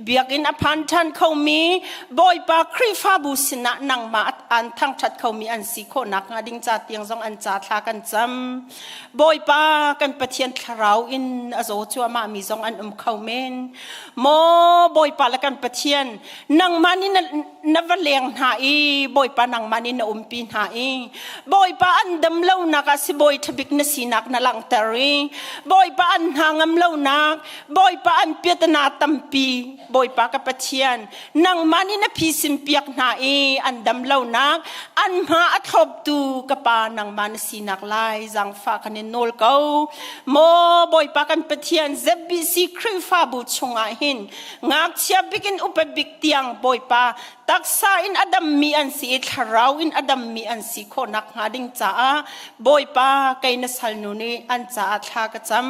Speaker 13: biakinn a phan ṭhan khomi Bawipa Khrihfabu sinah nangmah an thangṭhat khomi an si khawh nakhnga ding ca tiang zong an ca thla kan cam. Bawipa kan Pathian thlarau in a zaw cuahmahmi zong an um kho men. Maw Bawipa le kan Pathian, nangmah nih na. na va leng hna i Bawipa nangmah nih na umpi hna i Bawipa an dam lonak ah sibawi ṭhabik na sinak na langhter i Bawipa an hna ngam lonak Bawipa an piatana tampi Bawipa ka Pathian nangmah nih na phisin piak hna i an dam lonak an hma a thloptu ka pa nangmah na sinak lai zaangfah kan in nawl ko maw Bawipa kan Pathian ZBC Khrihfabu chungah hin ngakchia bik in upa bik tiang Bawipa taksa in a dammi an si i thlarau in a dammi an si khawh nakhnga ding caah Bawipa kei na salnu nih an caah thla ka cam.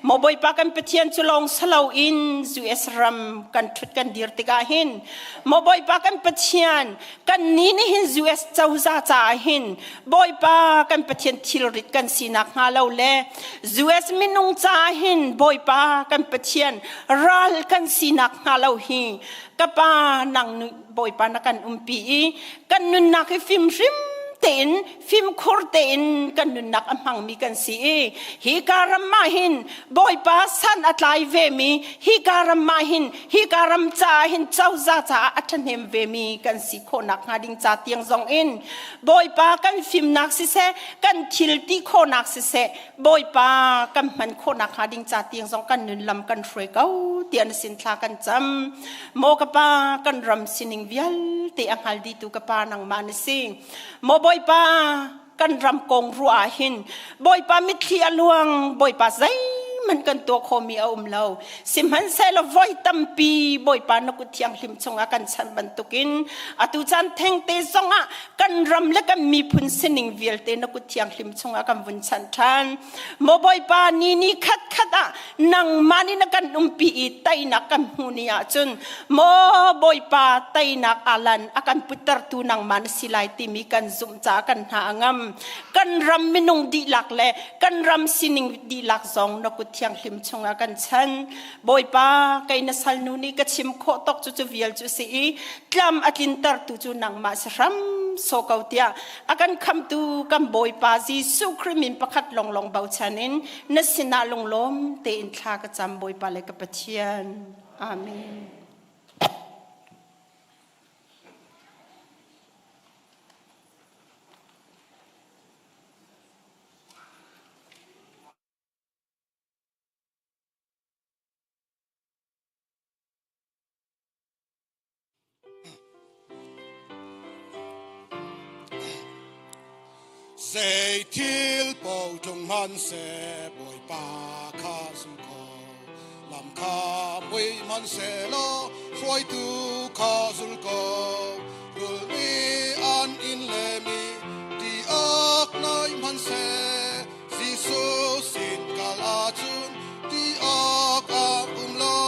Speaker 13: Maw Bawipa kan Pathian cu lawng salo in US ram kan ṭhut kan dir tikah hin Maw Bawipa kan Pathian kan ni nih hin US cozah caah hin Bawipa kan Pathian thilrit kan sinak hnga lo le US minung caah hin Bawipa kan Pathian ral kan sinak hnga lo hi ka pa nang Bawipa na kan umpi i kan nunnak hi fim hrim tein fimkhur tein kan nunnak a hmangmi kan si i hi ka ram ah hin Bawipa san a tlai vemi hi ka ram ah hin hi ka ram caah hin cozah caah a ṭhahnem vemi kan si khawhnak hnga ding ca tiang zong in Bawipa kan fimnak siseh kan thil ti khawhnak siseh Bawipa kan hman khawhnak hnga ding ca tiang zong kan nun lam kan hruai ko tiah na sin thla kan cam maw ka pa kan ram sining vialte a hngal dihtu ka pa nangmah na si maw Bawipa kan ram kong ruah ah hin Bawipa mitthli a luang Bawipa zeihmanh kan tuah khawhmi a um lo sihmanhsehlaw voi tampi Bawipa na kut thianghlim chungah kan chanh bantukin atu caan thengte zongah kan ram le kan miphun sining vialte na kut thianghlim chungah kan vun chanh ṭhan maw Bawipa ni ni khat khat ah nangmah nih na kan umpi i teinak kan hmuh ni ahcun maw Bawipa teinak alan a kan puttertu nangmah na si lai timi kan zumh caah kan hna a ngam kan ram minung dihlak le kan ram sining dihlak zong na kut thianghlim chungah kan chan Bawipa kei na salnu nih ka chim khawh tok cu cu vial cu si i tlam a tlintertu cu nangmah si hram so ko tiah a kan khamtu kan Bawipa Jesuh Khrih min pakhat longlong bochan in na sinah lunglawm tein thla ka cam Bawipa le ka Pathian. Amen.
Speaker 7: Zei thil paoh tlung hmanhseh Bawipa kha zum ko. Lam kha mui hmanhsehlaw hruaitu kha zul ko. Rul nih an in lem i ti awk noi hmanhseh Jesuh sin kal ahcun ti awk a um lo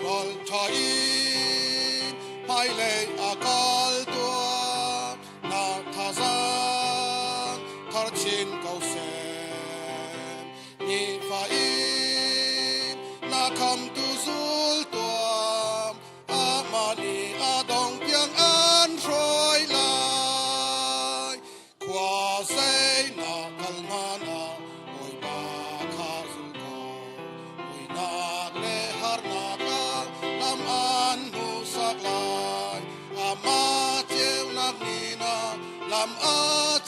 Speaker 7: ral ṭha in hmailei a kal tuah na thazaang thar chin ko seh nifa in na khamtu zul tuah amah nih a dong tiang an hruai lai Khua zei na kal hna na Bawipa kha zul ko. Muihnak le harnak ah lam an hmuhsak lai. Amah ceunak nih na lam a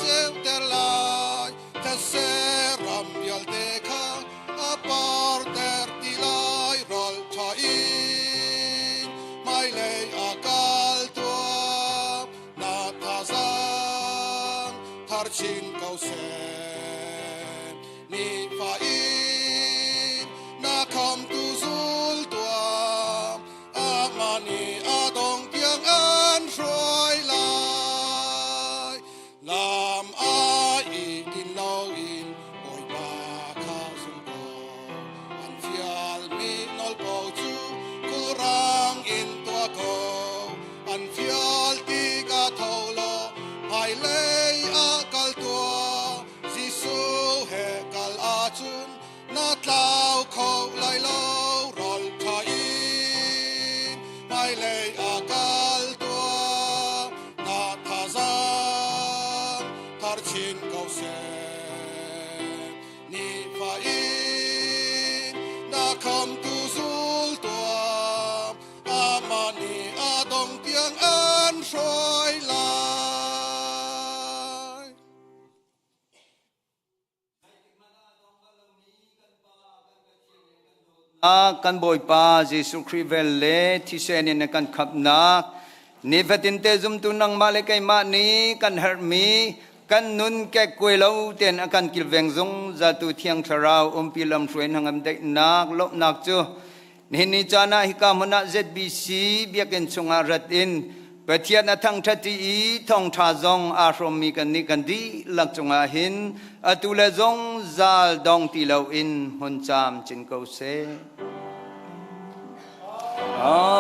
Speaker 7: ceuter lai. Thetse ram vialte kha a parter ti lai ralṭha in hmailei a kal tuah. Na thazaang thar chin ko seh. Nifa in na khamtu zul tuah. Amah nih a dong tiang an hruai lai. Lam a i tin loin Bawipa kha zum ko. An fialmi nawl paoh cu khulrang in tuah ko. An fial tikah tho law hmailei ah kal tuah. Jesuh he kal ahcun na tlau kho lai lo. Ralṭha in hmailei ah kal tuah. Na thazaang thar chin ko seh. Nifa in na khamtu zul tuah. Amah nih a dong tiang an hruai.
Speaker 6: Kan Bawipa Jesuh Khrih vel le thisen in a kan khamhnak, nifatin te zumtu nangmah le keimah nih kan herhmi kan nun kekkuai lo tein a kan kilveng zungzaltu Thiang Thlarau umpi lamhruai hnangam daihnak lawmhnak cu nihin ni caan ah hika hmun ah ZBC biakinn chungah rat in Pathian a thangṭhat i thawngṭha zong aa hrawmmi kannih kan dihlak cungah hin atu le zungzal dong ti loin hmun camcin ko seh. Amen.